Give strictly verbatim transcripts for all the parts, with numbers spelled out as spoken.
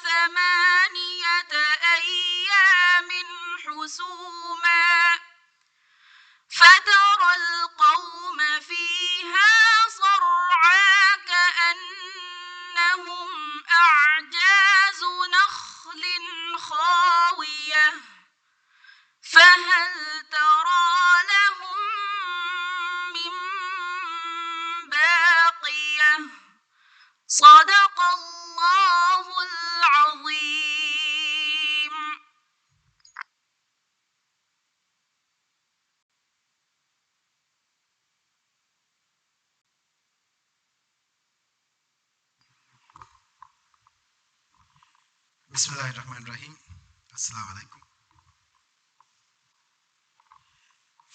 ثمانية أيام حسوما فترى القوم فيها صرعى كأنهم أعجاز نخل خاوية فهل ترى لهم من باقية. صدق الله العظيم. بسم الله الرحمن الرحيم. السلام عليكم.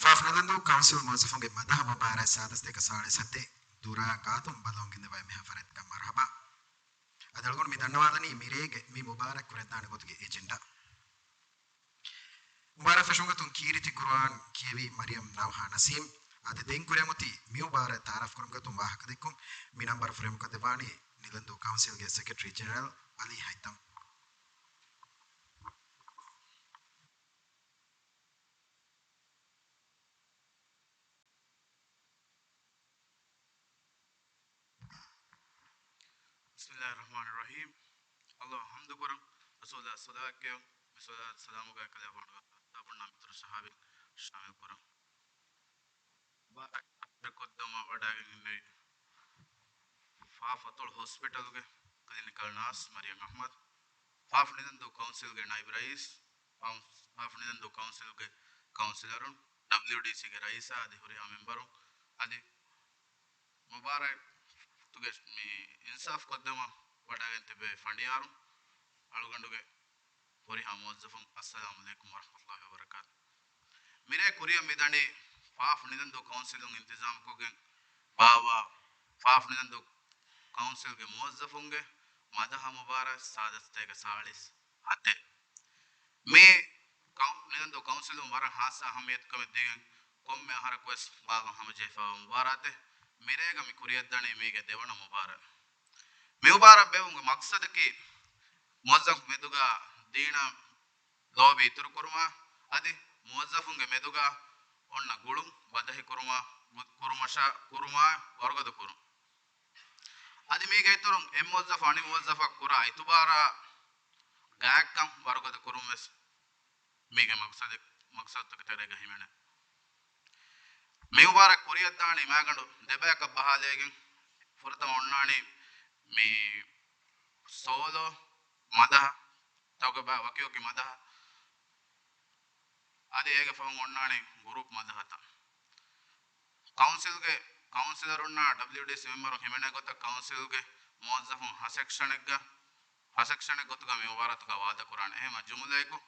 ފާފަ ނިލަންދޫ ކައުންސިލް މުވައްޒަފުންގެ މަދަހަ މުބާރާތް ސާދަސްތޭކަ ސާޅީސް ހަތެއް ދުރާ ގާތުން ބަލަމުން ގެންދަވާ އެންމެހާ ފަރާތްތަކަށް މަރުހަބާ. އަދި އަޅުގަނޑު މި ދަންނަވާލަނީ މިރޭގެ މި މުބާރާތް ކުރެވިދާނެ ގޮތުގެ އެޖެންޑާ. މުބާރާތް ފެށުމުގެ ގޮތުން ކީރިތި ޤުރުއާން ކިޔެވީ މަރިޔަމް ނަވްހާ ނަސީމް. އަދި ދެން ކުރިއަށް އޮތީ މި މުބާރާތް ތައާރަފް ކުރުމުގެ ގޮތުން ވާހަކަ ދެއްކުން. މި ނަންބަރު ފުރިހަމަކޮށްދެއްވާނީ ނިލަންދޫ ކައުންސިލްގެ ސެކްރެޓަރީ ޖެނެރަލް އަލީ ހައިތަމް. بسم الله الرحمن الرحيم. އައްލާހަށް ޙަމްދު ކުރަން، ރަސޫލާ ޞަލާތް ކެޔަން، މި ޞަލާތު ސަލާމުގެ ކަލޭ ބޮޑު އަސްހާބުންނާ މިތުރު ޞަޙާބީން ޝާމިލް ކުރަން. މުބާރާތް ކޮށްދެއްވުމަށް ވަޑައިގެން އިންނެވި ފާފަތޮޅު ހޮސްޕިޓަލުގެ ކްލިނިކަލް ނާސް މަރިޔަމް އަޙްމަދު، ފާފަ ނިލަންދޫ ކައުންސިލްގެ ނައިބު ރައީސް، ފާ-، ފާފަ ނިލަންދޫ ކައުންސިލްގެ ކައުންސިލަރުން، ޑަބްލިޔުޑީސީގެ ރައީސާ އަދި ހުރިހާ މެމްބަރުން، އަދި މުބާރާތުގެ މި އިންސާފް ކޮށްދެއްވުމަށް ވަޑައިގެން ތިއްބެވި ފަނޑިޔާރުން، އަޅުގަނޑުގެ ހުރިހާ މުވައްޒަފުން، އައްސަލާމު ޢަލައިކުމް ވަރަޙްމަތުﷲި ވަބަރަކާތު. މިރޭ ކުރިއަށް މިދަނީ ފާފަ ނިލަންދޫ ކައުންސިލުން އިންތިޒާމުކޮށްގެން ބާއްވާ ފާފަ ނިލަންދޫ ކައުންސިލްގެ މުވައްޒަފުންގެ މަދަހަ މުބާރާތް ސާދަސްތޭކަ ސާޅީސް ހަތެއް. މި ކައު-، ނިލަންދޫ ކައުންސިލުން ވަރަށް ހާއްސަ އަހައްމިޔަތުކަމެއް ދީގެން ކޮންމެ އަހަރަކުވެސް ބާއްވަން ހަމަޖެހިފައިވާ މުބާރާތެއް. މިރޭގަ މި ކުރިއަށްދަނީ މީގެ ދެވަނަ މުބާރާތް. މި މުބާރާތް ބޭއްވުމުގެ މަޤްޞަދަކީ މުވައްޒަފު މެދުގަ ދީނަށް ލޯބި އިތުރުކުރުމާ، އަދި މުވައްޒަފުންގެ މެދުގަ އޮންނަ ގުޅުން ބަދަހިކުރުމާ، ކުރުމަށާ، ކުރުމާ ވަރުގަދަ ކުރުން. އަދި މީގެ އިތުރުން އެއް މުވައްޒަފު އަނެއް މުވައްޒަފަށް ކުރާ އިތުބާރާ ގާތްކަން ވަރުގަދަ ކުރުން ވެސް މީގެ މަޤްޞަދެއް، މަޤްޞަދުތަކެއް ތެރޭގަ ހިމެނޭ. މި މުބާރާތް ކުރިއަށްދާނީ މައިގަނޑު ދެބަޔަކަށް ބަހާލައިގެން، ފުރަތަމަ އޮންނާނީ މި ސޯލޯ މަދަހަ، ތަކުބާ ވަކިވަކި މަދަހަ، އަދި އޭގެ ފަހުން އޮންނާނީ ގުރޫޕް މަދަހަތައް. ކައުންސިލްގެ ކައުންސިލަރުންނާ ޑަބްލިޔުޑީސީ މެމްބަރުން ހިމެނޭ ގޮތަށް ކައުންސިލްގެ މުވައްޒަފުން ހަ ސެކްޝަނެއްގަ، ހަ ސެކްޝަނެއް ގޮތުގަ މި މުބާރާތުގަ ވާދަކުރާނެ. އެހެންމަ ޖުމުލައަކު،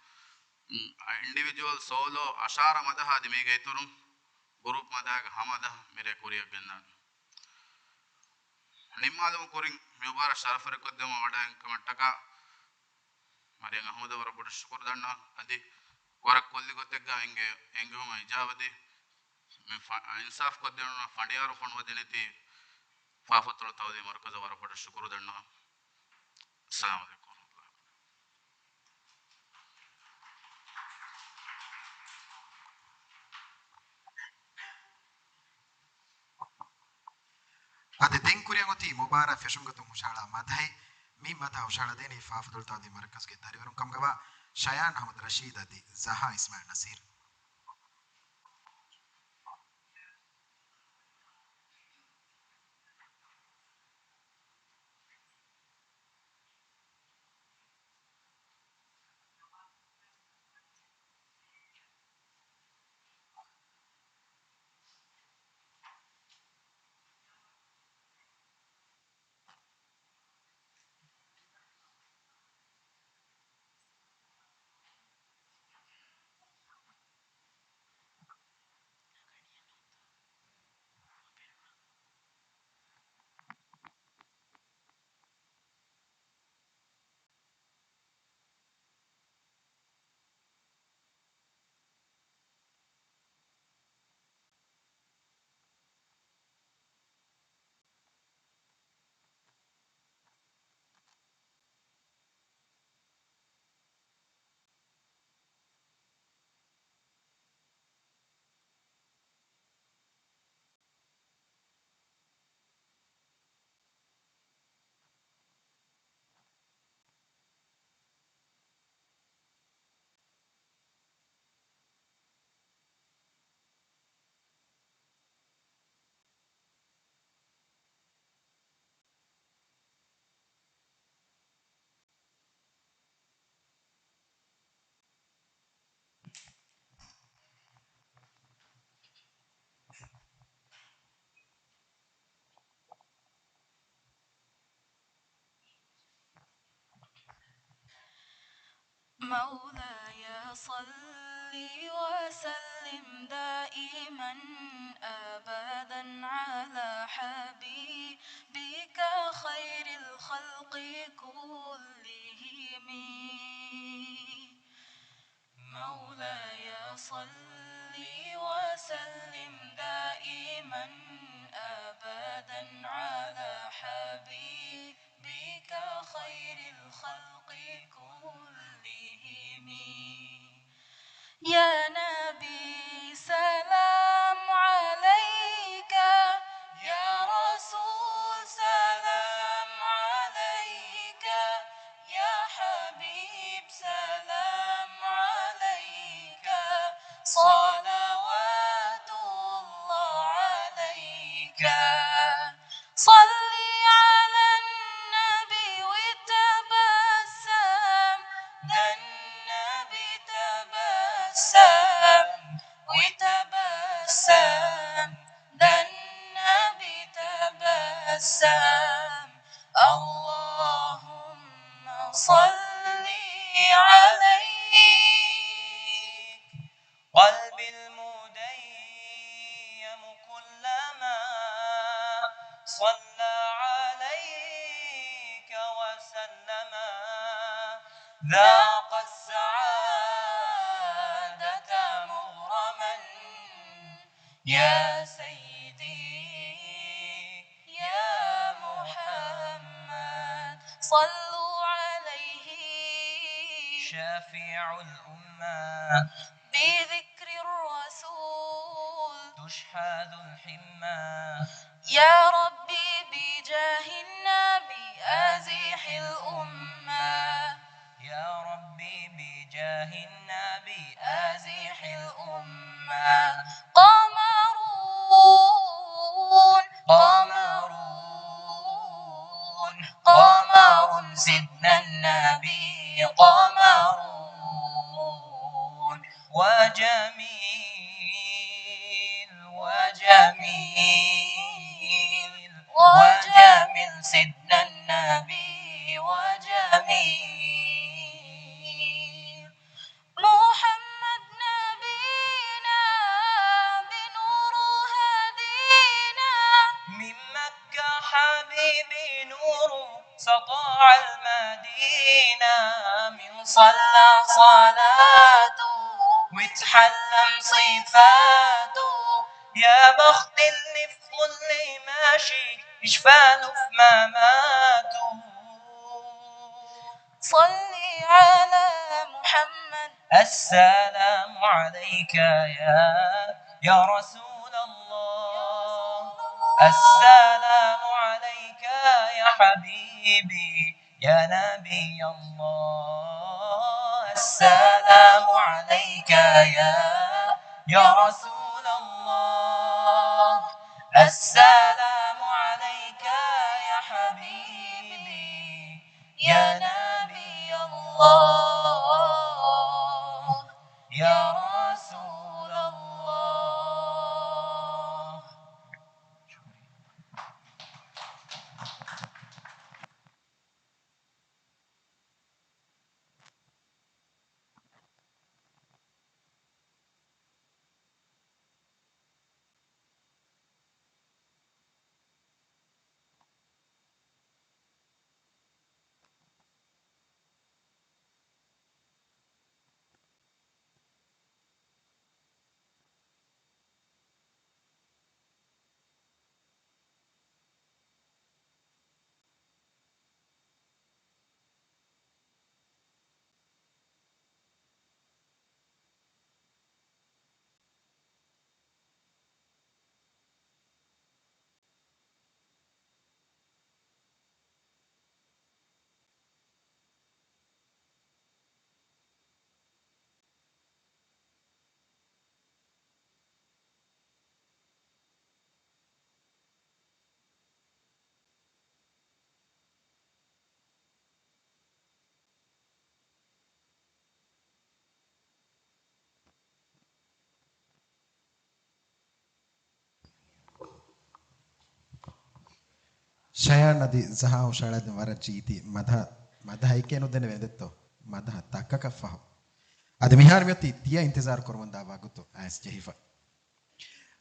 އިންޑިވިޖުއަލް ސޯލޯ އަށާރަ މަދަހަ އަދި މީގެ އިތުރުން ގުރޫޕް މަދަހައިގެ ހަ މަދަހަ މިރޭ ކުރިއަށް ގެންދާނެ. ނިންމާލުމުގެ ކުރިން މި މުބާރާތް ޝަރަފުވެރިކޮށްދެއްވުމަށް ވަޑައިގެން ކަމަށްޓަކާ މަރިޔަމް އަޙްމަދަށް ވަރަށް ބޮޑަށް ޝުކުރު ދަންނަވަން. އަދި ވަރަށް ކުއްލި ގޮތެއްގަ އެނގޭ އެންގެވުމަށް އިޖާބަދީ، މި ފަ-، އިންސާފް ކޮށްދޭނުން ފަނޑިޔާރު ފޮނުވަދިނެތީ ފާފަތޮޅު ތައުލީމު މަރުކަޒަށް ވަރަށް ބޮޑަށް ޝުކުރު ދަންނަވަން. އައްސަލާމު ޢަލައިކުމް ވަރަޙްމަތުﷲި ވަބަރަކާތުހު. އަދި ދެން ކުރިއަށް އޮތީ މުބާރާތް ފެށުމުގެ ގޮތުން ހުށަހަޅާ މަދަހެއް. މި މަދަހަ ހުށަހަޅަދޭނީ ފާފަތޮޅު ތައުލީމު މަރުކަޒުގެ ދަރިވަރުން ކަމުގަވާ ޝަޔާން އަޙްމަދު ރަޝީދު އަދި ޒަހާ އިސްމާޢީލް ނަސީރު. مولاي صل وسلم دائما أبدا على حبيبك خير الخلق كلهم. مولاي صل وسلم دائما أبدا على حبيبك خير الخلق كلهم. يا نبي سلام عليك، يا رسول سلام عليك، يا حبيب سلام عليك، صلوات الله عليك. صل على النبي وتبسم، ده النبي تبسم، وتبسم، ده النبي تبسم. اللهم صل عليه. قلبي المديم كلما صلى عليك وسلم ذاق السعادة مغرما يا سيدي يا محمد. صلوا عليه شافع الأمة بذكر الرسول تشحذ الحمة. يا ربي بجاه النبي أزح الأمة. يا ربي بجاه النبي أزح الأمة. قمرون، قمرون، قمر سيدنا النبي قمرون. وجميل، وجميل، وجميل سيدنا النبي وجميل. محمد نبينا بنوره هدينا. من مكة حبيبي نوره سطاع المدينة. من صلى صلاته وتحلم صفاته. يا بخت اللي في ظل ماشي يشفى له في مماته. صل على محمد. السلام عليك يا، يا رسول الله. السلام عليك يا حبيبي يا نبي الله. السلام عليك يا، يا رسول الله. السلام عليك يا حبيبي يا نبي الله، يا رسول الله. ޝަޔާން އަދި ޒަހާ ހުށަހަޅައިދިން ވަރަށް ޖީތި މަދަހަ، މަދަހައެއްގެ ނުދެނެ ވެދެއްތޯ؟ މަދަހަ ތަކަކަށް ފަހު، އަދި މިހާރު މިއޮތީ ތިޔަ އިންތިޒާރު ކުރަމުންދާ ވަގުތު އައިސް ޖެހިފަ.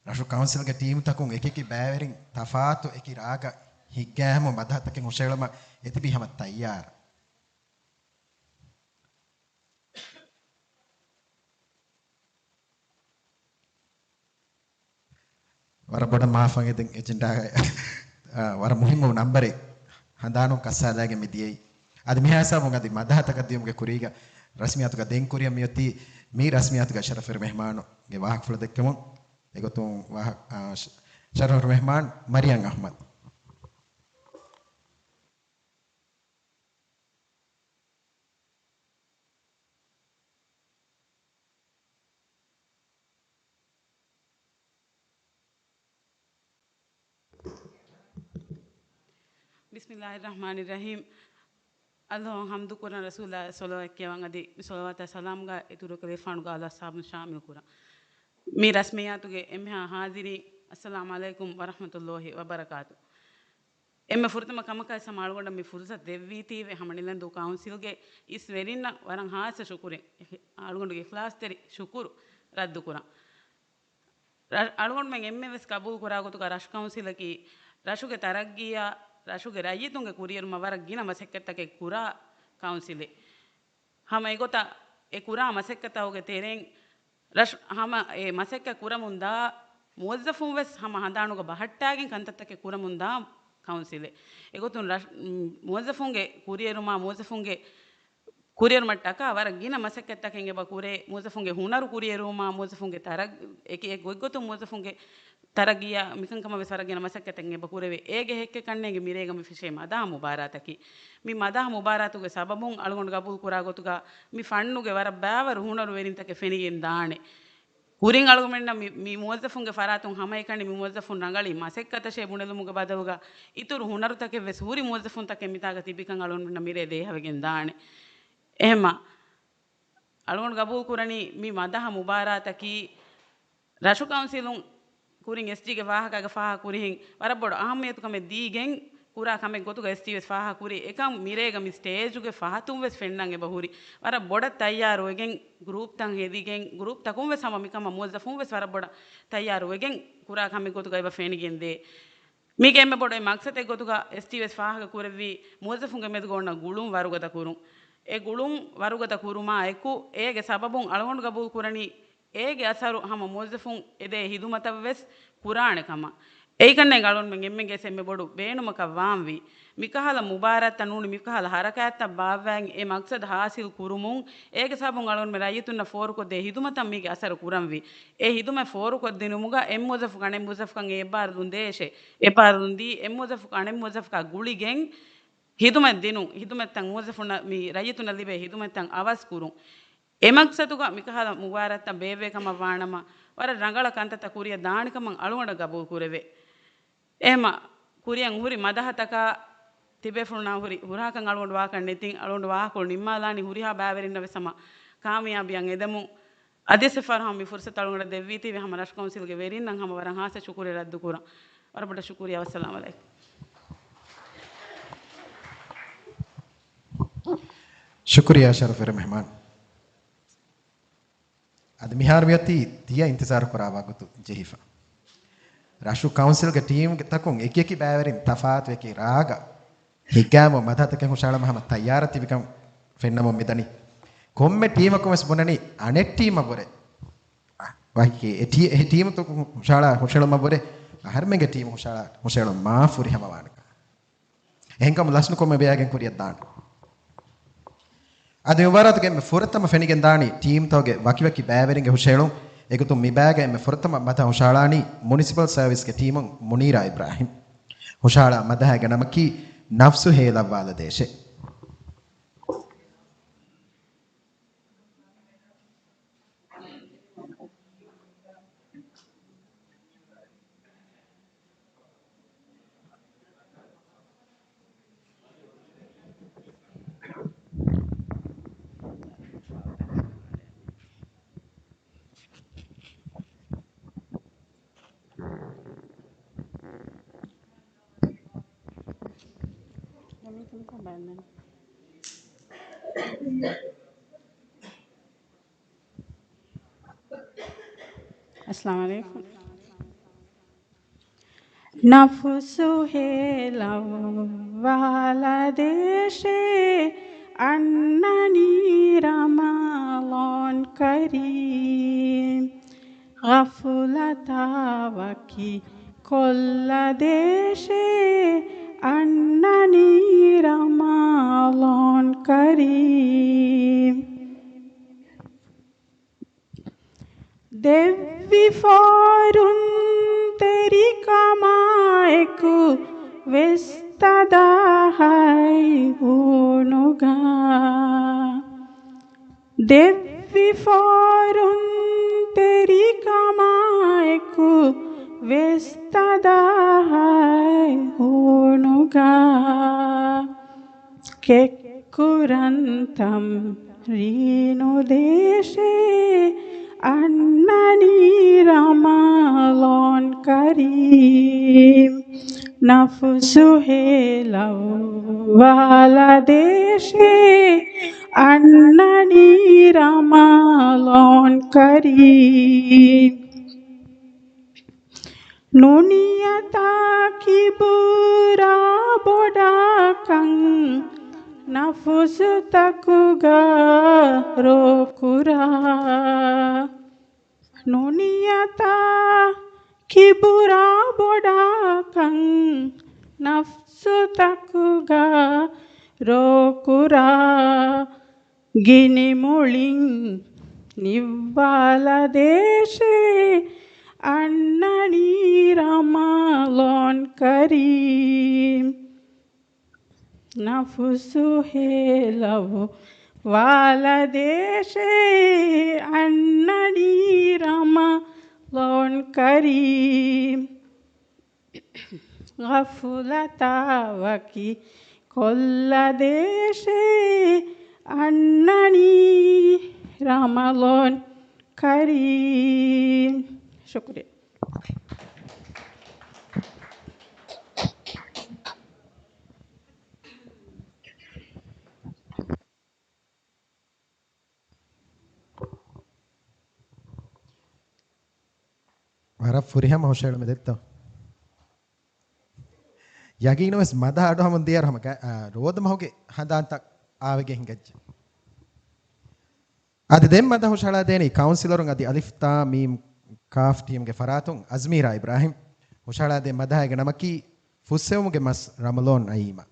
ރަށު ކައުންސިލްގެ ޓީމުތަކުން އެކިއެކި ބައިވެރިން ތަފާތު އެކި ރާގަށް ހިތްގައިމު މަދަހަތަކެއް ހުށައެޅުމަށް އެތިބީ ހަމަ ތައްޔާރަށް. ވަރަށް ބޮޑަށް މާފަށް އެދެން އެޖެންޑާގައި، އާ، ވަރަށް މުހިއްމު ނަންބަރެއް ހަނދާނުން ކައްސާލައިގެން މި ދިޔައީ. އަދި މިހާ ހިސާބުން އަދި މަދަހަތަކަށް ދިޔުމުގެ ކުރީގަ ރަސްމިއްޔާތުގަ ދެން ކުރިއަށް މިއޮތީ މި ރަސްމިއްޔާތުގެ ޝަރަފުވެރި މެހްމާނުގެ ވާހަކަފުޅު ދެއްކެމުން. އެގޮތުން ވާހަ-، އާ، ޝަ-، ޝަރަފުވެރި މެހްމާން މަރިޔަން އަޙްމަދު. ބިސްމިއްލާހި ރަޙްމާނި ރަޙީމް. އައްލާހަށް ޙަމްދު ކުރަން، ރަސޫލާ ޞަލަވާތް ކިޔަވަން، އަދި މި ޞަލަވާތާ ސަލާމްގަ އިތުރު ކަލޭފާނުގެ އާލު އަޞްޙާބުން ޝާމިލް ކުރަން. މި ރަސްމިއްޔާތުގެ އެންމެހާ ޙާޟިރީން، އައްސަލާމް ޢަލައިކުމް ވަރަޙްމަތުﷲ ވަބަރަކާތު. އެންމެ ފުރަތަމަ ކަމަކަށް ހަމަ އަޅުގަނޑަށް މި ފުރުޞަތު ދެއްވީތީވެ ހަމަ ނިލަންދޫ ކައުންސިލްގެ އިސް ވެރިންނަށް ވަރަށް ޚާއްޞަ ޝުކުރެއް، އަޅުގަނޑުގެ އިޚްލާޞްތެރި ޝުކުރު ރައްދުކުރަން. ރަ-، އަޅުގަނޑުމެން އެންމެން ވެސް ޤަބޫލު ކުރާ ގޮތުގަ ރަށު ކައުންސިލަކީ ރަށުގެ ތަރައްގީއާ ރަށުގެ ރައްޔިތުންގެ ކުރިއެރުމަށް ވަރަށް ގިނަ މަސައްކަތްތަކެއް ކުރާ ކައުންސިލެއް. ހަމަ އެގޮތަށް އެ ކުރާ މަސައްކަތްތަކުގެ ތެރެއިން ރަށް ހަމަ އެ މަސައްކަތް ކުރަމުންދާ މުވައްޒަފުން ވެސް ހަމަ ހަނދާނުގަ ބަހައްޓާގެން ކަންތައްތަކެއް ކުރަމުންދާ ކައުންސިލެއް. އެގޮތުން ރަށް-، މުވައްޒަފުންގެ ކުރިއެރުމާ މުވައްޒަފުންގެ ކުރިއެރުމަށްޓަކާ ވަރަށް ގިނަ މަސައްކަތްތަކެއް އެބަ ކުރޭ. މުވައްޒަފުންގެ ހުނަރު ކުރިއެރުވުމާ، މުވައްޒަފުންގެ ތަރައް-، އެކި އެ ގޮތްގޮތުން މުވައްޒަފުންގެ ތަރައްގީއާ މިކަންކަމަށް ވެސް ވަރަށް ގިނަ މަސައްކަތެއް އެބަ ކުރެވޭ. އޭގެ ހެއްކެއް ކަންނޭނގެ މިރޭގަ މި ފެށޭ މަދަހަ މުބާރާތަކީ. މި މަދަހަ މުބާރާތުގެ ސަބަބުން އަޅުގަނޑު ގަބޫލު ކުރާ ގޮތުގަ މި ފަންނުގެ ވަރަށް ބައިވަރު ހުނަރުވެރިންތަކެއް ފެނިގެން ދާނެ. ކުރިން އަޅުގަނޑަށް މި، މި މުވައްޒަފުންގެ ފަރާތުން ހަމައެކަނި މި މުވައްޒަފުން ރަނގަޅީ މަސައްކަތަށޭ ބުނެލުމުގެ ބަދަލުގަ އިތުރު ހުނަރުތަކެއް ވެސް ހުރި މުވައްޒަފުންތަކެއް މިތާގަ ތިބިކަން އަޅުގަނޑުމެންނަށް މިރޭ ދޭހަވެގެން ދާނެ. އެހެންމަ އަޅުގަނޑު ގަބޫލު ކުރަނީ މި މަދަހަ މުބާރާތަކީ ރަށު ކައުންސިލުން ކުރިން އެސްޖީގެ ވާހަކައިގެ ފާހަގަ ކުރިހެން ވަރަށް ބޮޑު އަހައްމިޔަތުކަމެއް ދީގެން ކުރާ ކަމެއް ގޮތުގަ އެސްޖީ ވެސް ފާހަގަ ކުރި. އެކަން މިރޭގަ މި ސްޓޭޖުގެ ފަހަތުން ވެސް ފެންނަން އެބަ ހުރި. ވަރަށް ބޮޑަށް ތައްޔާރުވެގެން، ގްރޫޕްތައް ހެދިގެން، ގްރޫޕްތަކުން ވެސް ހަމަ މިކަމަށް މުވައްޒަފުން ވެސް ވަރަށް ބޮޑަށް ތައްޔާރުވެގެން ކުރާ ކަމެއް ގޮތުގަ އެބަ ފެނިގެން ދޭ. މީގެ އެންމެ ބޮޑު އެއް މަޤްޞަދެއް ގޮތުގަ އެސްޖީ ވެސް ފާހަގަ ކުރެއްވީ މުވައްޒަފުންގެ މެދުގަ އޮންނަ ގުޅުން ވަރުގަދަ ކުރުން. އެ ގުޅުން ވަރުގަދަ ކުރުމާ އެކު، އޭގެ ސަބަބުން އަޅުގަނޑު ގަބޫލު ކުރަނީ އޭގެ އަސަރު ހަމަ މުވައްޒަފުން އެދޭ ހިދުމަތަށް ވެސް ކުރާނެ ކަމަށް. އެއިކަންނޭނގެ އަޅުގަނޑުމެން އެންމެންގެ ވެސް އެންމެ ބޮޑު ބޭނުމަކަށް ވާންވީ. މިކަހަލަ މުބާރާތްތައް ނޫނީ މިކަހަލަ ހަރަކާތްތައް ބާއްވައިގެން އެ މަޤްޞަދު ޙާޞިލް ކުރުމުން އޭގެ ސަބަބުން އަޅުގަނޑުމެން ރައްޔިތުންނަށް ފޯރުކޮށްދޭ ހިދުމަތަށް މީގެ އަސަރު ކުރަންވީ. އެ ހިދުމަތް ފޯރުކޮށްދިނުމުގަ އެއް މުވައްޒަފަކު އަނެއް މުވައްޒަފަކަށް އެއްބާރުލުން ދޭށޭ. އެއްބާރުލުން ދީ، އެއް މުވައްޒަފަކު އަނެއް މުވައްޒަފަކާ ގުޅިގެން ހިދުމަތް ދިނުން، ހިދުމަތްތައް މުވައްޒަފުންނަށް މި ރައްޔިތުންނަށް ލިބޭ ހިދުމަތްތައް އަވަސް ކުރުން. އެ މަޤްޞަދުގަ މިކަހަލަ މުބާރާތްތައް ބޭއްވޭ ކަމަށް ވާނަމަ، ވަރަށް ރަނގަޅަށް ކަންތައްތައް ކުރިއަށް ދާނެ ކަމަށް އަޅުގަނޑަށް ގަބޫލު ކުރެވޭ. އެހެމަ ކުރިއަށް ހުރި މަދަހަތަކާ ތިބޭފުޅުންނާ ހުރި ހުރަހަކަށް އަޅުގަނޑު ވާކަށް ނެތިން، އަޅުގަނޑު ވާހަކަ ނިންމާލާނީ ހުރިހާ ބައިވެރިންނަށް ވެސް ހަމަ ކާމިޔާބީއަށް އެދެމުން. އަދިވެސް އެއްފަހަރު ހަމަ މި ފުރުޞަތު އަޅުގަނޑަށް ދެއްވީތީވެ ހަމަ ރަށު ކައުންސިލްގެ ވެރިންނަށް ހަމަ ވަރަށް ޚާއްޞަ ޝުކުރެއް ރައްދުކުރަން. ވަރަށް ބޮޑަށް ޝުކުރިއްޔާ. ވައްސަލާމް ޢަލައިކުމް. ޝުކުރިއްޔާ ޝަރަފުވެރި މެހްމާން. އަދި މިހާރު މިއޮތީ ތިޔަ އިންތިޒާރު ކުރާ ވަގުތު ޖެހިފަ. ރަށު ކައުންސިލްގެ ޓީމްތަކުން އެކިއެކި ބައިވެރިން ތަފާތު އެކި ރާގަށް ހިއްގާމު މަދަހަތަކެއް ހުށައަޅަމުން ހަމަ ތައްޔާރަށް ތިބިކަން ފެންނަމުން މިދަނީ. ކޮންމެ ޓީމަކުން ވެސް ބުނަނީ އަނެއް ޓީމަށް ވުރެ ވަކި އެ ޓީ-، އެ ޓީމުތަކުން ހުށައަޅާ ހުށައެޅުމަށް ވުރެ އަހަރެމެންގެ ޓީމު ހުށައަޅާ ހުށައެޅުން މާ ފުރިހަމަ ވާނެކަން. އެހެންކަމުން ލަސްނުކޮށް މި ބަޔާގެން ކުރިއަށް ދާން. އަދި މި މުބާރާތުގެ އެންމެ ފުރަތަމަ ފެނިގެން ދާނީ ޓީމްތަކުގެ ވަކިވަކި ބައިވެރިންގެ ހުށައެޅުން. އެގޮތުން މި ބަޔާގެ އެންމެ ފުރަތަމަ މަދަހަ ހުށައަޅާނީ މުނިސިޕަލް ސަރވިސްގެ ޓީމުން މުނީރާ އިބްރާހިމް. ހުށައަޅާ މަދަހާގެ ނަމަކީ ނަފްސު ހޭލައްވާލަދޭށޭ. އައްސަލާމު ޢަލައިކުމް. ނަފުސު ހޭލައްވާލަދޭށޭ، އަންނަނީ ރަމަޟާން ކަރީމް. ޣަފުލަތާ ވަކި ކޮށްލަދޭށޭ، އަންނަނީ ރަމަޟާން ކަރީމް. ދެއްވި ފޯރުންތެރިކަމާއެކު ވެސް ތަދާ ހައިހޫނުގަ. ދެއްވި ފޯރުންތެރިކަމާއެކު ވެސް ތަދާ ހައިހޫނުގަ. ކެއްކުރަން ތަމްރީނު ދޭށޭ، އަންނަނީ ރަމަޟާން ކަރީމް. ނަފުސު ހޭލައްވާލަދޭށޭ، އަންނަނީ ރަމަޟާން ކަރީމް. ނުނިޔަތާ ކިބުރާ ބޮޑާކަން ނަފުސުތަކުގަ ރޯކުރާ. ނުނިޔަތާ ކިބުރާ ބޮޑާކަން ނަފްސުތަކުގަ ރޯކުރާ. ގިނިމުޅިން ނިއްވާލަދޭށޭ، އަންނަނީ ރަމަޟާން ކަރީމް. ނަފުސު ހޭލަވު ވާލަދޭށޭ، އަންނަނީ ރަމަޟާން ކަރީމް. ޣަފުލަތާ ވަކި ކޮށްލަދޭށޭ، އަންނަނީ ރަމަޟާން ކަރީމް. ޝުކުރިއްޔާ. ވަރަށް ފުރިހަމަ ހުށަހެޅުމެއް ދެއްތޯ؟ ޔަގީނުވެސް މަދަހަ އަޑު ހަމަން ދިޔައިރު ހަމަ ގަ-، އާ، ރޯދަ މަހުގެ ހަނދާންތައް އާވެގެން ހިނގައްޖެ. އަދި ދެން މަދަހަ ހުށަހަޅާދޭނީ ކައުންސިލަރުން އަދި އަލިފް ތާ މީމް ކާފް ޓީމްގެ ފަރާތުން އަޒްމީރާ އިބްރާހިމް. ހުށަހަޅާދޭ މަދަހާގެ ނަމަކީ ފުއްސެވުމުގެ މަސް ރަމަޟާން އައީމަ.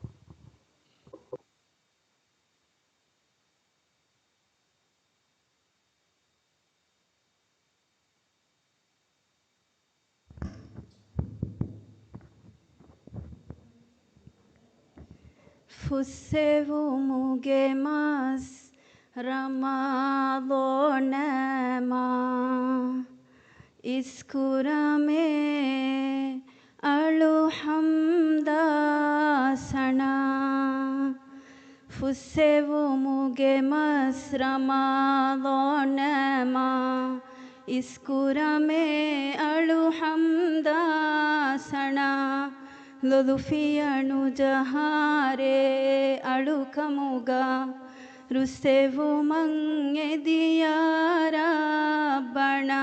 ފުއްސެވުމުގެ މަސް ރަމަޟާނަމާ، އިސްކުރަމޭ އަޅު ހަމްދާ ސަނާ. ފުއްސެވުމުގެ މަސް ރަމަޟާނަމާ، އިސްކުރަމޭ އަޅު ހަމްދާ ސަނާ. ލޮލުފިޔަ ނުޖަހާރޭ އަޅުކަމުގަ، ރުއްސެވުމަށް އެދިޔާ ރައްބަނާ.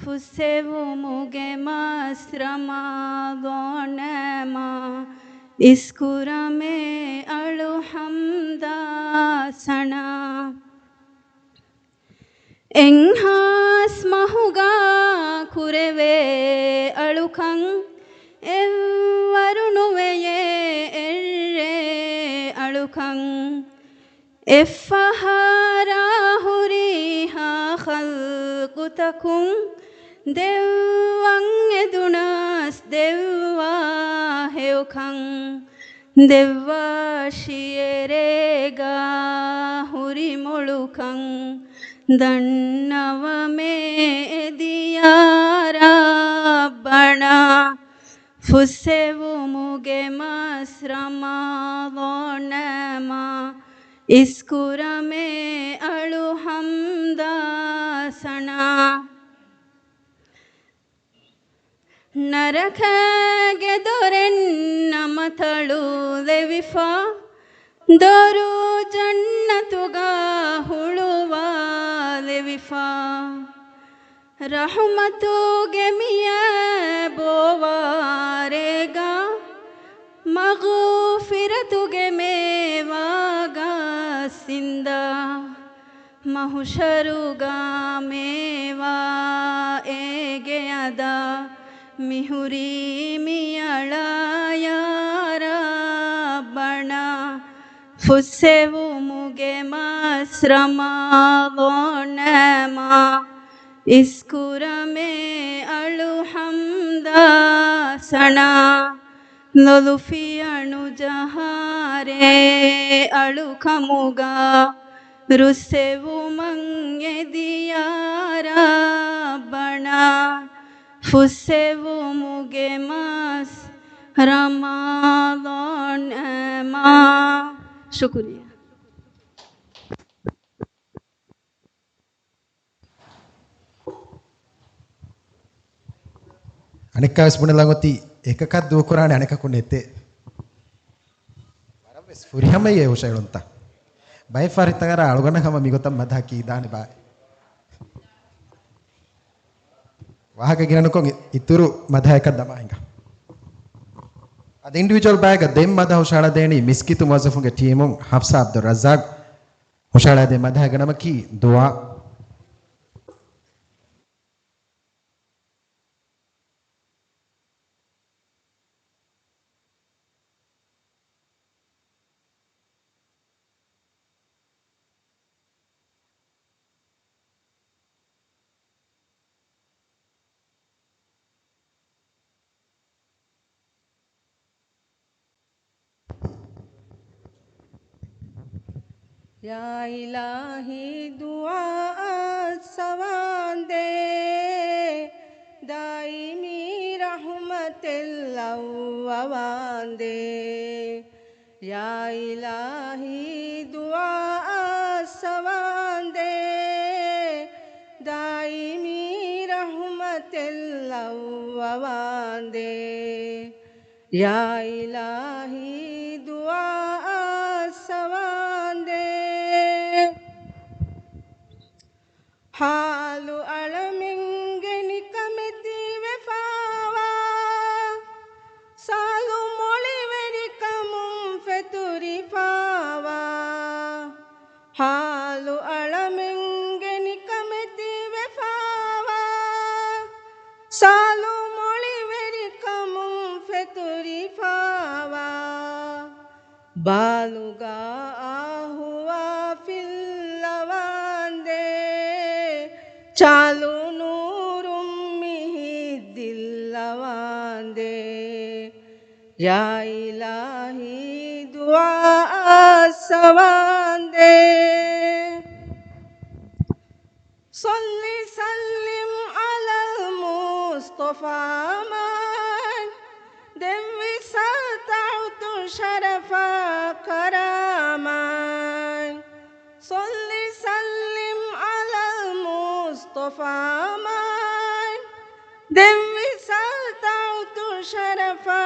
ފުއްސެވުމުގެ މަސް ރަމަޟާނަމާ، އިސްކުރަމޭ އަޅު ހަމްދާ ސަނާ. އެއްހާސް މަހުގަ ކުރެވޭ އަޅުކަން، އެއްވަރު ނުވެޔޭ އެއްރޭ އަޅުކަން. އެއްފަހަރާ ހުރިހާ ޚަލްޤުތަކުން، ދެއްވަން އެދުނަސް ދެއްވާ ހެޔޮކަން. ދެއްވާށި އެރޭގާ ހުރި މޮޅުކަން، ދަންނަވަމޭ އެދިޔާ ރައްބަނާ. ފުއްސެވުމުގެ މަސް ރަމަޟާނަމާ، އިސްކުރަމޭ އަޅު ހަމްދާ ސަނާ. ނަރަކަގެ ދޮރެއް ނަމަ ތަޅުލެވިފަ، ދޮރު ޖަންނަތުގަ ހުޅުވާލެވިފަ. ރަޙުމަތުގެ މިޔަ ބޯވާރޭގަ، މަޣުފިރަތުގެ މޭވާ ގަސް އިންދާ، މަޙުޝަރުގަ މޭވާ އޭގެ އަދާ، މިހުރީ މިއަޅާޔާ ރައްބަނާ، ފުއްސެވުމުގެ މަސް ރަމަޟާން މާ، އިސްކުރަމޭ އަޅު ޙަމްދާ ސަނާ، ލޮލުފިޔަ ނުޖަހާރޭ އަޅުކަމުގަ، ރުއްސެވުމަށް އެދިޔާ ރައްބަނާ، ފުއްސެވުމުގެ މަސް ރަމަޟާން މާ. ޝުކުރިއްޔާ. އަނެއްކާވެސް ބުނެލަން އޮތީ އެކަކަށް ދޫކުރާނެ އަނެކަކު ނެތޭ. ވަރަށްވެސް ފުރިހަމައްޔޭ ހުށައެޅުންތަ. ބައެއް ފަހަރު ހިތަށް އަރާ އަޅުގަނޑަށް ހަމަ މިގޮތަށް މަދަހަ ކީދާނެ ބާއޭ. ވާހަކަ ގިނަ ނުކޮށް އިތުރު މަދަހައަކަށް ދަމާ ހިނގާ. އަދި އިންޑިވިޖުއަލް ބާއެއްގަ ދެން މަދަހަ ހުށަހަޅަދޭނީ މިސްކިތު މުވައްޒަފުންގެ ޓީމުން ޙަފްސާ ޢަބްދުއްރައްޒާޤް. ހުށަހަޅައިދޭ މަދަހަގެ ނަމަކީ ދުޢާ. ޔާ އިލާހީ ދުޢާއަށް ސަވާންދޭ، ދާއިމީ ރަޙުމަތެއް ލައްވަވާންދޭ. ޔާ އިލާހީ ދުޢާއަށް ސަވާންދޭ، ދާއިމީ ރަޙުމަތެއް ލައްވަވާންދޭ. ޔާ އިލާހީ ދުޢާއަށް ސަވާންދޭ. ޙާލު އަޅަމެންގެ ނިކަމެތި ވެފާވާ، ސާލު މޮޅިވެރިކަމުން ފެތުރިފާވާ. ޙާލު އަޅަމެންގެ ނިކަމެތި ވެފާވާ، ސާލު މޮޅިވެރިކަމުން ފެތުރިފާވާ. ބާލުގަ އާހުވާ ފިއްލަވާންދޭ، ޗާލު ނޫރުން މިހި ދިއްލަވާންދޭ. ޔާ އިލާހީ ދުޢާއަށް ސަވާންދޭ. صل سلم على المصطفى من، ދެން ވިސަލް ތައުތު ޝަރަފާ ކަރާމާތް. صل سلم على المصطفى من، ދެން ވިސަލް ތައުތު ޝަރަފާ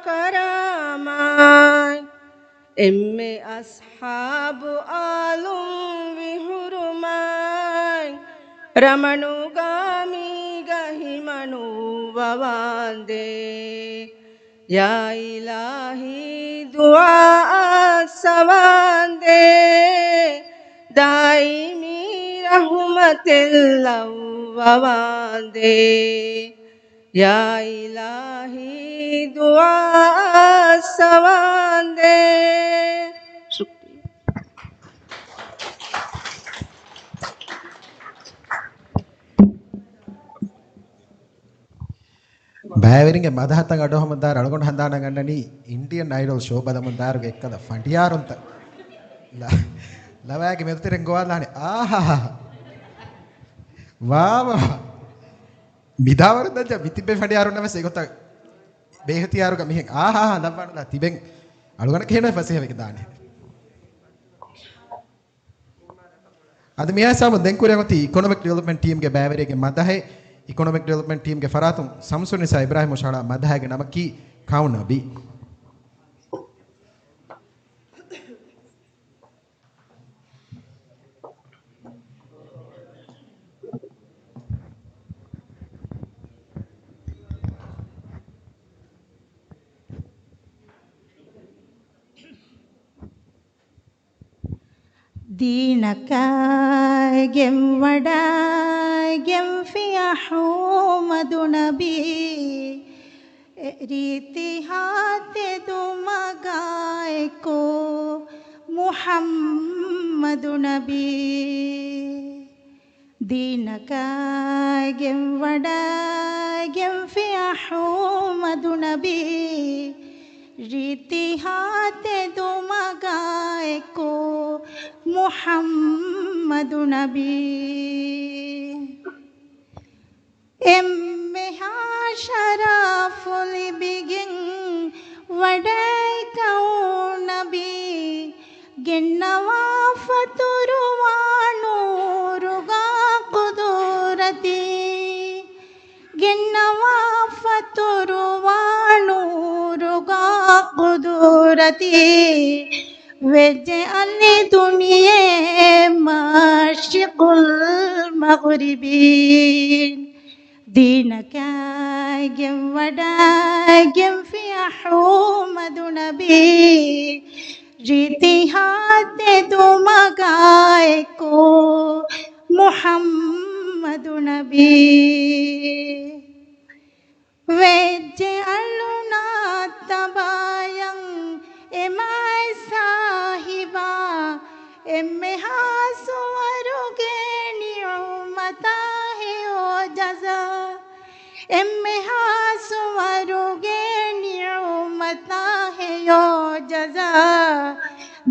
ކަރާމާތް. އެންމެ އަޞްޙާބު އާލުން ވިހުރުމާތް، ރަމަނުގަ މީގަ ހިމަނުއްވަވާނދޭ. ޔާ އިލާހީ ދުޢާއަށް ސަވާންދޭ، ދާއިމީ ރަޙުމަތެއް ލައްވަވާނދޭ. ޔާ އިލާހީ ދުޢާއަށް ސަވާންދޭ. ޝުކްރިއްޔާ. ބައިވެރިންގެ މަދަހަތައް އަޑުއަހަމުން ދާއިރު އަޅުގަނޑު ހަނދާނަށް އަންނަނީ އިންޑިއަން އައިޑަލް ޝޯ ބަލަމުން ދާއިރުގެ އެއްކަލަ ފަނޑިޔާރުންތައް ލަ-، ލަވައިގެ މެދުތެރެއިން ގޮވާލާނެ. އާހާ. ވާ ވާ. މިދާވަރު ދައްޖަ މިތިބެ ފަނޑިޔާރުންނަށް ވެސް އެގޮތަށް ބޭއިހްތިޔާރުގަ މިހެން އާހާ ލައްވާނުލާ ތިބެން އަޅުގަނޑަކަށް ހޭނު ފަސޭހަވެގެން ދާނެ. އަދި މިހާ ހިސާބުން ދެން ކުރިއަށް އޮތީ އިކޮނޮމިކް ޑިވެލޮޕްމަންޓް ޓީމްގެ ބައިވެރިއެއްގެ މަދަހެއް. އިކޮނޮމިކް ޑިވެލޮޕްމަންޓް ޓީމްގެ ފަރާތުން ޝަމްސުންނިސާ އިބްރާހިމް ހުށަހަޅާ މަދަހައިގެ ނަމަކީ ކައުނަބި. ދީނަކާއިގެން ވަޑައިގެންފި އަޙުމަދު ނަބީ، އެ ރީތިހާ ތެދުމަގާއެކު މުޙައްމަދު ނަބީ. ދީނަކާއިގެން ވަޑައިގެންފި އަޙުމަދު ނަބީ، ރީތިހާ ތެދުމަގާއެކު މުޙައްމަދު ނަބީ. އެންމެހާ ޝަރަފު ލިބިގެން ވަޑައި ކައުނަބީ، ގެންނަވާ ފަތުރުވާ ނޫރުގާ ޤުދުރަތީ، ގެންނަވާ ފަތުރުވާ ނޫރުގާ ޤުދުރަތީ، ވެއްޖެ އަލި ދުނިޔެ މަޝްރިޤުލް މަޣްރިބީން. ދީނަކާއިގެން ވަޑައިގެންފި އަޙުމަދު ނަބީ، ރީތިހާ ތެދުމަގާއެކު މުޙައްމަދު ނަބީ. ވެއްޖެ އަލުނާ ތަބާޔަން އެ މާތް ސާހިބާ، އެންމެހާ ސުވަރުގެ ނިޢުމަތާ ހެޔޮ ޖަޒާ، އެންމެހާ ސުވަރުގެ ނިޢުމަތާ ހެޔޮ ޖަޒާ،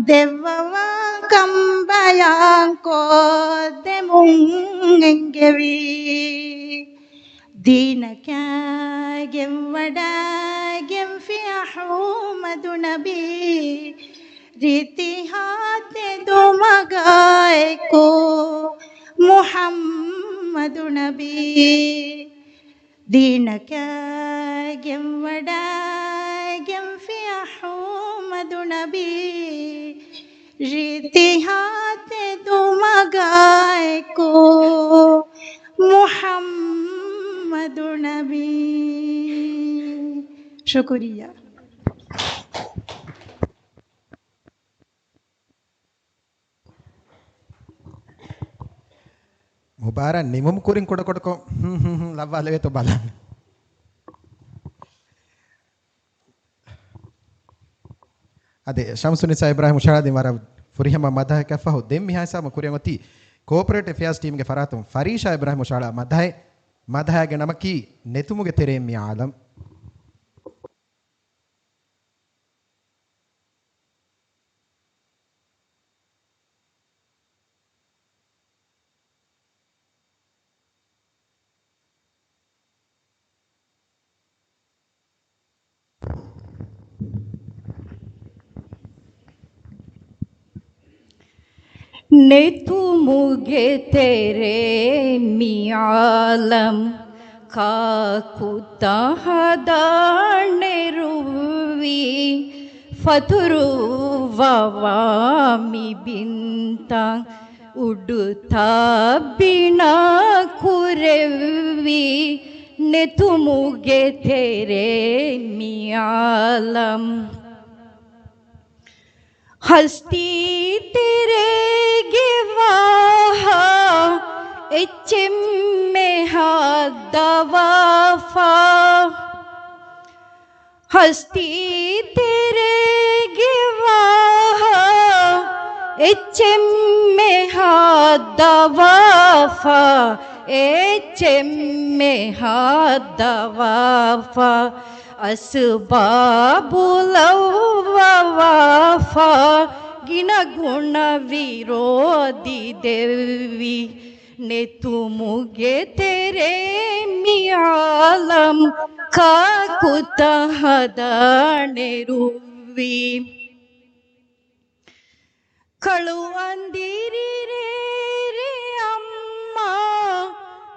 ދެއްވަވާ ކަން ބަޔާން ކޮށްދެމުން އެންގެވީ. ދީނަކާއިގެން ވަޑައިގެންފި އަޙުމަދު ނަބީ، ރީތިހާ ތެދުމަގާއެކު މުޙައްމަދު ނަބީ. ދީނަކާއިގެން ވަޑައިގެންފި އަޙުމަދު ނަބީ، ރީތިހާ ތެދުމަގާއެކު މުޙައްމަދު ނަބީ. ޝުކުރިއްޔާ. މުބާރާތް ނިމުމުގެ ކުރިން ކުޑަކުޑަކޮށް ހުން ހުން ހުން ލައްވާލެވޭތޯ ބަލާން. އަދި ޝަމްސުންނިސާ އިބްރާހިމް ހުށަހަޅާދިން ވަރަށް ފުރިހަމަ މަދަހަކަށްފަހު، ދެން މިހާ ހިސާބުން ކުރިއަށް އޮތީ ކޯޕަރޭޓް އެފެއާޒް ޓީމްގެ ފަރާތުން ފަރީޝާ އިބްރާހިމް ހުށަހަޅާ މަދަހެއް، މަދަހާގެ ނަމަކީ ނެތުމުގެ ތެރޭން މި އާލަމް. ނެތުމުގެ ތެރޭ މި އާލަމް ކާކުތަ ހަދާނެރުއްވީ؟ ފަތުރުވަވާ މި ބިންތައް އުޑުތައް ބިނާ ކުރެއްވީ؟ ނެތުމުގެ ތެރޭ މި އާލަމް. ހަސްތީ ތެރޭގެ ވާހާ އެއްޗެއްމެ ހައްދަވާފާ. ހަސްތީ ތެރޭގެ ވާހާ އެއްޗެއްމެ ހައްދަވާފާ، އެއްޗެއްމެ ހައްދަވާފާ. އަސްބާބު ލައްވަވާފާ، ގިނަގުނަ ވިރޯދި ދެއްވި. ނެތުމުގެ ތެރޭ މި އާލަމް ކާކުތަ ހަދާނެރުއްވީ؟ ކަޅު އަނދިރި ރޭރޭ އައްމާ،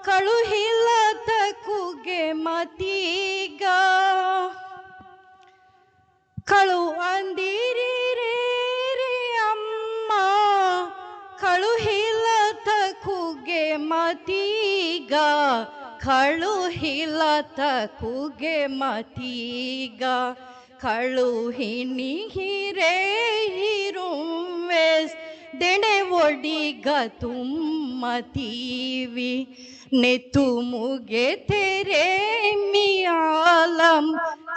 ކަޅު ހިލަތަކުގެ މަތީގަ. ކަޅު އަނދިރި ރޭރޭ އައްމާ، ކަޅު ހިލަތަކުގެ މަތީގަ، ކަޅު ހިލަތަކުގެ މަތީގަ، ކަޅު ހިނިހިރޭ އިރުން ވެސް ދެނެވޮޑިގަތުމަތީވި ނެތުމުގެ ތެރޭ މި އާލަމް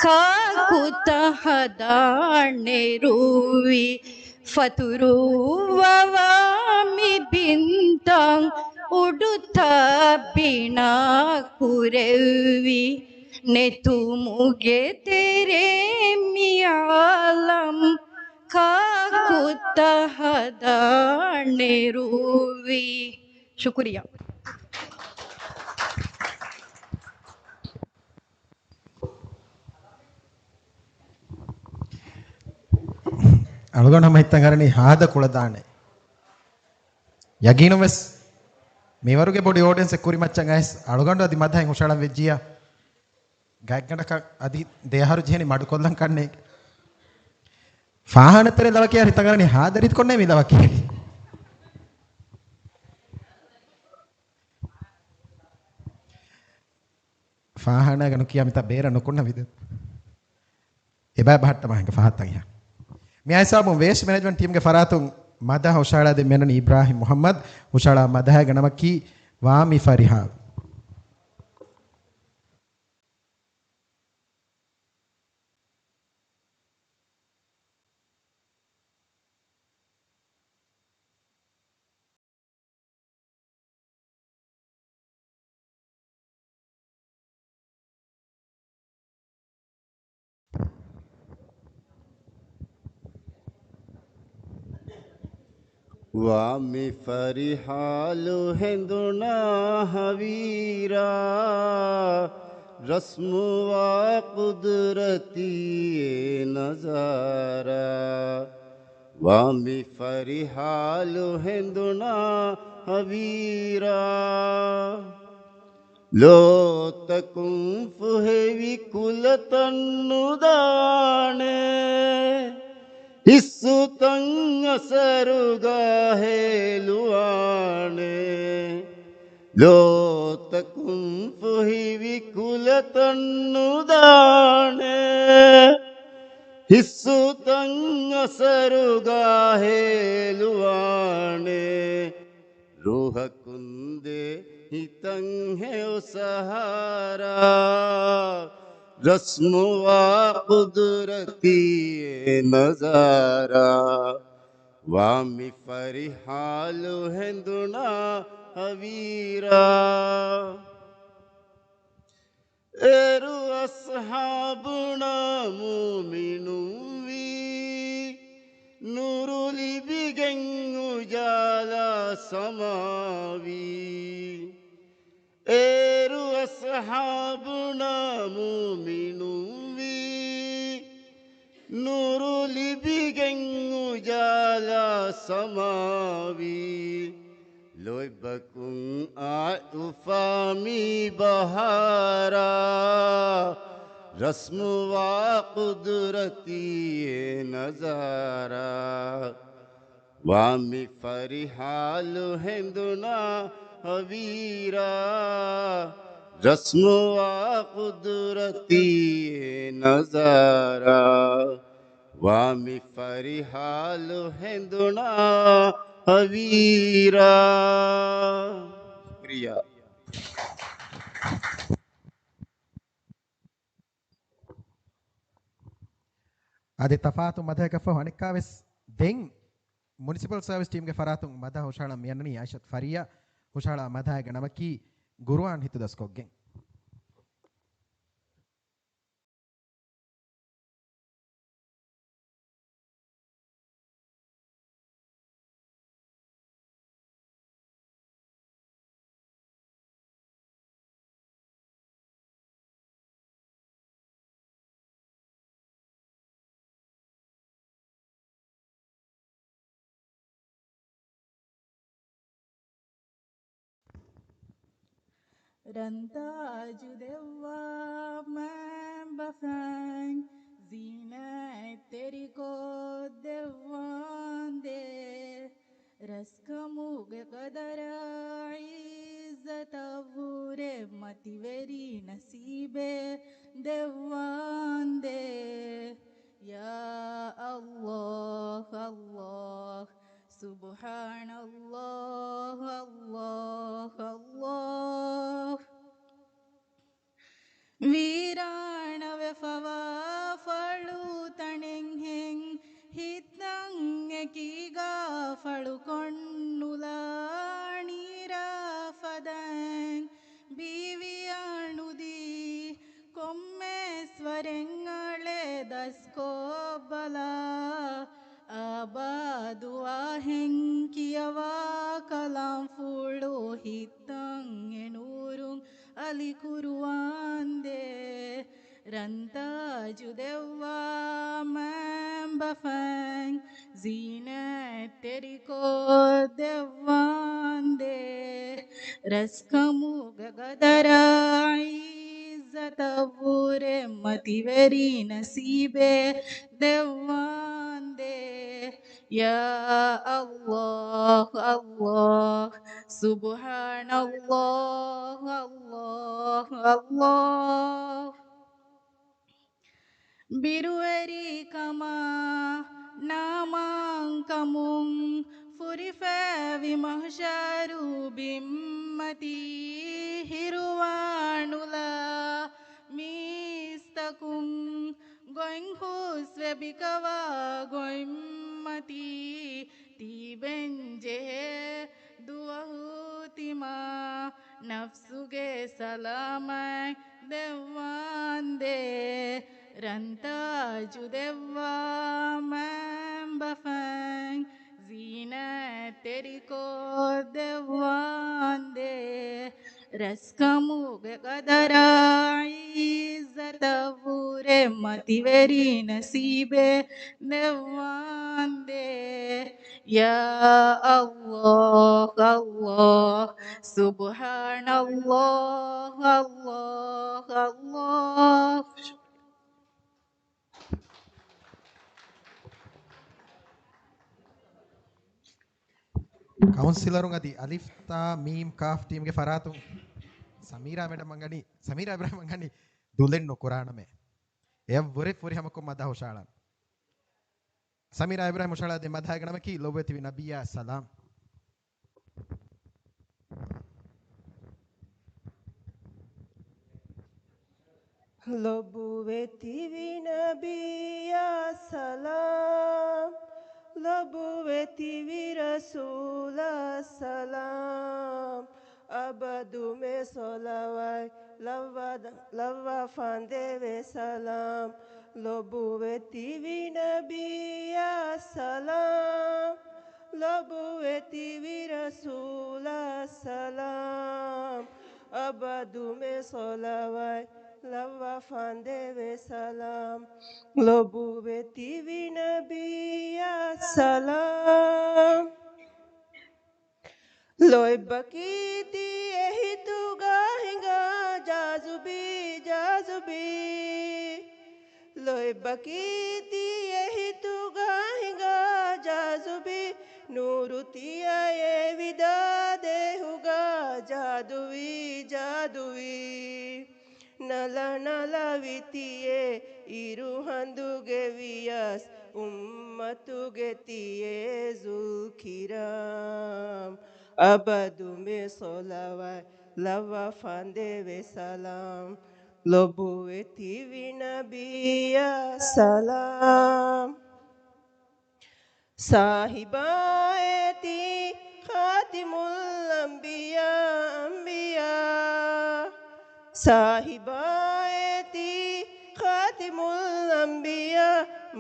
ކާކުތަ ހަދާނެރުވި. ފަތުރުއްވަވާ މި ބިންތައް އުޑުތައް ބިނާ ކުރެއްވި. ނެތުމުގެ ތެރޭ މި އާލަމް ކާކުތަ ހަދާނެރުވި. ޝުކުރިއްޔާ. އަޅުގަނޑު ހަމަ ހިތަށް އަރަނީ ހާދަ ކުޅަދާނެ. ޔަގީނުން ވެސް މިވަރުގެ ބޮޑި އޯޑިއެންސެއް ކުރިމައްޗަށް އައިސް އަޅުގަނޑު އަދި މަދަހައިން ހުށަހަޅަން ވެއްޖިއްޔާ. ގާތްގަނޑަކަށް އަދި ދެ އަހަރު ޖެހެނީ މަޑުކޮށްލަން ކަންނޭނގެ. ފާހާނަ ތެރޭ ލަވަކިޔާ ހިތަށް އަރަނީ ހާދަ ރީތިކޮށްނޭ މި ލަވަކިޔަކީ. ފާހާނާގެ ނުކިޔާ މިތާ ބޭރަށް ނުކުންނަ ވިދެ. އެބައި ބަހައްޓަމާ ހިނގާ ފަހަތަށް އެހާ. މި އައިސް ސާބުން ވޭސްޓް މެނޭޖްމަންޓް ޓީމްގެ ފަރާތުން މަދަހަ ހުށަހަޅާދޭ މިއަންނަނީ އިބްރާހިމް މުހައްމަދު. ހުށަހަޅާ މަދަހައިގެ ނަމަކީ ވާ މި ފަރިހާލު. ވާ މި ފަރިހާލު ހެނދުނާ ހަވީރާ، ރަސްމުވާ ޤުދުރަތީ އެ ނަޒާރާ. ވާ މި ފަރިހާލު ހެނދުނާ ހަވީރާ، ލޯތަކުން ފުހެވި ކުލަތައް ނުދާނެ، ހިއްސުތައް އަސަރުގަ ހޭލުވާނެ. ލޯތަކުން ފުހިވި ކުލަތައް ނުދާނެ، ހިއްސުތައް އަސަރުގަ ހޭލުވާނެ. ރޫހަކުން ދޭ ހިތަށް ހެޔޮ ސަހާރާ، ރަސްމުވާ ޤުދުރަތީ އެ ނަޒާރާ. ވާ މި ފަރިހާލު ހެނދުނާ ހަވީރާ. އޭރު އަޞްޙާބުންނާ މުއުމިނުންވީ، ނޫރު ލިބިގެން އުޖާލާ ސަމާވީ. އޭރު އަޞްޙާބުންނާ މުއުމިނުންވީ، ނޫރު ލިބިގެން އުޖާލާ ސަމާވީ. ލޯތްބަކުން އާ އުފާ މި ބަހާރާ، ރަސްމުވާ ޤުދުރަތީ އެ ނަޒާރާ. ވާ މި ފަރިހާލު ހެނދުނާ ހަވީރާ، ރަސްމުވާ ޤުދުރަތީ އެ ނަޒާރާ. ވާ މި ފަރިހާލު ހެނދުނާ ހަވީރާ. ޝުކްރިއްޔާ. އަދި ތަފާތު މަދަހަކަށްފަހު އަނެއްކާވެސް ދެން މުނިސިޕަލް ސަރވިސް ޓީމްގެ ފަރާތުން މަދަހަ ހުށަހަޅަން މިއަންނަނީ އައިޝަތު ފަރިޔާ. ހުށަހަޅާ މަދަހައިގެ ނަމަކީ ގުރުއާން ހިތުދަސްކޮށްގެން. ރަންތާޖު ދެއްވާ މައިންބަފައިން، ޒީނަތްތެރިކޮށް ދެއްވާނދޭ. ރަސްކަމުގެ ޤަދަރާ ޢިއްޒަތަށް ވުރެ މަތިވެރި ނަސީބެއް ދެއްވާނދޭ. ޔާ ﷲ، ﷲ، ސުބުޙާނައްލާހް، އައްލާހް، އައްލާހް. ވީރާނަވެފަވާ ފަޅުތަނެއްހެން ހިތްތައް އެކީގާ ފަޅުކޮށްނުލާ، ނީރާ ފަދައިން ބީވިޔާ ނުދީ، ކޮންމެސް ވަރެއް އަޅެ ދަސްކޮށްބަލާ. އާބާދުވާހެން ކިޔަވާ ކަލާމްފުޅު ހިތްތައް އެ ނޫރުން އަލިކުރުވާންދޭ. ރަންތާޖު ދެއްވާ މައިންބަފައިން ޒީނަތްތެރިކޮށް ދެއްވާންދޭ. ރަސްކަމުގެ ގަދަރާ އިއްޒަތަށްވުރެ މަތިވެރި ނަސީބެއް ދެއްވާންދޭ. ޔާ އައްލާހް، އައްލާހް، ސުބުޙާނައްލާހް، އައްލާހް، އައްލާހް. ބިރުވެރިކަމާ ނާމާންކަމުން ފުރިފައިވި މަޙްޝަރު ބިންމަތީ، ހިރުވާނުލާ މީސްތަކުން ގޮތް ހުސްވެ ބިކަވާ ގޮތްމަތީ، ތިބެންޖެހޭ ދުވަހު ތިމާ ނަފްސުގެ ސަލާމަތް ދެއްވާންދޭ. ރަންތާޖު ދެއްވާ މައިންބަފައިން ޒީނަތްތެރިކޮށް ދެއްވާންދޭ. ރަސްކަމުގެ ގަދަރާ އިއްޒަތަށްވުރެ މަތިވެރި ނަސީބެއް ދެއްވާންދޭ. ޔާ އައްލާހް، އައްލާހް، ސުބުޙާނައްލާހް، އައްލާހް، އައްލާހް. ކައުންސިލަރުން އަދި އަލިފް ތާ މީމް ކާފް ޓީމްގެ ފަރާތުން ސަމީރާ މެޑަމް އަންގަނީ، ސަމީރާ އިބްރާހިމް އަންގަނީ ދުލެއް ނުކުރާނަމޭ. އެއަށްވުރެ ފުރިހަމަކޮށް މަދާ ހުށައަޅާން. ސަމީރާ އިބްރާހިމް ހުށައަޅާދޭ މަދާ ގަނަމަކީ ލޮބުވެތިވި ނަބިއްޔާ ސަލާމް. ލޮބުވެތިވި ނަބިއްޔާ ސަލާމް، ލޮބުވެތިވި ރަސޫލާ ސަލާމް، އަބަދުމެ ޞަލަވާތް ލައްވާ، ލައްވާފާނދޭވެ ސަލާމް. ލޮބުވެތިވި ނަބިއްޔާ ސަލާމް، ލޮބުވެތިވި ރަސޫލާ ސަލާމް، އަބަދުމެ ޞަލަވާތް ލައްވާފާނދޭވެ ސަލާމް. ލޮބުވެތިވި ނަބިއްޔާ ސަލާމް. ލޯތްބަކީ ތިޔަ ހިތުގަ ހިނގާ ޖާޒުބީ، ޖާޒުބީ. ލޯތްބަކީ ތިޔަ ހިތުގަ ހިނގާ ޖާޒުބީ. ނޫރު ތިޔަ އެ ވިދާ ދޭހުގަ ޖާދުވީ، ޖާދުވީ. ނަލަ ނަލަވި ތިޔެ އިރު ހަނދުގެ ވިޔަސް، އުއްމަތުގެ ތިޔެ ޒުލްކިރާމް. އަބަދުމެ ޞަލަވާތް ލައްވާފާނދޭވެ ސަލާމް. ލޮބުވެތިވި ނަބިއްޔާ ސަލާމް. ސާހިބާ އޭތި ޚާތިމުލް އަންބިޔާ، އަންބިޔާ. ސާހިބާ އޭތި ޚާތިމުލް އަންބިޔާ،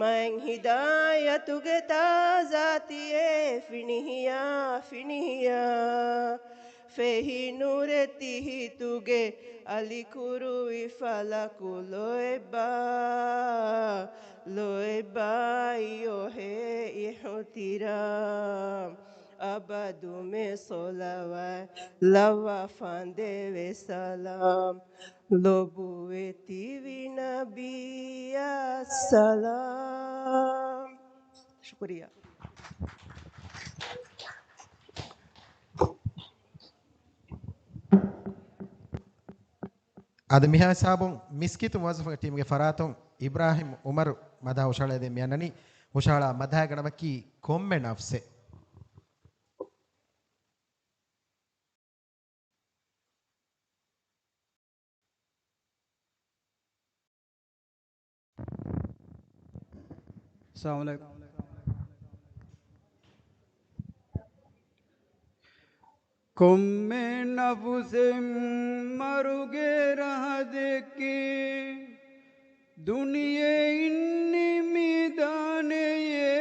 މައިން ހިދާޔަތުގެ ތާޒާ ތިޔެ ފިނިހިޔާ، ފިނިހިޔާ. ފެހި ނުރެތި ހިތުގެ އަލިކުރުވި ފަލަކު ލޯތްބާ، ލޯތްބާއި އޮހޭ އިޙުތިރާމް. އަބަދުމެ ޞަލަވާތް ލައްވާފާނދޭވެ ސަލާމް. ލޮބުވެތިވި ނަބިއްޔާ ސަލާމް. ޝުކުރިއްޔާ. އަދި މިހާ ހިސާބުން މިސްކިތު މުވައްޒަފުންގެ ޓީމްގެ ފަރާތުން އިބްރާހިމް އުމަރު މަދާ ހުށައަޅައިދޭން މިއަންނަނީ. ހުށައަޅާ މަދާގެ ނަމަކީ ކޮންމެ ނަފްސެއް. އައްސަލާމު ޢަލައިކުމް. ކޮންމެ ނަފުސެއް މަރުގެ ރަހަ ދެއްކި، ދުނިޔެއިން ނިމިދާނެޔޭ.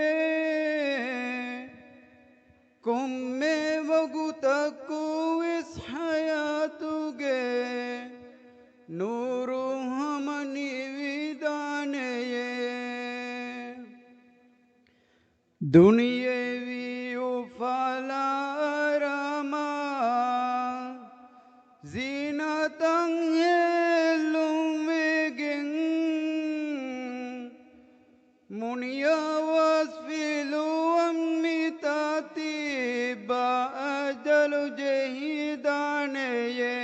ކޮންމެ ވަގުތަކުވެސް ޙަޔާތުގެ ނޫރު ހަމަ ނިވިދާނެޔޭ. ދުނިޔެވީ އުފާލާ އަރާމާ ޒީނަތަށް ހެއްލުން ވެގެން، މުނިޔާވަސް ފިލުވަން މިތާ ތިއްބާ އަޖަލު ޖެހިދާނެޔޭ.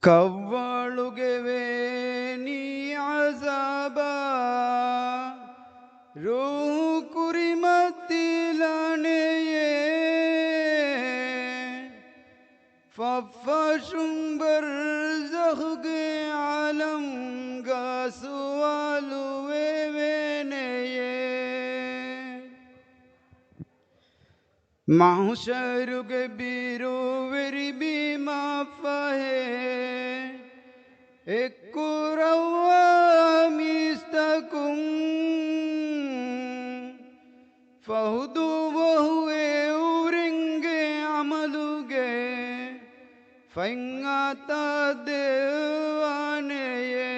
ކައްވަޅުގެ ވޭނީ ޢަޒާބާ، ރޫޙު ކުރިމަތިލާނެޔޭ. ފަށްފަށުން ބަރްޒަޚުގެ ޢާލަމްގަ ސުވާލު ވެވޭނެޔޭ. މަޙްޝަރުގެ ބިރުވެރި ބީމާ ފަހެ، އެއްކުރައްވާ މީސްތަކުން، ފަހު ދުވަހު އެ އުރެންގެ ޢަމަލުގެ ފަތް އަތާ ދެއްވާނެޔޭ.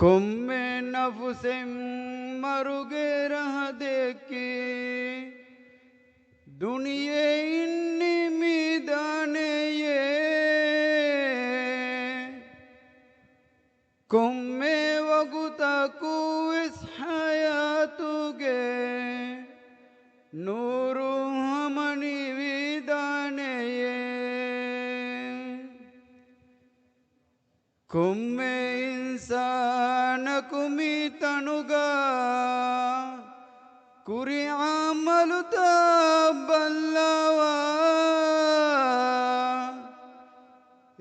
ކޮންމެ ނަފުސެއް މަރުގެ ރަހަ ދެއްކި، ދުނިޔެއިން ނިމިދާނެޔޭ. ކޮންމެ ވަގުތަކުވެސް ޙަޔާތުގެ ނޫރު ހަމަ ނިވިދާނެޔޭ. ކޮންމެ އިންސާނަކު މި ތަނުގަ ކުރި ޢަމަލުތައް ބައްލަވާ،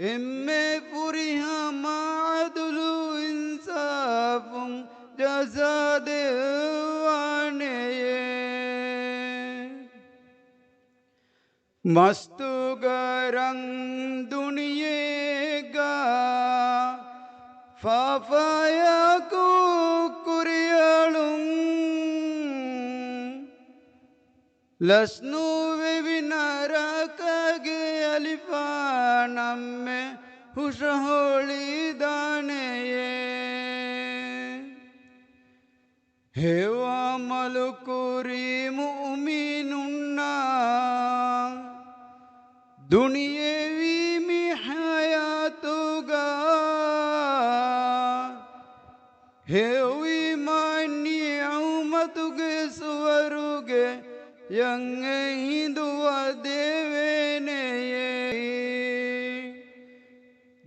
އެންމެ ފުރިހަމަ ޢަދުލު އިންސާފުން ޖަޒާ ދެއްވާނެޔޭ. މަސްތުގަ ރަން ދުނިޔޭގަ ފާފަޔަކު ކުރިއަޅުން، ލަސްނުވެވި ނަރަކަގެ އަލިފާނަށްމެ ހުށަހޮޅިދާނެޔޭ. ހެޔޮ ޢަމަލު ކުރި މުއުމިނުންނާ ދުނިޔެވީ މި ޙަޔާތުގަ ހެޔޮ އީމާން ނިޢުމަތުގެ ސުވަރުގެޔަށް އެ ހިނދުވަދެވޭނެޔޭ.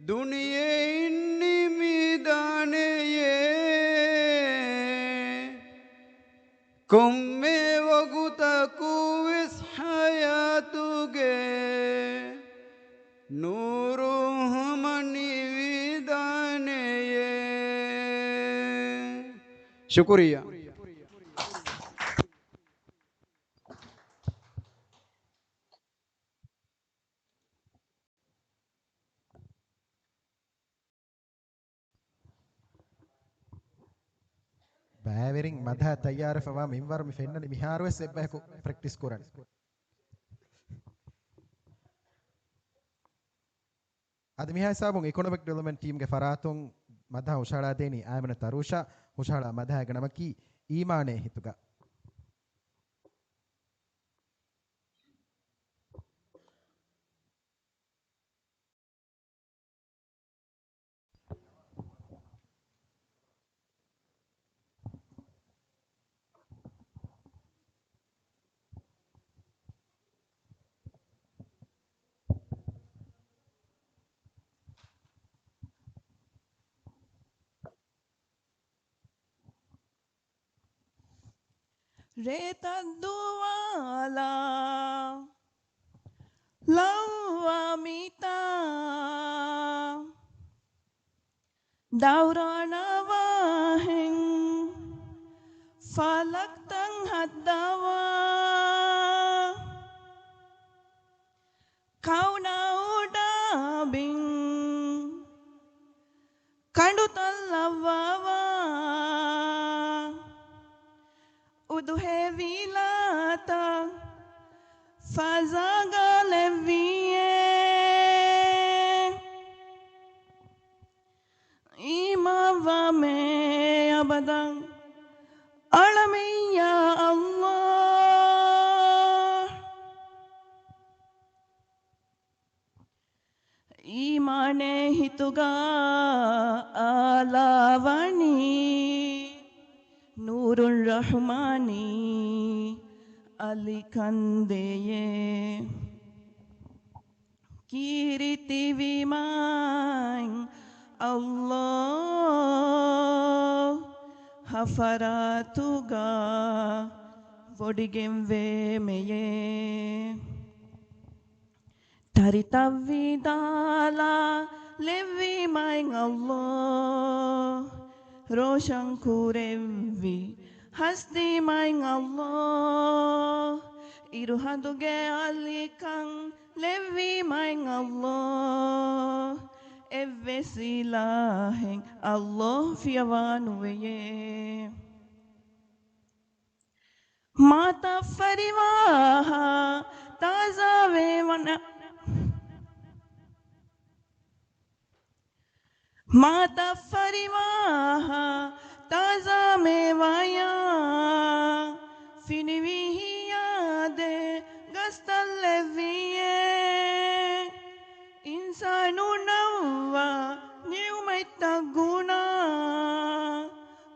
ދުނިޔެއިން ނިމިދާނެޔޭ. ކޮންމެ ވަގުތަކުވެސް ޙަޔާތުގެ ނޫރު ހަމަ ނިވިދާނެޔޭ. ޝުކުރިއްޔާ. ބައިވެރިން މަދަހަ ތައްޔާރުވެފަވާ މިންވަރު މި ފެންނަނީ، މިހާރުވެސް އެއްބަޔަކު ޕްރެކްޓިސް ކުރަން. އަދި މިހާ ހިސާބުން އިކޮނޮމިކް ޑިވެލޮޕްމަންޓް ޓީމްގެ ފަރާތުން މަދަހަ ހުށަހަޅާދޭނީ އައިމަނަތު އަރޫޝާ. ހުށަހަޅާ މަދަހާގެ ނަމަކީ އީމާނޭ ހިތުގަ. ރޭތައް ދުވާލާ ލައްވާ މިތާ، ދައުރާނަވާހެން ފަލަކްތައް ހައްދަވާ، ކައުނަ އުޑާ ބިން ކަނޑުތައް ލައްވަވާ، އުދުހޭ ވިލާތައް ފަޒާގަ ލެއްވިއޭ. އީމާންވަމޭ އަބަދަށް އަޅަމެއްޔާ ﷲ. އީމާނެއް ހިތުގަ އާލާވަނީ، ނޫރު ރަޙްމާނީ އަލިކަންދެޔޭ. ކީރިތިވީމާތް ﷲ ހަފަރާތުގަ ވޮޑިގެންވޭމެޔޭ. ތަރިތައް ވިދާލާ ލެއްވީމާތް ﷲ، ރޯޝަން ކުރެއްވި ހަސްތީމާތް ﷲ، އިރުހަނދުގެ އަލިކަން ލެއްވީމާތް ﷲ، އެއްވެސް އިލާހެއް ﷲ ފިޔަވާ ނުވެޔޭ. މާތައް ފަރިވާހާ ތާޒާވޭ ވަނަ، މާތައް ފަރިވާހާ ތާޒާ މޭވާޔާ، ފިނިވި ހިޔާދޭ ގަސްތައް ލެއްވިއޭ. އިންސާނުންނަށްވާ ނިޢުމަތްތައް ގުނާ،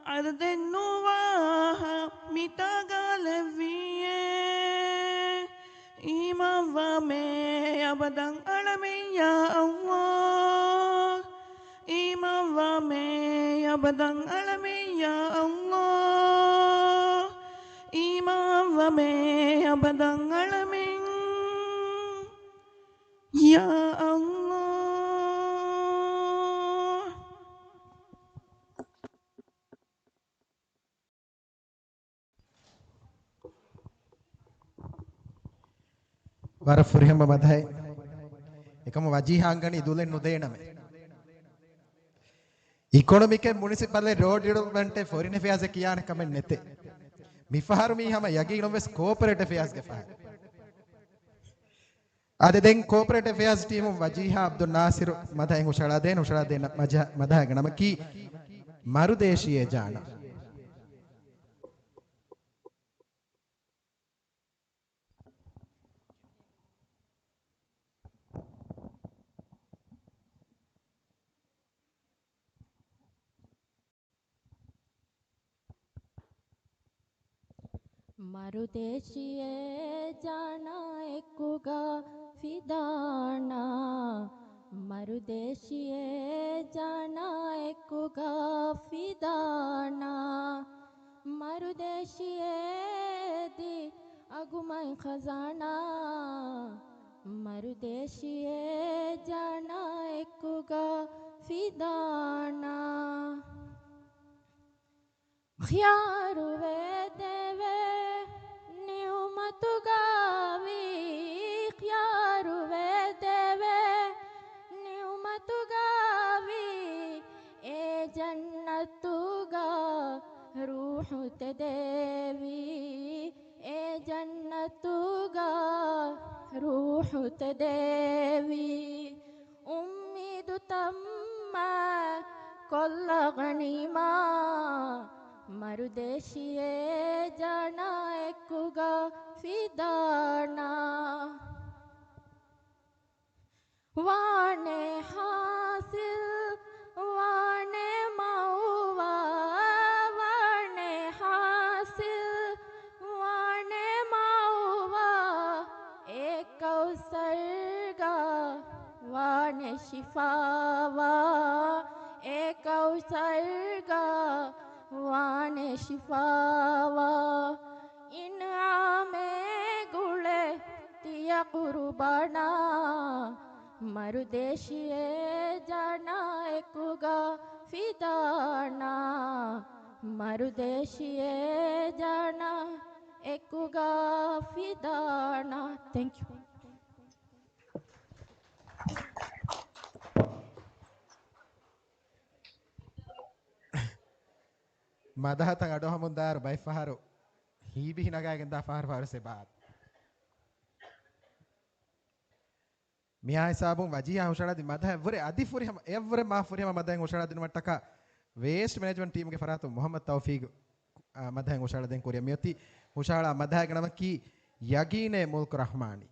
ޢަދަދެއް ނުވާހާ މިތާގަ ލެއްވިއޭ. އީމާންވަމޭ އަބަދަށް އަޅަމެއްޔާ ﷲ. އީމާންވަމޭ އަބަދަށް އަޅަމެއްޔާ ﷲ. އީމާންވަމޭ އަބަދަށް އަޅަމެއް ޔާ ﷲ. ވަރަށް ފުރިހަމަ މަދަހެއް. އެކަމަ ވަޖީހާ އަންގަނީ ދުލެއް ނުދޭނަމޭ. އިކޮނޮމިކެއް، މުނިސިޕަލެއް، ރޯޑް ޑިވެލޮޕްމަންޓެއް، ފޮރިން އެފެއާޒެއް ކިޔާނެ ކަމެއް ނެތޭ. މިފަހަރު މީ ހަމަ ޔަގީނުން ވެސް ކޯޕަރޭޓް އެފެއާޒްގެ ފަހަރު. އަދި ދެން ކޯޕަރޭޓް އެފެއާޒް ޓީމުން ވަޖީހާ އަބްދުލް ނާސިރު މަދަހެއް ހުށައަޅާދޭން، ހުށައަޅާދޭން މަޖާ-، މަދަހަގެ ނަމަކީ މަރުދޭޝީ އޭ ޖާނާ. މަރުދޭޝީ އޭ ޖާނާ އެކުގަ ފިދާނާ، މަރުދޭޝީ އޭ ޖާނާ އެކުގަ ފިދާނާ، މަރުދޭޝީ އޭ ދި އަގުމަތް ޚަޒާނާ، މަރުދޭޝީ އޭ ޖާނާ އެކުގަ ފިދާނާ. ޚިޔާރުވެ ދެވޭ ނިޢުމަތުގަ ވީ، ޚިޔާރުވެ ދެވޭ ނިޢުމަތުގަ ވީ، އެ ޖަންނަތުގަ ރޫޙު ތެދެވީ، އެ ޖަންނަތުގަ ރޫޙު ތެދެވީ. އުއްމީދު ތައްމާ ކޮށްލަ ޣަނީމާ، މަރުދޭޝީ އޭ ޖާނާ އެކުގަ ފިދާނާ. ވާނެ ޙާޞިލް ވާނެ މައުވާ، ވާނެ ޙާޞިލް ވާނެ މައުވާ، އެ ކައުސަރްގަ ވާނެ ޝިފާވާ، އެ ކައުސަރްގަ ވާނެ ޝިފާވާ. އިންޢާމެއް ގުޅޭ ތިޔަ ޤުރުބާނާ، މަރުދޭޝީ އޭ ޖާނާ އެކުގަ ފި ދާނަ، މަރުދޭށިއޭ ޖާނަ، އެކުގަ ފިދާނަ. Thank you. މަދަހަތައް އަޑުއަހަމުން ދާއިރު ބައެއްފަހަރު ހީބިހި ނަގާގެން ދާ ފަހަރު ފަހަރު ސެބާ. މިހާ ހިސާބުން ވަޖީހާ ހުށަހަޅާދިން މަދަހަށްވުރެ އަދި ފުރިހަމަ، އެއަށްވުރެ މާ ފުރިހަމަ މަދަހެއް ހުށަހަޅާދިނުމަށްޓަކާ ވޭސްޓް މެނޭޖްމަންޓް ޓީމުގެ ފަރާތުން މުހައްމަދު ތައުފީގު، އާ، މަދަހެއް ހުށަހަޅާދޭން ކުރިއަށް މިއޮތީ. ހުށަހަޅާ މަދަހާގެ ނަމަކީ ޔަގީނޭ މުލްކު ރަހްމާނީ.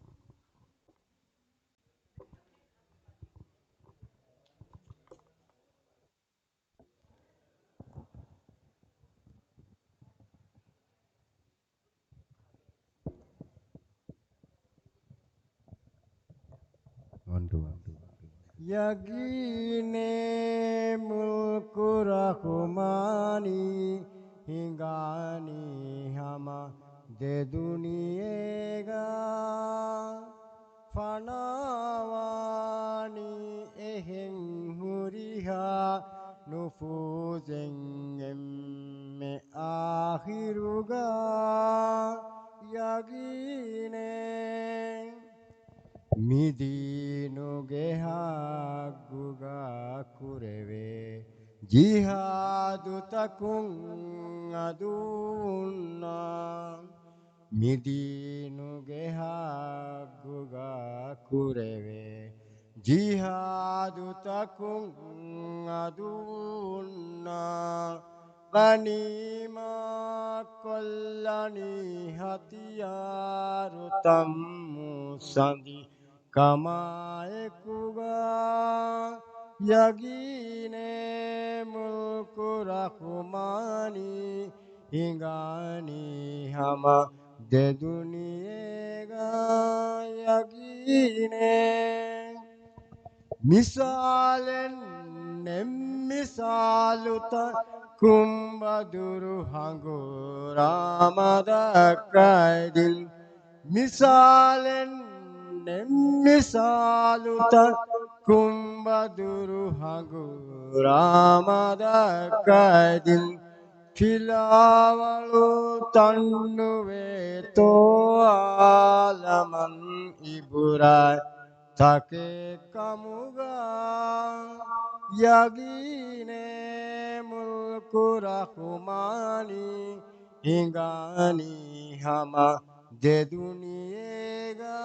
ޔަގީނޭ މުލްކު ރަހުމާނީ، ހިނގާނީ ހަމަ ދެ ދުނިޔޭގަ. ފަނާވާނީ އެހެން ހުރިހާ ނުފޫޒެއް އެންމެ އާޚިރުގަ. ޔަގީނޭ މި ދީނުގެ ހައްގުގަ ކުރެވޭ ޖިހާދުތަކުން އަދުއްވުންނާ. މި ދީނުގެ ހައްގުގަ ކުރެވޭ ޖިހާދުތަކުން އަދުއްވުންނާ. ޣަނީމާ ކޮށްލަނީ ހަތިޔާރު ތައް މޫސަނދި ކަމާއެކުގަ. ޔަގީނޭ މުލްކު ރަހުމާނީ، ހިނގާނީ ހަމަ ދެ ދުނިޔޭގަ. ޔަގީނޭ މިސާލެއް ނެތް މިސާލުތައް ކުނބަދުރު ހަނގުރާ މަދަކައިދިން. މިސާލެއް ނެތް މިސާލުތައް ކުނބަދުރު ހަނގުރާ މަދަކައިދިން. ފިލާވަޅު ތަންނުވޭތޯ އާލަމަށް އިބުރަތް ތަކެއް ކަމުގަ. ޔަގީނޭ މުލްކު ރަހުމާނީ، ހިނގާނީ ހަމަ ދެ ދުނިޔޭގަ.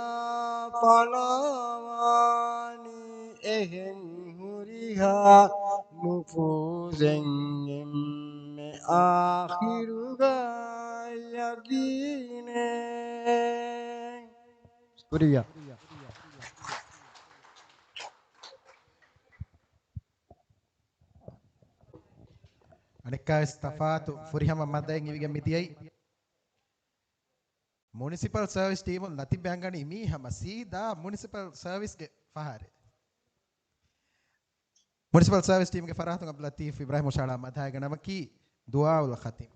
ފަނާވާނީ އެހެން ހުރިހާ ނުފޫޒެއް އެންމެ އާޚިރުގަ. ޔަގީނޭ. ޝުކުރިއްޔާ. އަނެއްކާވެސް ތަފާތު ފުރިހަމަ މަދައެއް އިވިގެން މިދިޔައީ. މުނިސިޕަލް ސަރވިސް ޓީމުން ލަތިފް އަންގަނީ މީ ހަމަ ސީދާ މުނިސިޕަލް ސަރވިސްގެ ފަހަރެއް. މުނިސިޕަލް ސަރވިސް ޓީމުގެ ފަރާތުން އަބްދުލް ލަތީފް އިބްރާހިމް ހުށަހަޅާ މަދަހާގެ ނަމަކީ ދުޢާއުލް ޚަތީމް.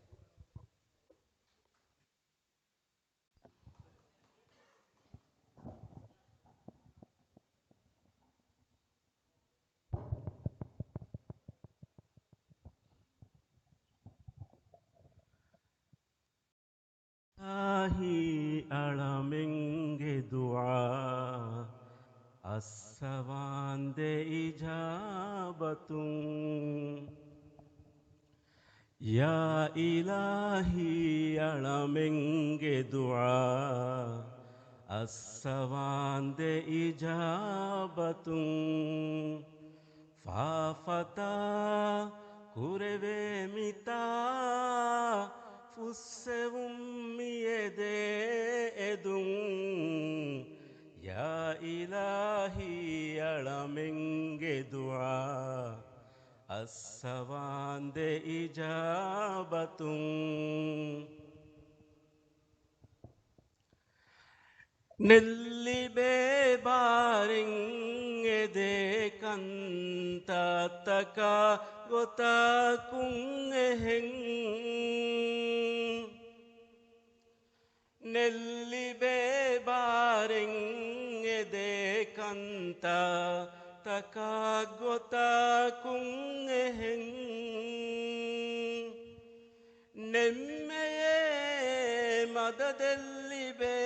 އިލާހީ އަޅަމެންގެ ދުޢާ އައްސަވާންދެ އިޖާބަތުން. ޔާ އިލާހީ އަޅަމެންގެ ދުޢާ އައްސަވާންދެ އިޖާބަތުން. ފާފަތާ ކުރެވޭ މިތާ ފުއްސެވުން މިއެދޭ އެދުން. ޔާ އިލާހީ އަޅަމެންގެ ދުޢާ އައްސަވާންދެ އިޖާބަތުން. ނެއްލިބޭ ބާރެއް އެދޭ ކަންތައްތަކާ ގޮތަކުން އެހެން. ނެއްލިބޭ ބާރެއް އެދޭ ކަންތައް ތަކާ ގޮތަކުން އެހެން ނެންމެޔޭ މަދަދެއްލިބޭ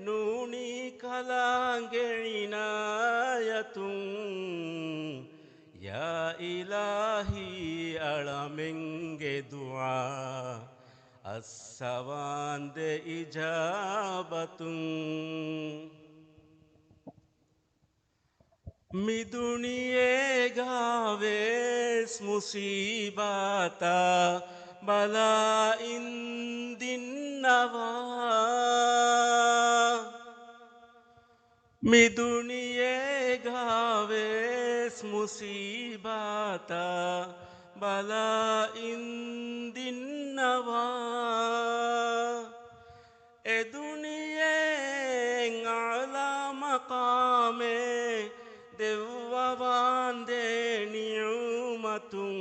ނޫނީ ކަލާނގެ އިނާޔަތުން. ޔާ އިލާހީ އަޅަމެންގެ ދުޢާ އައްސަވާންދެ އިޖާބަތުން. މިދުނިޔޭގާވެސް މުސީބާތާ ބަލާއިން ދިންނަވާ. މިދުނިޔޭގާވެސް މުސީބާތާ ބަލާއިން ދިންނަވާ. އެދުނިޔެއިން އަޢްލާ މަޤާމެއް ދެއްވަވާންދޭ ނިޢުމަތުން.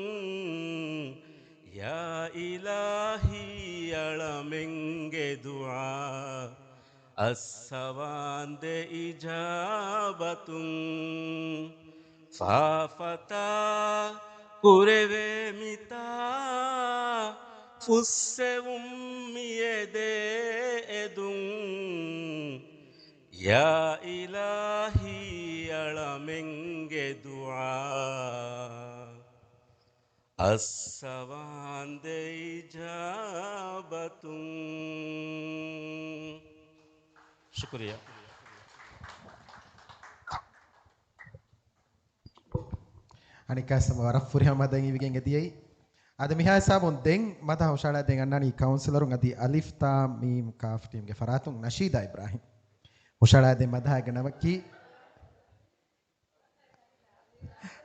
ޔާ އިލާހީ އަޅަމެންގެ ދުޢާ އައްސަވާންދެ އިޖާބަތުން. ފާފަތާ ކުރެވޭ މިތާ ފުއްސެވުން މިއެދޭ އެދުން. ޔާ އިލާހީ އަޅަމެންގެ ދުޢާ އައްސަވާންދެ އިޖާބަތުން. ޝުކުރިއްޔާ. އަނެއްކާވެސް ހަމަ ވަރަށް ފުރިހަމަ މަދަދެއް އިވިގެން އެދިޔައީ. އަދި މިހާ ހިސާބުން ދެން މަދަހަ ހުށަހަޅާދޭން އަންނާނީ ކައުންސިލަރުން އަދި އަލިފް ތާ މީމް ކާފް ޓީމްގެ ފަރާތުން ނަޝީދާ އިބްރާހިމް. ހުށަހަޅާދޭން މަދަހައިގެ ނަމަކީ،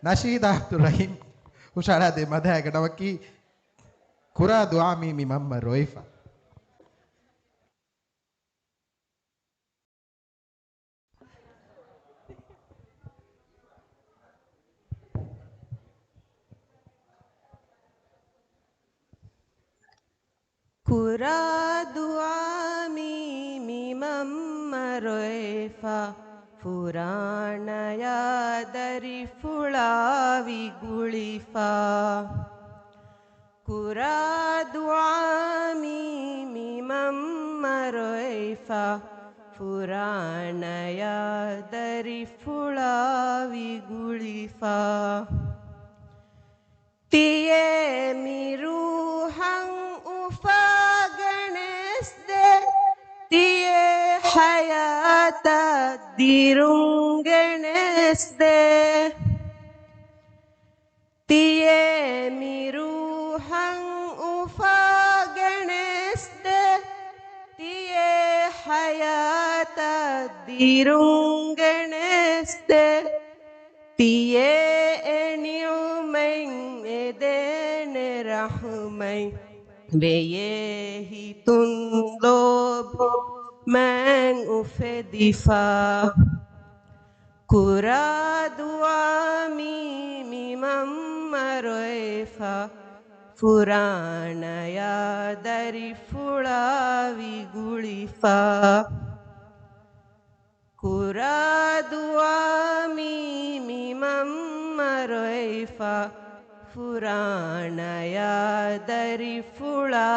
ނަޝީދާ އަބްދުއްރަހީމް. ހުށަހަޅާދޭން މަދަހައިގެ ނަމަކީ، ކުރާ ދުޢާ މީ މި މަންމަ ރޮއިފަ. ކުރާ ދުޢާ މީ މި މަންމަ ރޮއިފަ، ފުރާނަޔާ ދަރިފުޅާ ވިގުޅިފަ. ކުރާ ދުޢާ މީ މި މަންމަ ރޮއިފަ، ފުރާނަޔާ ދަރިފުޅާ ވިގުޅިފަ. ތިޔޭ މި ރޫޙަށް އުފާގެނެސްދޭ، ތިޔޭ ޙަޔާތަށް ދިރުންގެނެސްދޭ. ތިޔޭ މި ރޫޙަށް އުފާގެނެސްދޭ، ތިޔޭ ޙަޔާތަށް ދިރުންގެނެސްދޭ. ތިޔޭ އެ ނިޢުމަތް އެދޭނެ ރަޙުމަތް، ވެޔޭ ހިތުން ލޯބި މާތް އުފެދިފަ. ކުރާ ދުޢާ މީ މި މަންމަ ރޮއިފަ، ފުރާނަޔާ ދަރިފުޅާ ވިގުޅިފަ. ކުރާ ދުޢާ މީ މި މަންމަ ރޮއިފަ، ފުރާނަޔާ ދަރިފުޅާ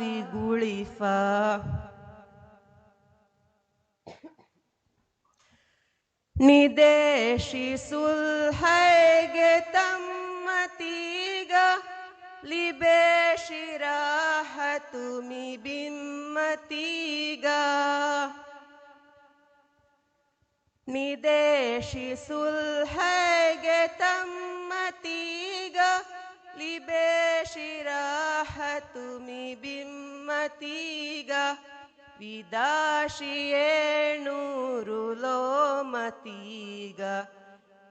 ވިގުޅިފަ. ނިދޭށި ޞުލްޙައިގެ ތަންމަތީގަ، ލިބޭށި ރާޙަތު މި ބިންމަތީގަ. ނިދޭށި ޞުލްޙައިގެ ތަންމަތީގަ، ލިބޭށި ރާޙަތު މި ބިންމަތީގަ. ވިދާށި އެ ނޫރު ލޯމަތީގަ،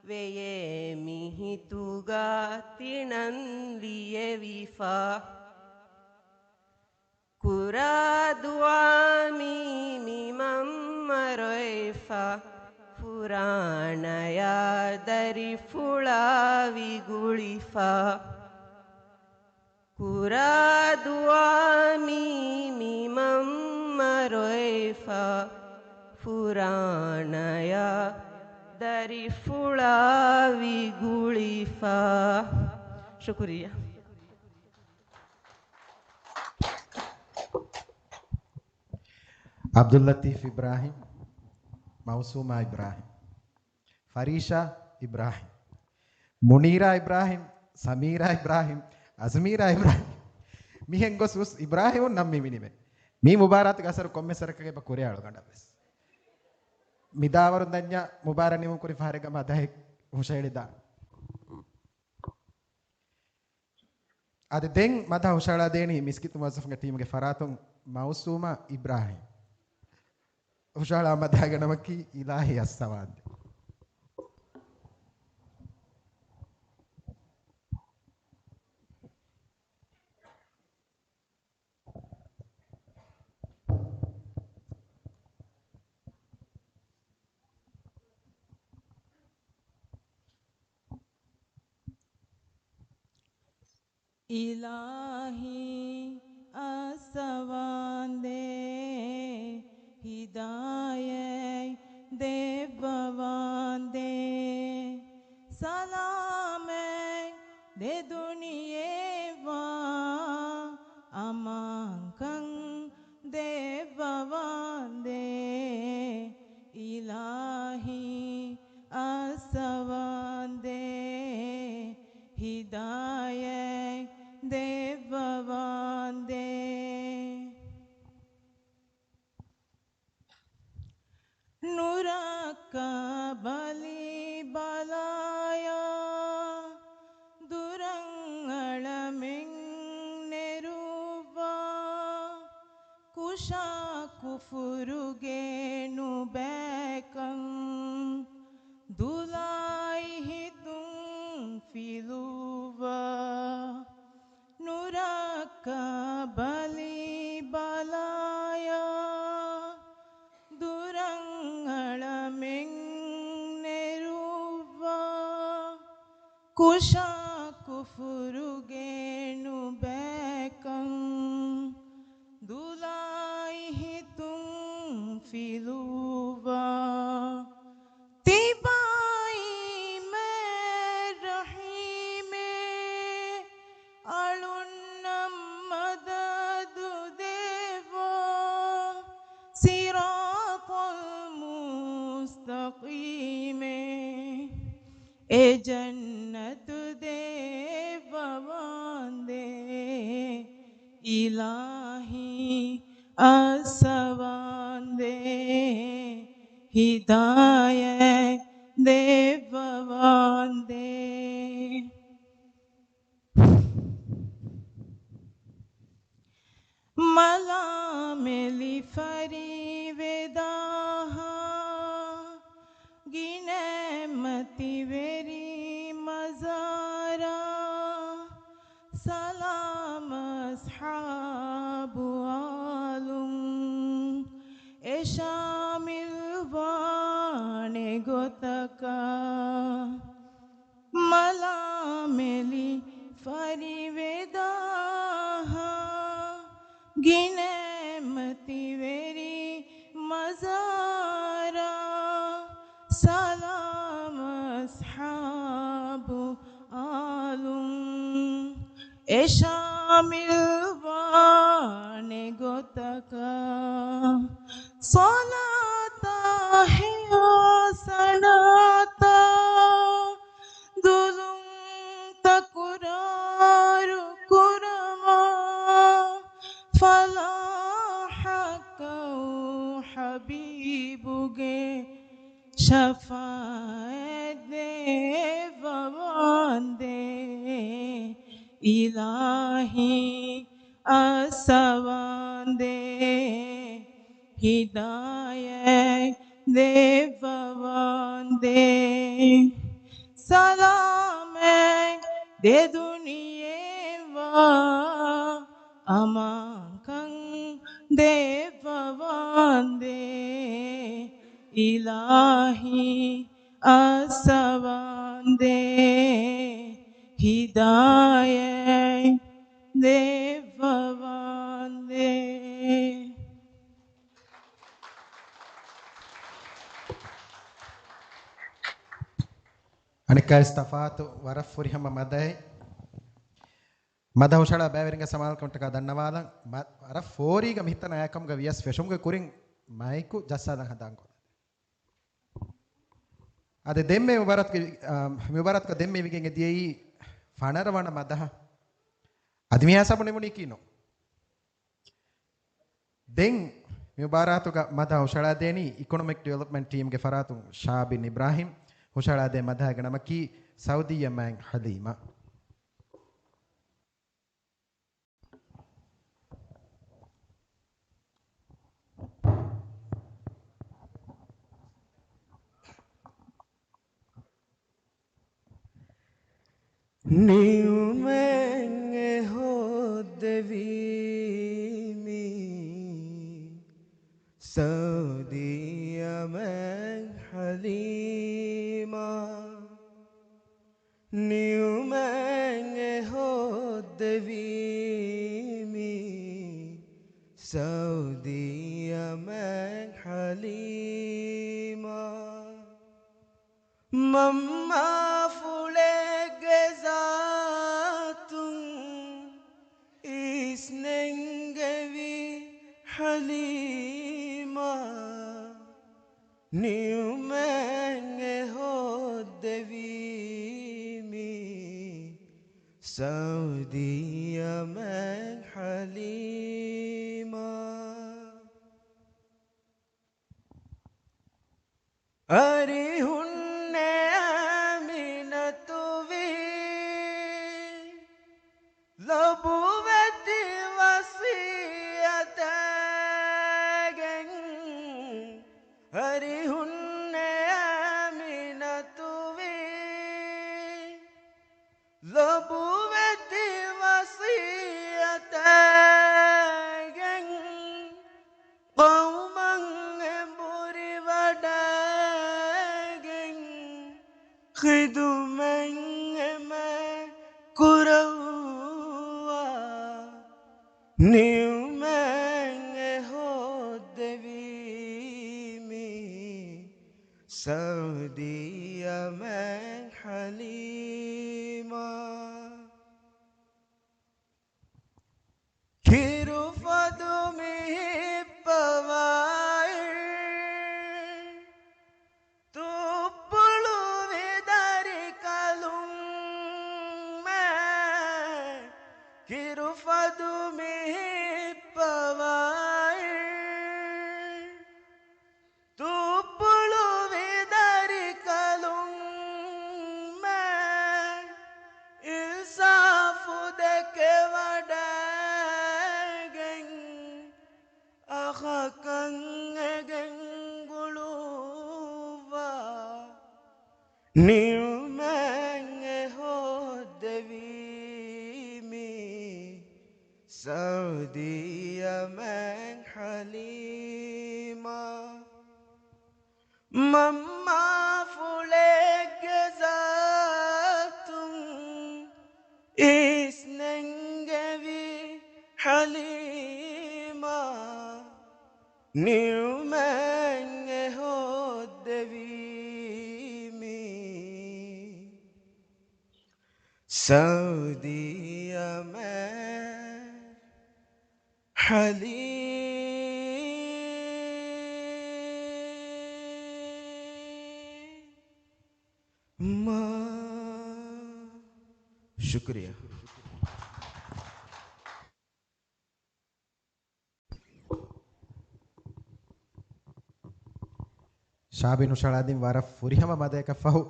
ވެޔޭ މި ހިތުގަ ތިނަން ލިޔެވިފަ. ކުރާ ދުޢާ މީ މި މަންމަ ރޮއިފަ، ފުރާނަޔާ ދަރިފުޅާ ވިގުޅިފަ. ކުރާ ދުޢާ މީ މި މަންމަ ރޮއިފަ، ފުރާނަޔާ ދަރިފުޅާ ވިގުޅިފަ. ޝުކުރިއްޔާ. ޢަބްދުއްލަތީފް އިބްރާހިމް، މައުސޫމާ އިބްރާހިމް، ފަރީޝާ އިބްރާހިމް، މުނީރާ އިބްރާހިމް، ސަމީރާ އިބްރާހިމް، އަޒްމީރާ އިބްރާހިމް، މިހެން ގޮސް އިބްރާހިމުން ނަން މި މިނިވޭ. މީ މުބާރާތުގެ އަސަރު ކޮންމެ ސަރަކަށް އެބަ ކުރިއަޅުގަނޑަށް ވެސް. މިދާވަރު ދަންޏާ މުބާރާތް ނިމުން ކުރި ފަހަރެއްގަ މަދަހެއް ހުށައެޅިދާނެ. އަދި ދެން މަދަހަ ހުށައަޅާދޭނީ މިސްކިތު މުވައްޒަފުންގެ ޓީމުގެ ފަރާތުން މައުސޫމާ އިބްރާހިމް. ހުށައަޅާ މަދަހަގެ ނަމަކީ އިލާހީ އައްސަވާނދޭ. އިލާހީ އައްސަވާނދޭ، ހިދާޔަތް ދެއްވަވާނދޭ، ސަލާމަތް ދެ ދުނިޔެއަށް ވާ އަމާންކަން ދެއްވަވާނދޭ، އިލާހީ އައްސަވާނދޭ، ހިދާޔަތް ދެއްވަވާނދޭ. ނުރައްކާ ބަލި ބަލާޔާ، ދުރަށް އަޅަމެން ނެރުއްވާ، ކުށާ ކުފުރުގެ ނުބައިކަން، ދުލާއި ހިތުން ފިލުއްވާ. ނުރައްކާ ބަލި ބަލާޔާ، ދުރަށް އަޅަމެން ނެރުއްވާ، ކުށާ ކުފުރުގެ ނުބައިކަން، ދުލާއި ހިތުން ފިލުއްވާ. ތިބާއީ މެ ރަޙީމޭ، އަޅުންނަށް މަދަދު ދެއްވާ، ޞިރާޠަލް މުސްތަޤީމޭ، އެ ޖަންނަތު ދެއްވަވާނދޭ، އިލާހީ އައްސަވާނދޭ، ހިދާޔަތް ދެއްވަވާނދޭ. މަލާމެލި ފަރިވެދާހާ، ގިނަ މަތިވެރި މަޒާރާ، ސަލާމަތް އަޞްޙާބު އާލުން އެ ޝާމިލް ވާނެ ގޮތަކަށް. މަލާމެލި ފަރިވެދާހާ، ގިނަ މަތިވެރި މަޒާރާ، ސަލާމަތް އަޞްޙާބު އާލުން އެ ޝާމިލް ވާނެ ގޮތަކަށް. ޞަލާތާ ހެޔޮ ސަލާތާ، ދުލުން ތަކުރާރު ކުރަމާ، ފަލާޙަކަށް ޙަބީބުގެ ޝަފާޢަތް ދެއްވަވާނދޭ، އިލާހީ އައްސަވާނދޭ، ހިދާޔަތް ދެއްވަވާނދޭ، ސަލާމަތް ދެ ދުނިޔެއަށް ވާ އަމާންކަން ދެއްވަވާނދޭ، އިލާހީ އައްސަވާނދޭ، ހިދާޔަތް ދެއްވަވާނދޭ. އަނެއްކާވެސް ތަފާތު ވަރަށް ފުރިހަމަ މަދައެއް. މަދަ ހުށަޅާ ބައިވެރިންގެ ސަމާލުކަމަށްޓަކާ ދަންނަވާލަން. މަ-، ވަރަށް ފޯރީގަ މިހިތަނާ އެކަމުގަ ވިޔަސް ފެށުމުގެ ކުރިން މައިކު ޖައްސާލަން ހަނދާންކޮށްލަން. އަދި ދެންމެ މުބާރާތުގެ، އާ، މި މުބާރާތުގަ ދެންމެ ވިގެން އެދިޔައީ ފަނަރަ ވަނަ މަދަހަ. އަދި މި ހިސާބު ނިމުނީކީ ނޫން. ދެން މި މުބާރާތުގަ މަދަހަ ހުށަޅާދޭނީ އިކޮނޮމިކް ޑިވެލޮޕްމަންޓް ޓީމްގެ ފަރާތުން ޝާބިން އިބްރާހިމް. ހުށަޅާދޭ މަދަހަގެ ނަމަކީ ސައުދީ އަމާން ޙަލީމާ. ނިޢުމަތް އެ ހޯއްދެވީ މީ ސައުދީ އަމާން ޙަލީމާ. ނިޢުމަތް އެ ހޯއްދެވީ މީ ސައުދީ އަމާން ޙަލީމާ. މަންމާފުޅެއްގެ ޒާތުން އިސްނެންގެވި ޙަލީމާ. ނިޢުމަތް އެ ހޯއްދެވީ މީ ސައުދީ އަމާން ޙަލީމާ. އަރިހުންނެ އާމިނަތުވީ ލޮބުވެތި ވަޞިއްޔަތާގެން. އަރިހުންނެ އާމިނަތުވީ ލޮބުވެތި ވަޞިއްޔަތާގެން. ޤައުމަށް އެނބުރިވަޑައިގެން ޚިދުމަތް އެމަ ކުރައްވާ. ނިޢުމަތް އެ ހޯއްދެވީ މީ ސައުދީ އަމާން ޙަލީމާ. ކިރުފަދު މި ހިއްޕަވާއިރު، ތުއްޕުޅުވި ދަރިކަލުން މެ. ކިރުފަދު މި ހިއްޕަވާއިރު، ތުއްޕުޅުވި ދަރިކަލުން މެ. އިންސާފު ދެކެވަޑައިގެން އަޚަކަށް އެގެން ގުޅުއްވާ. ނިޢުމަތް އެ ހޯއްދެވީ މީ ސައުދީ އަމާން ޙަލީމާ. މަންމާފުޅެއްގެ ޒާތުން އިސްނެންގެވި ޙަލީމާ. ނިޢުމަތް އެ ހޯއްދެވީ މީ ސައުދީ އަމާން ޙަލީމާ. ޝުކުރިއްޔާ. ޝާބިން ހުށަހަޅާދިން ވަރަށް ފުރިހަމަ މަދަޔަކަށް ފަހު،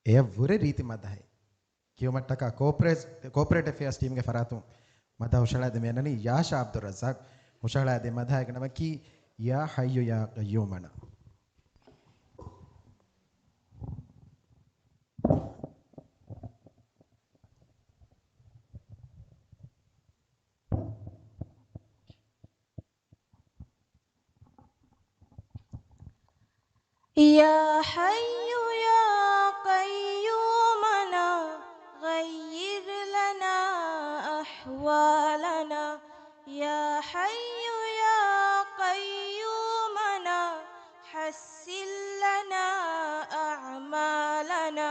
އެޔަށްވުރެ ރީތި މަދަހެއް ކިޔުމަށްޓަކާ ކޯޕަރޭ-، ކޯޕަރޭޓް އެފެއާސް ޓީމްގެ ފަރާތުން މަދަހަ ހުށަހަޅާދެ މިއަންނަނީ ޔާޝާ ޢަބްދުއްރައްޒާޤް. ހުށަހަޅާދޭ މަދަހައިގެ ނަމަކީ ޔާ ޙައްޔު ޔާ ޤައްޔޫމަނާ. يا حي يا قيومنا غير لنا أحوالنا. يا حي يا قيومنا حسن لنا أعمالنا.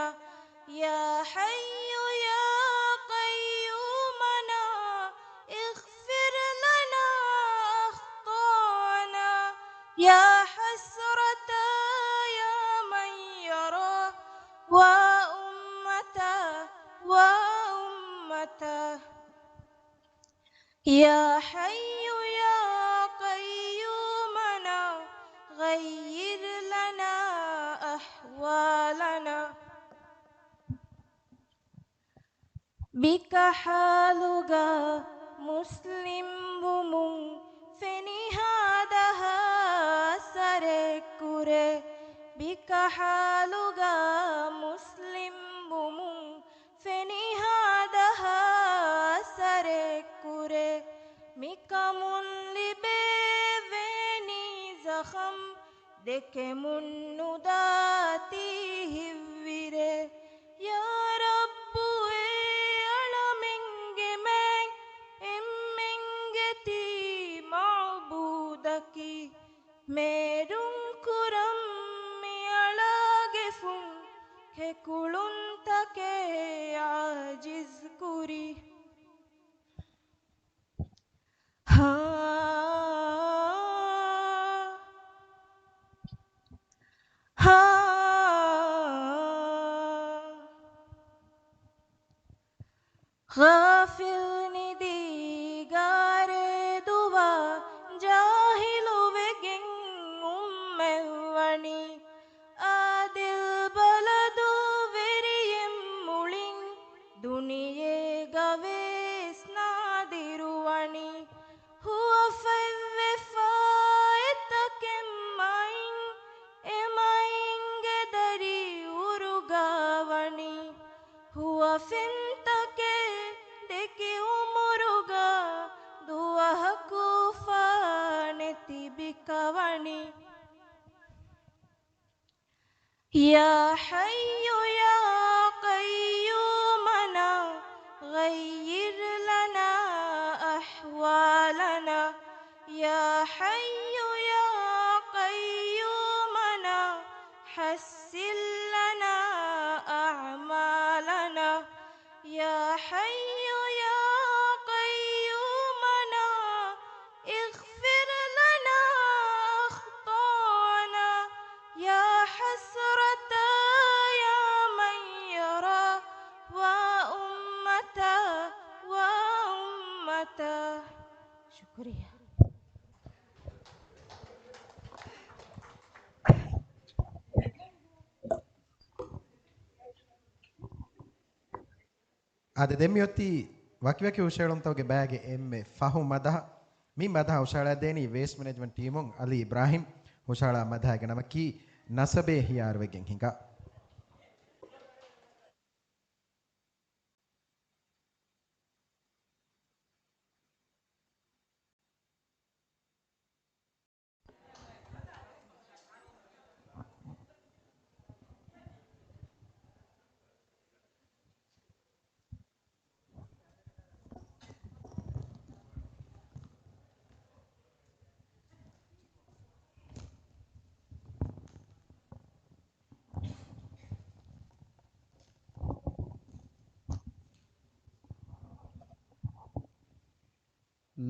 يا حسرتا يا من يرى، وأمتا، وأمتا. يا حي يا قيومنا، غير لنا أحوالنا. ބިކަހާލުގަ މުސްލިމްވުމުން ފެނިހާ ދަހާ ސަރެއް ކުރޭ. ބިކަހާލުގަ މުސްލިމްވުމުން ފެނިހާ ދަހާ ސަރެއް ކުރޭ. މިކަމުން ލިބެވޭނީ ޒަޚަމް ދެކެމުން ނުދާތީ ހިތްވިރޭ. ޔާ ރައްބު، އޭ އަޅަމެންގެ މާތް، އެންމެންގެ ތީ މަޢުބޫދަކީ. މޭރުން ކުރަން މި އަޅާގެފުން ކެކުޅުންތަކެއް ޢާޖިޒް ކުރީ. ހާ، ހާ. ޣާފިލް ނިދީގާ ރޭދުވާ، ޖާހިލު ވެގެން އުއްމެއް ވަނީ. އާދިލް ބަލަދު ވެރިއެއް މުޅިން ދުނިޔޭގަ ވެސް ނާދިރު ވަނީ. ހުވަފަތްވެފާ އެތަކެއް މައިން، އެ މައިންގެ ދަރި އުރުގާ ވަނީ. ހުވަފެންތަކެއް ދެކި އުމުރުގަ ދުވަހަކު އުފާ ނެތި ބިކަވަނީ. يا حي يا قيومنا، غير لنا أحوالنا. يا حي يا قيومنا، حسن لنا أعمالنا. يا حي يا قيومنا، اغفر لنا أخطاءنا. يا حسرتا يا من يرى، وأمتا، وأمتا. ޝުކުރިއްޔާ. އާދެ، ދެން މިއޮތީ ވަކިވަކި ހުށަހެޅުންތަކުގެ ބައިގެ އެންމެ ފަހު މަދަހަ. މި މަދަހަ ހުށަހަޅައިދޭނީ ވޭސްޓް މެނޭޖްމަންޓް ޓީމުން އަލީ އިބްރާހިމް. ހުށަހަޅާ މަދަހައިގެ ނަމަކީ ނަސަބޭ ހިޔާރުވެގެން ހިނގާ.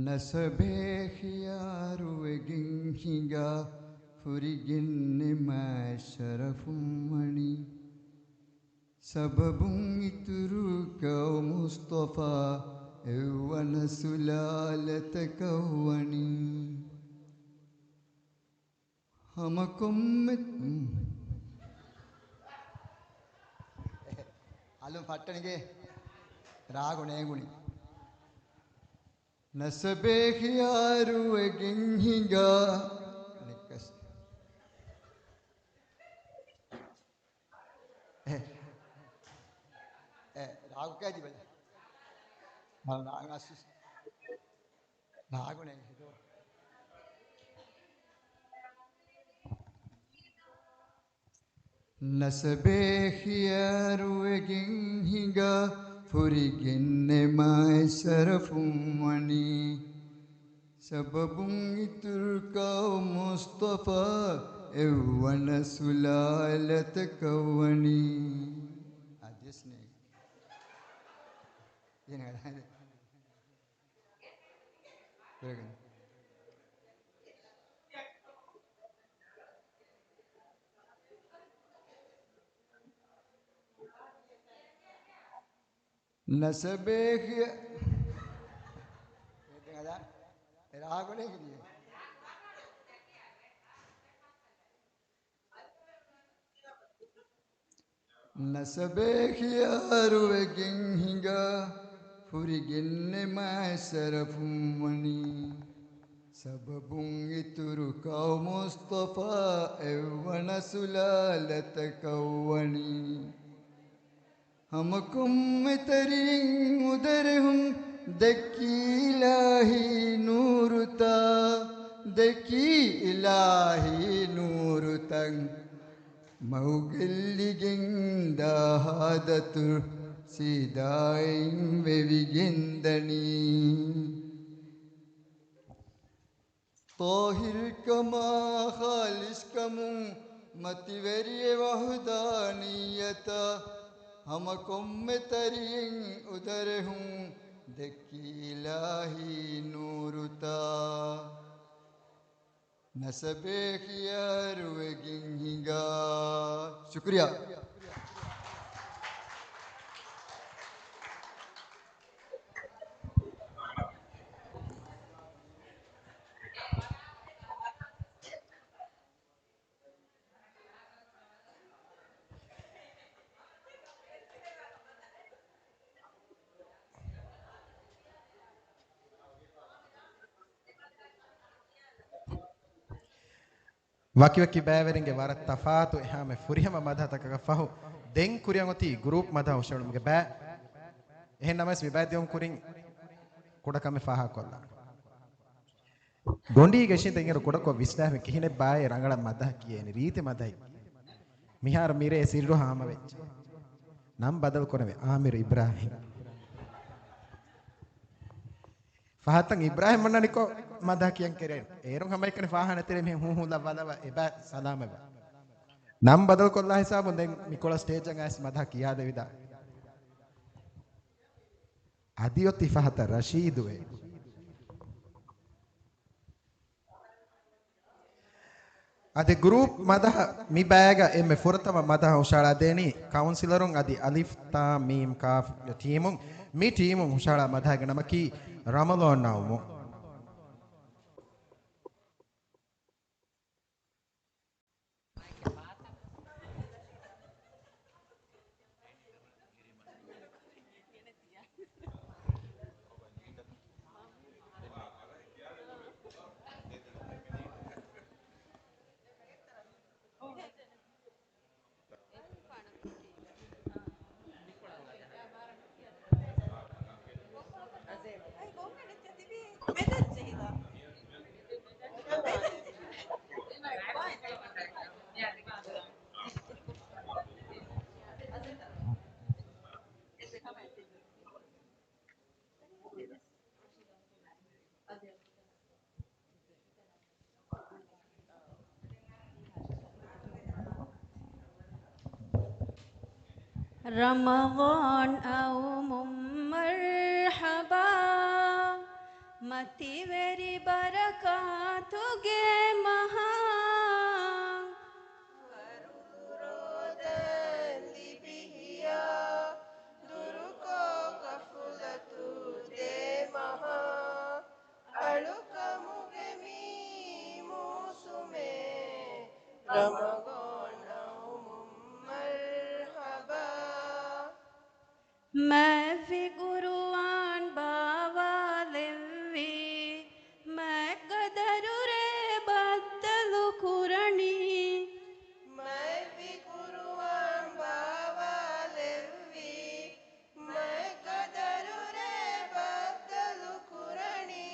ނަސަބޭ ހިޔާރުވެގެން ހިނގާ، ފުރިގެން ނިމާ ޝަރަފުން ވަނީ. ސަބަބުން އިތުރު ކައު މުޞްޠަފާ، އެއްވަނަ ސުލާލަތަކަށް ވަނީ. ހަމަކޮންމެ، އަލުން ފައްޓަނިގެ ރާގު ނޭނގުނީ. ނަސަބޭ ހިޔާރުވެގެން ހިނގާ. ނިކަސް. އެ، އެ، ރާގު ކައިދި ބަލަ. މަ-، މަ-، އަސް-، ރާގު ނޭނގެ ހިތޯ. ނަސަބޭ ހިޔާރުވެގެން ހިނގާ، ފުރިގެން ނިމާ ޝަރަފުން ވަނީ. ސަބަބުން އިތުރު ކައު މުޞްޠަފާ، އެއްވަނަ ސުލާލަތަކަށް ވަނީ. އަދިސް ނޭ. އިނގޭ. ކުރެގެން. ނަސަބޭ ޚިޔާ-، އެ ރާގުޅޭ ކިރިޔޭ. ނަސަބޭ ޚިޔާރުވެގެން ހިނގާ، ފުރިގެންނެ މާތް ޝަރަފުން ވަނީ. ސަބަބުން އިތުރު ކައު މުޞްޠަފާ، އެއްވަނަ ސުލާލަތަކަށް ވަނީ. ހަމަ ކޮންމެ ތަރިއެއް އުދަރެހުން، ދެއްކީ އިލާހީ ނޫރުތައް، ދެއްކީ އިލާހީ ނޫރުތައް. މަގު ގެއްލިގެން ދާ ހާދަތުރު، ސީދާއިން ވެވިގެން ދަނީ. ޠާހިރުކަމާ ޚާލިޞްކަމުން، މަތިވެރިއެއް ވަޙްދާނިއްޔަތަށް. ހަމަ ކޮންމެ ތަރިއެއް އުދަރެހުން، ދެއްކީ އިލާހީ ނޫރުތައް. ނަސަބޭ ޚިޔާރުވެގެން ހިނގާ. ޝުކުރިއްޔާ. ވަކިވަކި ބައިވެރިންގެ ވަރަށް ތަފާތު އެހާމެ ފުރިހަމަ މަދަހަތަކަކަށް ފަހު، ދެން ކުރިއަށް އޮތީ ގްރޫޕް މަދަހަ ހުށަހެޅުމުގެ ބައި. އެހެން ނަމަވެސް، މި ބައި ދިޔުން ކުރިން ކުޑަކަމެއް ފާހަގަކޮށްލާނަން. ގޮނޑީގެ އިށީނދެ އިނގޭރު ކުޑަކޮށް ވިސްނާފި ކިހިނެއް ބާއޭ ރަނގަޅަށް މަދަހަ ކިޔޭނެ ރީތި މަދަހެއް. މިހާރު މިރޭ ސިއްރު ހާމަވެއްޖެ. ނަން ބަދަލު ކުރެވޭ އާމިރު އިބްރާހިމް. ފަހަތަށް އިބްރާހިމް އަންނަނިކޮށް މަދަހަ ކިޔަން ކެރޭނެ. އޭރުން ހަމައެކަނި ފާހާނެތެރޭ މިހެން ހޫ ހޫލަ ވަލަވަ އެބަ ސަލާމަތްވާ. ނަން ބަދަލު ކޮށްލާ ހިސާބުން ދެން މިކޮޅަށް ސްޓޭޖަށް އައިސް މަދަހަ ކިޔާދެވިދާ. އަދި އޮތީ ފަހަތަށް ރަޝީދުއޭ. އަދި ގްރޫޕް މަދަހަ މި ބައިގަ އެންމެ ފުރަތަމަ މަދަހަ ހުށަހަޅާދޭނީ ކައުންސިލަރުން އަދި އަލިފް ތާ މީމް ކާފް ޓީމުން. މި ޓީމުން ހުށަހަޅާ މަދަހަގެ ނަމަކީ ރަމަޟާން އައުމު. ރަމަޟާން އައުމުން މަރްޙަބާ، މަތިވެރި ބަރަކާތުގެ މަހާ. ފަރުޟު ރޯދަ ލިބި ހިޔާ، ދުރުކޮށް ޣަފުލަތު ދޭ މަހާ. އަޅުކަމުގެ މި މޫސުމޭ، ރަމަޟާން އައުމުން މަރްޙަބާ. މާތްވި ޤުރުއާން ބާވާލެއްވީ، މާތް ޤަދަރު ރޭ ބައްދަލު ކުރަނީ. މާތްވި ޤުރުއާން ބާވާލެއްވީ، މާތް ޤަދަރު ރޭ ބައްދަލު ކުރަނީ،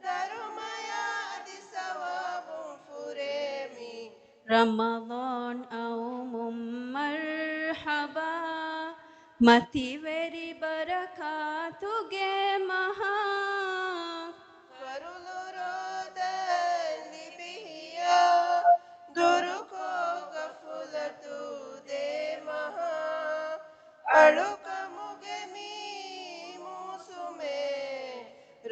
ދަރުމަޔާ އަދި ސަވާބުން ފުރޭ މި. ރަމަޟާން އައުމުން މަރްޙަބާ، މަތިވެރި ބަރަކާތުގެ މަހާ. ފަރުޟު ރޯދަ ލިބި ހިޔާ، ދުރުކޮށް ޣަފުލަތު ދޭ މަހާ. އަޅުކަމުގެ މި މޫސުމޭ،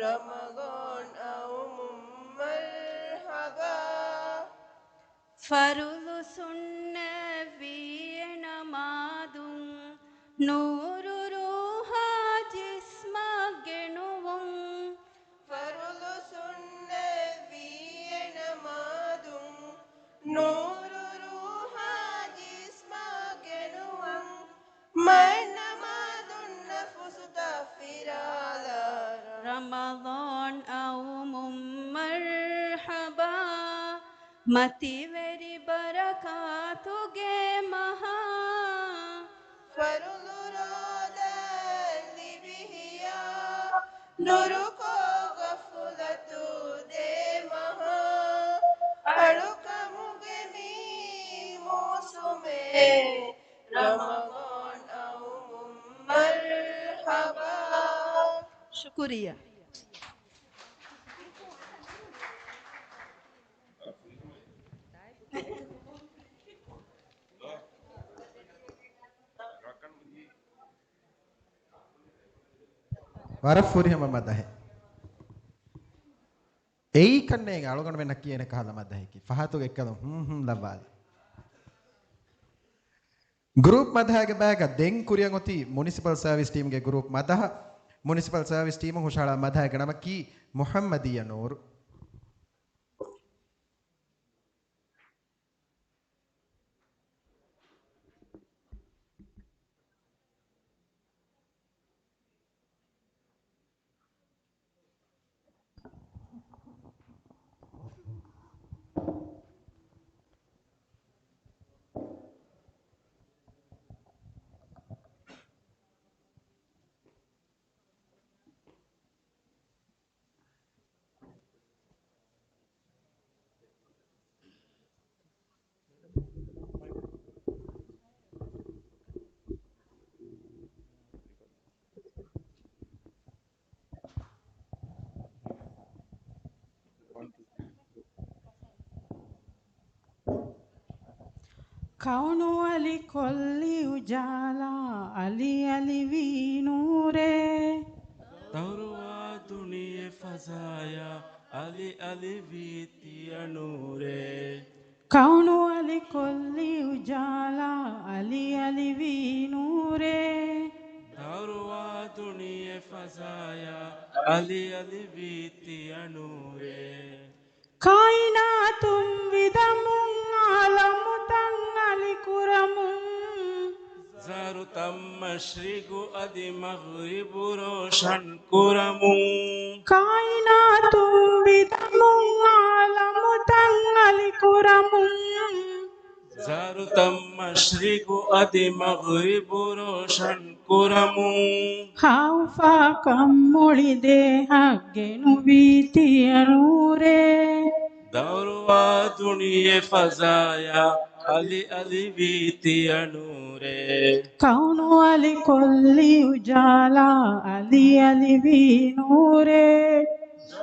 ރަމަޟާން އައުމުން މަރްޙަބާ. ފަރުޟު ސުންނަތްވީ އެ ނަމާދުން، ނޫރު ރޫޙާ މަތިވެރި ބަރަކާތުގެ މަހާ، ފަރުޟު ރޯދަ ލިބިހިޔާ، ނުރުކޮށް ޣަފުލަތު ދޭ މަހާ، އަޅުކަމުގެ މި މޫސުމޭ، ރަމަޟާން އައުމުން މަރްޙަބާ. ޝުކުރިއްޔާ. ވަރަށް ފުރިހަމަ މަދަހެއް. އެއީ ކަންނޭނގެ އަޅުގަނޑުމެންނަށް ކިޔޭނެ ކަހަލަ މަދަހަކީ. ފަހަތުގެ އެއްކަލަ ހުން ހުން ލައްވާލި. ގްރޫޕް މަދަހާގެ ބައިގަ ދެން ކުރިއަށް އޮތީ މުނިސިޕަލް ސަރވިސް ޓީމްގެ ގްރޫޕް މަދަހަ. މުނިސިޕަލް ސަރވިސް ޓީމުން ހުށަހަޅާ މަދަހާގެ ނަމަކީ މުޙައްމަދިއްޔަ ނޫރު. ކައުނު އަލި ކޮށްލި އުޖާލާ އަލި އަލިވީ ނޫރޭ. ދައުރުވާ ދުނިޔެ ފަޒާޔާ އަލި އަލިވީ ތިޔަ ނޫރޭ. ކައުނު އަލި ކޮށްލި އުޖާލާ އަލި އަލިވީ ނޫރޭ. ދައުރުވާ ދުނިޔެ ފަޒާޔާ އަލި އަލިވީ ތިޔަ ނޫރޭ. ކާއިނާތުން ވިދަމުން އާލަމުތައް އަލި ކުރަމުން. ޒާރުތައް މަޝްރިގު އަދި މަޣްރިބު ރޯޝަން ކުރަމުން. ކާއިނާތުން ވިދަމުން އާލަމުތައް އަލި ކުރަމުން. ޒާރުތައް މަޝްރިގު އަދި މަޣްރިބު ރޯޝަން ކުރަމުން. ހާއުފާ ކަންމުޅި ދޭހަށް ގެނުވީ ތިޔަ ނޫރޭ. ދައުރުވާ ދުނިޔެ ފަޒާޔާ އަލި އަލިވީ ތިޔަ ނޫރޭ. ކައުނު އަލި ކޮށްލި އުޖާލާ އަލި އަލިވީ ނޫރޭ.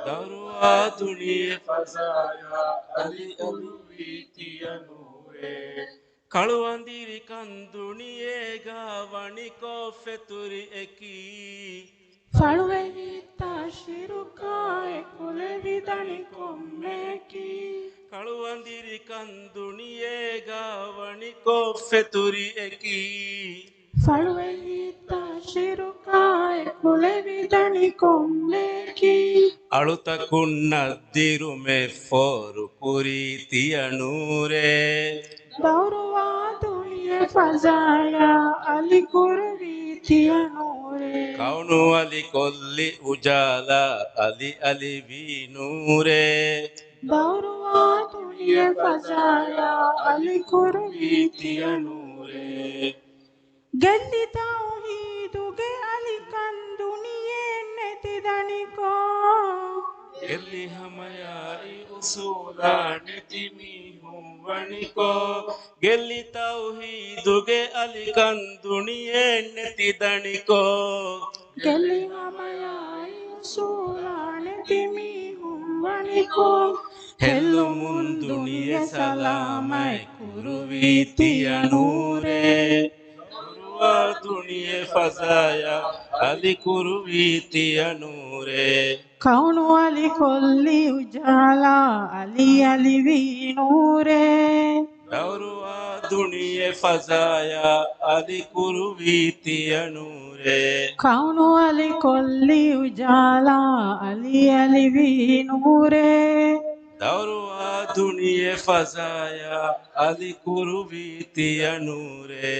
ދައުރުވާ ދުނިޔެ ފަޒާޔާ އަލި އަލިވީ ތިޔަ ނޫރޭ. ކަޅުއަނދިރިކަން ދުނިޔޭގަ ވަނިކޮށް ފެތުރި އެކީ. ފަޅުވެހިތާ ޝިރުކާ އެކުލެވިދަނީ ކޮންމެއަކީ. ކަޅުއަނދިރިކަން ދުނިޔޭގަ ވަނިކޮށް ފެތުރި އެކީ. ފަޅުވެހިތާ ޝިރުކާ އެކުލެވިދަނީ ކޮންމެއަކީ. އަޅުތަކުންނަށް ދިރުމެއް ފޯރުކުރީ ތިޔަ ނޫރޭ. ދައުރުވާ ދުނިޔެ ފަޒާޔާ އަލި ކުރުވީ ތިޔަ ނޫރޭ. ކައުނު އަލި ކޮށްލި އުޖާލާ އަލި އަލިވީ ނޫރޭ. ދައުރުވާ ދުނިޔެ ފަޒާޔާ އަލި ކުރުވީ ތިޔަ ނޫރޭ. ގެއްލި ތައުހީދުގެ އަލިކަން ދުނިޔެއެއް ނެތިދަނިކޮށް. ގެއްލި ހަމަޔާއި އުސޫލާ ނެތި މީހުން ވަނިކޮށް. ގެއްލި ތައުހީދުގެ އަލިކަން ދުނިޔެއެއް ނެތިދަނިކޮށް. ގެއްލި ހަމަޔާއި އުސޫލާ ނެތި މީހުން ވަނިކޮށް. ހެއްލުމުން ދުނިޔެ ސަލާމަތް ކުރުވީ ތިޔަ ނޫރޭ. ދައުރުވާ ދުނިޔެ ފަޒާޔާ އަލި ކުރުވީ ތިޔަ ނޫރޭ. ކައުނު އަލި ކޮށްލި އުޖާލާ އަލި އަލިވީ ނޫރޭ. ދައުރުވާ ދުނިޔެ ފަޒާޔާ އަލި ކުރުވީ ތިޔަ ނޫރޭ. ކައުނު އަލި ކޮށްލި އުޖާލާ އަލި އަލިވީ ނޫރޭ. ދައުރުވާ ދުނިޔެ ފަޒާޔާ އަލި ކުރުވީ ތިޔަ ނޫރޭ.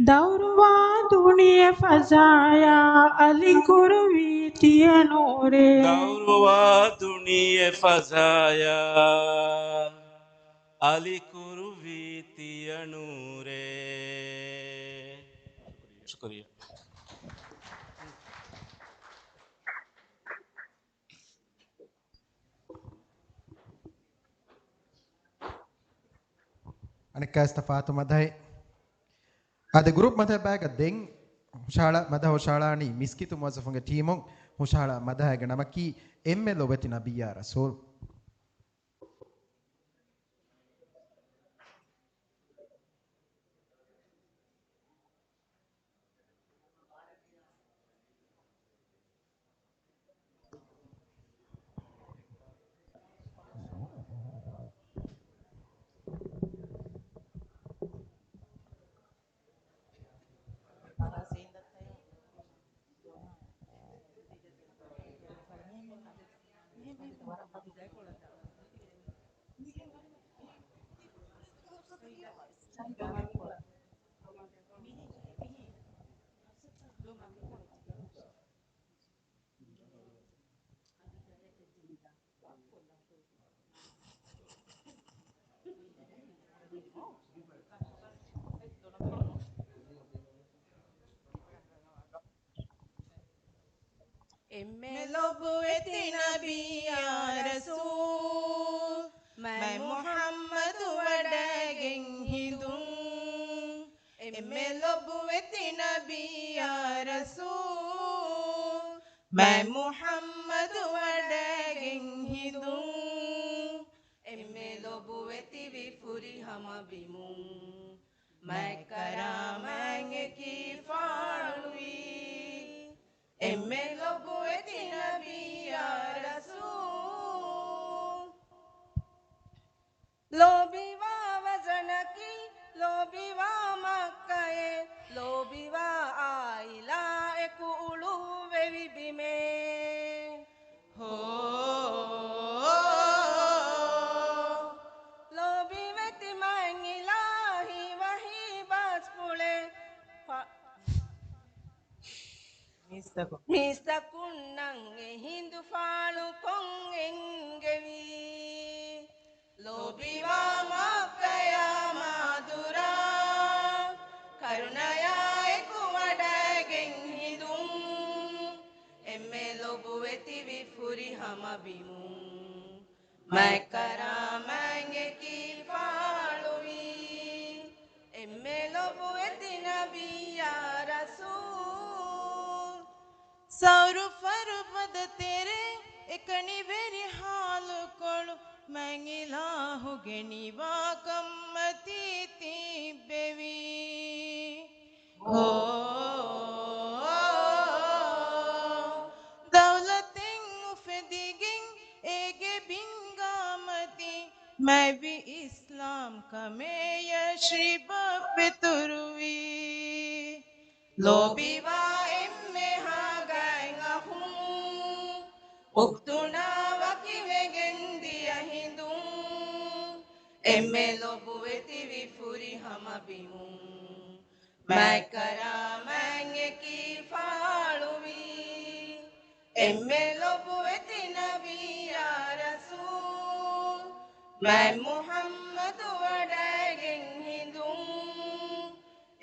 ދައުރުވާ ދުނިޔެ ފަޒާޔާ އަލި ކުރުވީ ތިޔަ ނޫރޭ. ދައުރުވާ ދުނިޔެ ފަޒާޔާ އަލިކުރުވީ ތިޔަނޫރޭ. ޝުކުރިއްޔާ. އަނެއްކާވެސް ތަފާތު މަދަހެއް. އާދެ، ގްރޫޕް މަދަހެއް ބައިގަ ދެން ހުށަހަޅާ، މަދަހަ ހުށަހަޅާނީ މިސްކިތު މުވައްޒަފުންގެ ޓީމުން. ހުށަހަޅާ މަދަހައިގެ ނަމަކީ އެންމެ ލޯބިވެތި ނަބިއްޔާ ރަސޫލް. އެންމެ ލޮބުވެތި ނަބިއްޔާ ރަސޫލް، މާތް މުޙައްމަދު ވަޑައިގެން ހިނދުން. އެންމެ ލޮބުވެތި ނަބިއްޔާ ރަސޫލް، މާތް މުޙައްމަދު ވަޑައިގެން ހިނދުން. އެންމެ ލޮބުވެތިވި ފުރިހަމަ ބިމުން، މާތް ކަރާމަތް އެކީ ފާޅުވީ. އެންމެ ލޮބުވެތި ނަބިއްޔާ ރަސޫލް. ލޯބިވާ ވަޒަނަކީ، ލޯބިވާ މައްކައެއް، ލޯބިވާ އާއިލާއެކު އުޅުއްވެވި ބިމޭ. ހޯ، ލޯބިވެތި މާތް އިލާހީ ވަޙީ ބާސްފުޅެއް ފަ-، މީސްތަކުން. މީސްތަކުންނަށް އެ ހިނދު ފާޅުކޮށް އެންގެވީ. ލޯބިވާ މައްކަޔާ މާދުރާ، ކަރުނަޔާ އެކު ވަޑައިގެން ހިނދުން. އެންމެ ލޮބުވެތިވި ފުރިހަމަ ބިމުން، މާތް ކަރާމަތް އެކީ ފާޅުވީ. އެންމެ ލޮބުވެތި ނަބިއްޔާ ރަސޫލް. ސައުރު ފަރުބަދަ ތެރޭ، އެކަނިވެރި ހާލުކޮޅު، މާތް އިލާހުގެ ނިވާކަންމަތީ ތިއްބެވީ. ހޯ، ދައުލަތެއް އުފެދިގެން އޭގެ ބިންގާމަތިން، މާތްވި އިސްލާމް ކަމޭ ޔަސްރިބަށް ފެތުރުވީ. ލޯބިވާ އެންމެހާ ގާތް އަޚުން، އުޚްތުނާ ވަކިވެގެން ދިޔަ ހިނދުން، އެންމެ ލޮބުވެތިވި ފުރިހަމަ ބިމުން، މާތް ކަރާމަތް އެކީ ފާޅުވީ. އެންމެ ލޮބުވެތި ނަބިއްޔާ ރަސޫލް، މާތް މުޙައްމަދު ވަޑައިގެން ހިނދުން،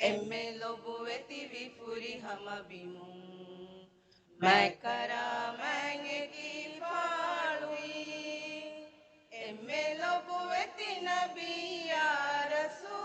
އެންމެ ލޮބުވެތިވި ފުރިހަމަ ބިމުން، މާތް ކަރާމަތް އެކީ ފާޅުވީ. އެންމެ ލޮބުވެތި ނަބިއްޔާ ރަސޫލް.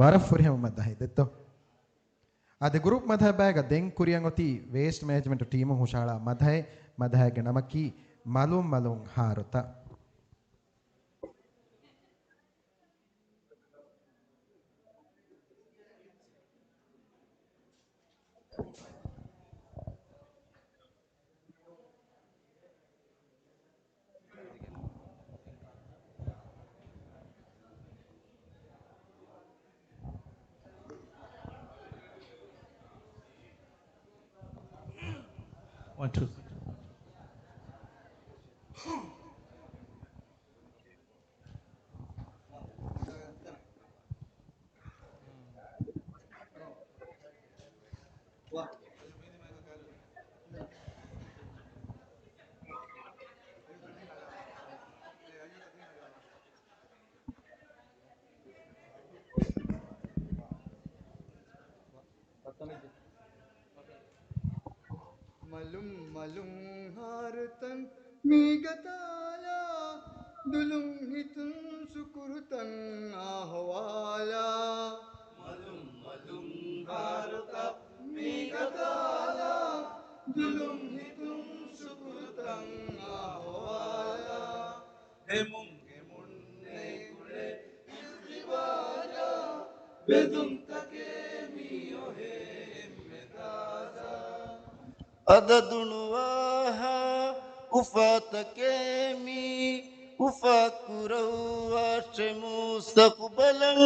ވަރަށް ފުރިހަމަ މަދަހެއް ދެއްތޯ؟ އާދެ، ގްރޫޕް މަދަހަ ބައިގަ ދެން ކުރިއަށް އޮތީ ވޭސްޓް މެނޭޖްމަންޓް ޓީމުން ހުށަހަޅާ މަދަހެއް، މަދަހައިގެ ނަމަކީ މަލުން މަލުން ހާރުތައް. One, two. މަލުން މަލުން ހާރުތަން މީގަ ތާލާ، ދުލުން ހިތުން ސުކުރުތަން އަހުވާލާ. މަލުން މަލުން ހާރުތަން މީގަ ތާލާ، ދުލުން ހިތުން ސުކުރުތަން އަހުވާލާ. ހެމުން ހެމުން ނެތް ކުޅެ އިޒްދިވާޖާ، ބެދުންތަކޭ މިއޮހޭ އެންމެ ތާޒާ. އަދަދުޅުވާހާ އުފާތަކޭ މީ، އުފާ ކުރައްވާށެ މުސްތަޤުބަލަށް.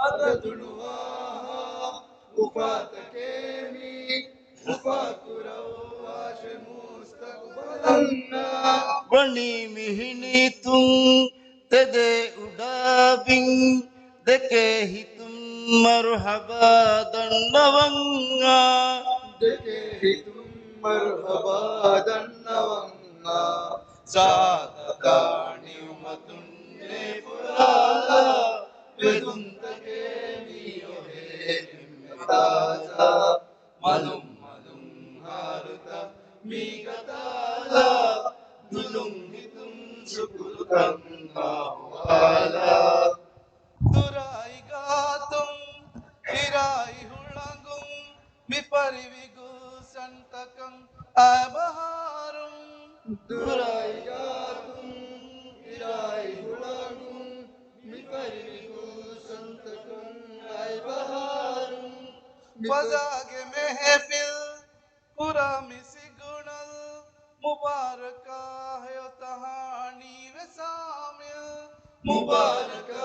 އަދަދުޅުވާހާ އުފާތަކޭ މީ، އުފާ ކުރައްވާށެ މުސްތަޤުބަލަށް. ވަނީ މިހިނީތުން ތެދޭ އުޑާ ބިން، ދެކޭ ހިތުން މަރުޙަބާ ދަންނަވަން. ދެކޭ ހިތުން މަރުޙަބާ ދަންނަވަން. ސާދަ ދާނިއުމަތުންނޭ ފުރާލާ، ބެދުންތަކޭ މިއޮހޭ އެންމެ ތާޒާ. މަލުން މަލުން ހާރުތަން މީގަ ތާލާ، ދުލުން ހިތުން ސުކުރުތަން އަހުވާލާ. ދުރާއި ގާތުން އިރާއި ހުޅަނގުން، މި ފަރިވި ގުލްޝަންތަކަށް އައި ބަހާރުން. ދުރާއި ގާތުން އިރާއި ހުޅަނގުން، މި ފަރިވި ގުލްޝަންތަކަށް އައި ބަހާރުން. ފަޒާގެ މެހެފިލް ކުރާ މި ސިގުނަލް، މުބާރަކާ ހެޔޮތަ ހާނީވެ ސާމިލް. މުބާރަކާ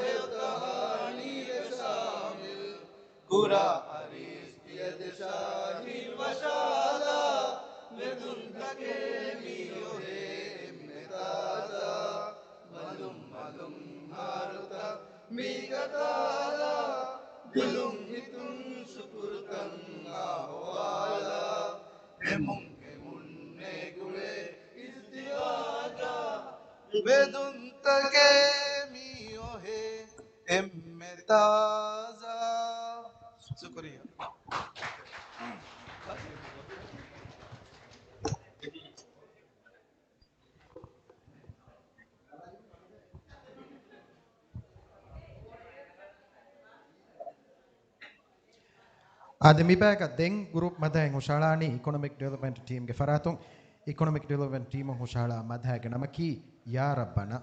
ހެޔޮތަ ހާނީވެ ސާމިލް. ކުރާ އަރިސް ތިޔަ ދެ ޝާހީން ވަށާލާ، މެދުންތަކޭ މިއޮހޭ އެންމެ ތާޒާ. މަލުން މަލުން ހާރުތަން މީގަ ތާލާ، ދުލުން ހިތުން ސުކުރުތަން އަހުވާލާ. ހެމުން ހެމުންނޭ ކުޅޭ އިޒްދިވާޖާ، މެދުންތަކޭ މިއޮހޭ އެންމެ ތާޒާ. ޝުކުރިއްޔާ. އާދެ، މި ބަޔަކަށް ދެން ގްރޫޕް މަދަހެއް ހުށަހަޅާނީ އިކޮނޮމިކް ޑިވެލޮޕްމަންޓް ޓީމްގެ ފަރާތުން. އިކޮނޮމިކް ޑިވެލޮޕްމަންޓް ޓީމުން ހުށަހަޅާ މަދަހާގެ ނަމަކީ ޔާ ރައްބަނާ.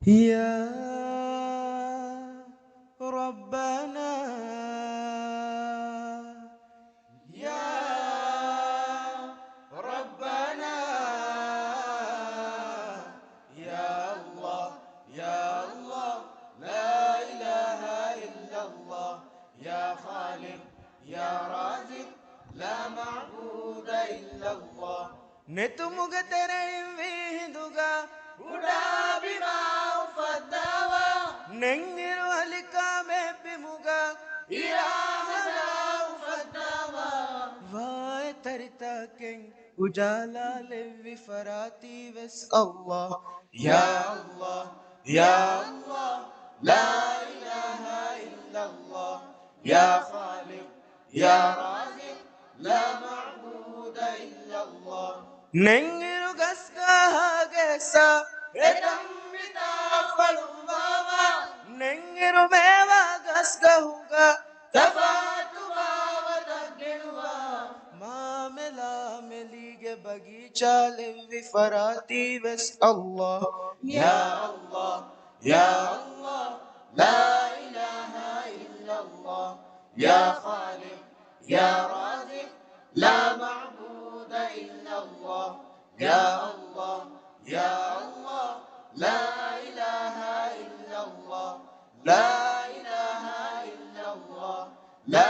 يا ربنا، يا ربنا، يا الله، يا الله، لا إله إلا الله، يا خالق، يا رازق، لا معبود إلا الله. ނެތުމުގެ ތެރެއިން ވީހިނދުގަ އުޑާ ބިމާ އުފައްދާވާ. ނެތްއިރު ހަލިކާމެ ބިމުގަ އިރާހަލާ އުފައްދާވާ. ވާއެ ތަރިތަކެއް އުޖާލާލެއްވި ފަރާތީ ވެސް އައްލާހް. ޔާ އައްލާހް، ޔާ އައްލާހް، ލާ އިލާހަ އިއްލައްލާހް، ޔާ ޚާލިޤް، ޔާ ރާޒިޤް، ލާ މަޢުބޫދަ އިއްލައްލާހް. ނެތްއިރު ގަސްގަހާގެ ސާ އެތަން މިތާ ފަޅުއްވާވާ، ނެތްއިރު މޭވާ ގަސްގަހުގަ ތަފާތު ބާވަތަށް ގެނުވާ، މާމެލާމެލީގެ ބަގީޗާލެއްވި ފަރާތީ ވެސް އައްލާހް. ޔާ އައްލާހް، ޔާ އައްލާހް، ލާ އިލާހަ އިއްލައްލާހް، ޔާ ޚާލިޤް، ޔާ ރާޒިޤް، ލާ މަޢުބޫދަ އިއްލައްލާހް. ޔާ އައްލާހް، ޔާ އައްލާހް، ލާ އިލާހަ އިއްލައްލާހް، ލާ އިލާހަ އިއްލައްލާހް، ލާ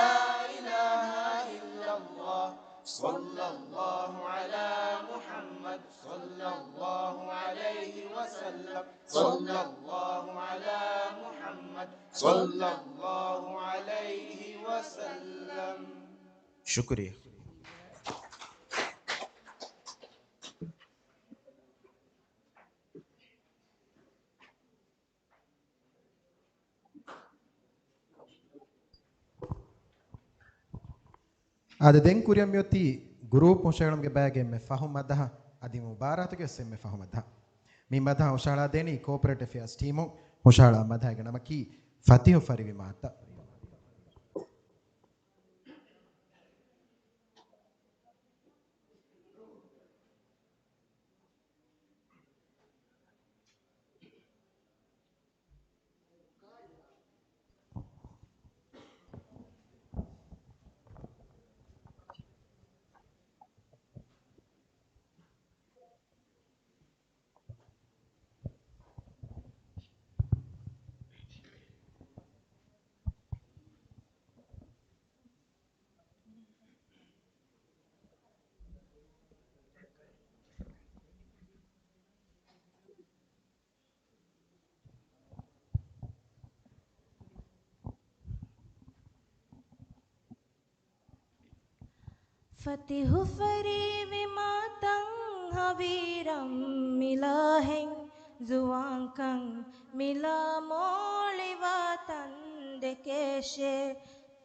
އިލާހަ އިއްލައްލާހް. ޞައްލައްލާހު ޢަލާ މުޙައްމަދް، ޞައްލައްލާހު ޢަލައިހި ވަސައްލަމް، ޞައްލައްލާހު ޢަލާ މުޙައްމަދް، ޞައްލައްލާހު ޢަލައިހި ވަސައްލަމް. ޝުކުރިއްޔާ. އާދެ، ދެން ކުރިއަށް މިއޮތީ ގްރޫޕް ހުށަހެޅުމުގެ ބައިގެ އެންމެ ފަހު މަދަހަ، އަދި މުބާރާތުގެ ވެސް އެންމެ ފަހު މަދަހަ. މި މަދަހަ ހުށަހަޅާދޭނީ ކޯޕަރޭޓް އެފެއާސް ޓީމުން. ހުށަހަޅާ މަދަހައިގެ ނަމަކީ ފަތިހު ފަރިވި މާތަ. ފަތިހު ފަރީވި މާތަން ހަވީރަން މިލާހެން، ޒުވާންކަން މިލާ މޯޅިވާ ތަންދެކޭށޭ.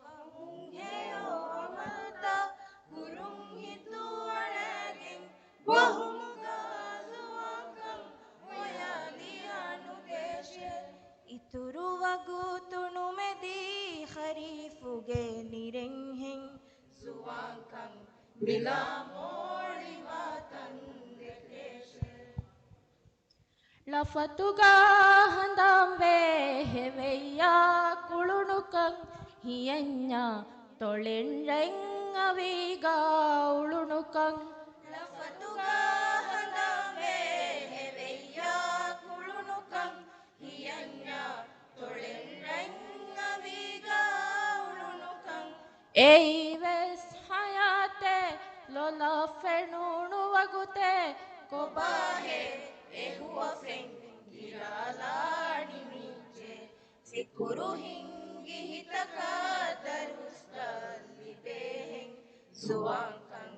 ފަހުން ހެޔޮ އަމަލްތައް ކުރުން ހިތު އަޅައިގެން، ވަހުމުގަ ޒުވާންކަން ހޮޔާލިޔާ ނުދޭށޭ. އިތުރު ވަގުތު ނުމެދީ ޚަރީފުގެ ނިރެންހެން، ޒުވާންކަން މިލާ މޯޅިވާ ތަންދެކޭށޭ. ޅަފަތުގަ ހަނދާންވޭ ހެވެއްޔާ ކުޅުނުކަން، ހިޔަންޏާ ތޮޅެން ރަތް އަވީގަ އުޅުނުކަން. ޅަފަތުގަ ހަނދާންވޭ ހެވެއްޔާ ކުޅުނުކަން، ހިޔަންޏާ ތޮޅެން ރަތް އަވީގަ އުޅުނުކަން. އެއީވެސް ހަޔާތޭ ލޮލަށް ފެނުނު ވަގުތޭ. ކޮބާހޭ އެ ހުވަފެން ގިރާލާ ނިމިއްޖެ؟ ފިކުރު ހިންގި ހިތަކަށް ދަރުސްތައް ލިބޭހެން، ޒުވާންކަން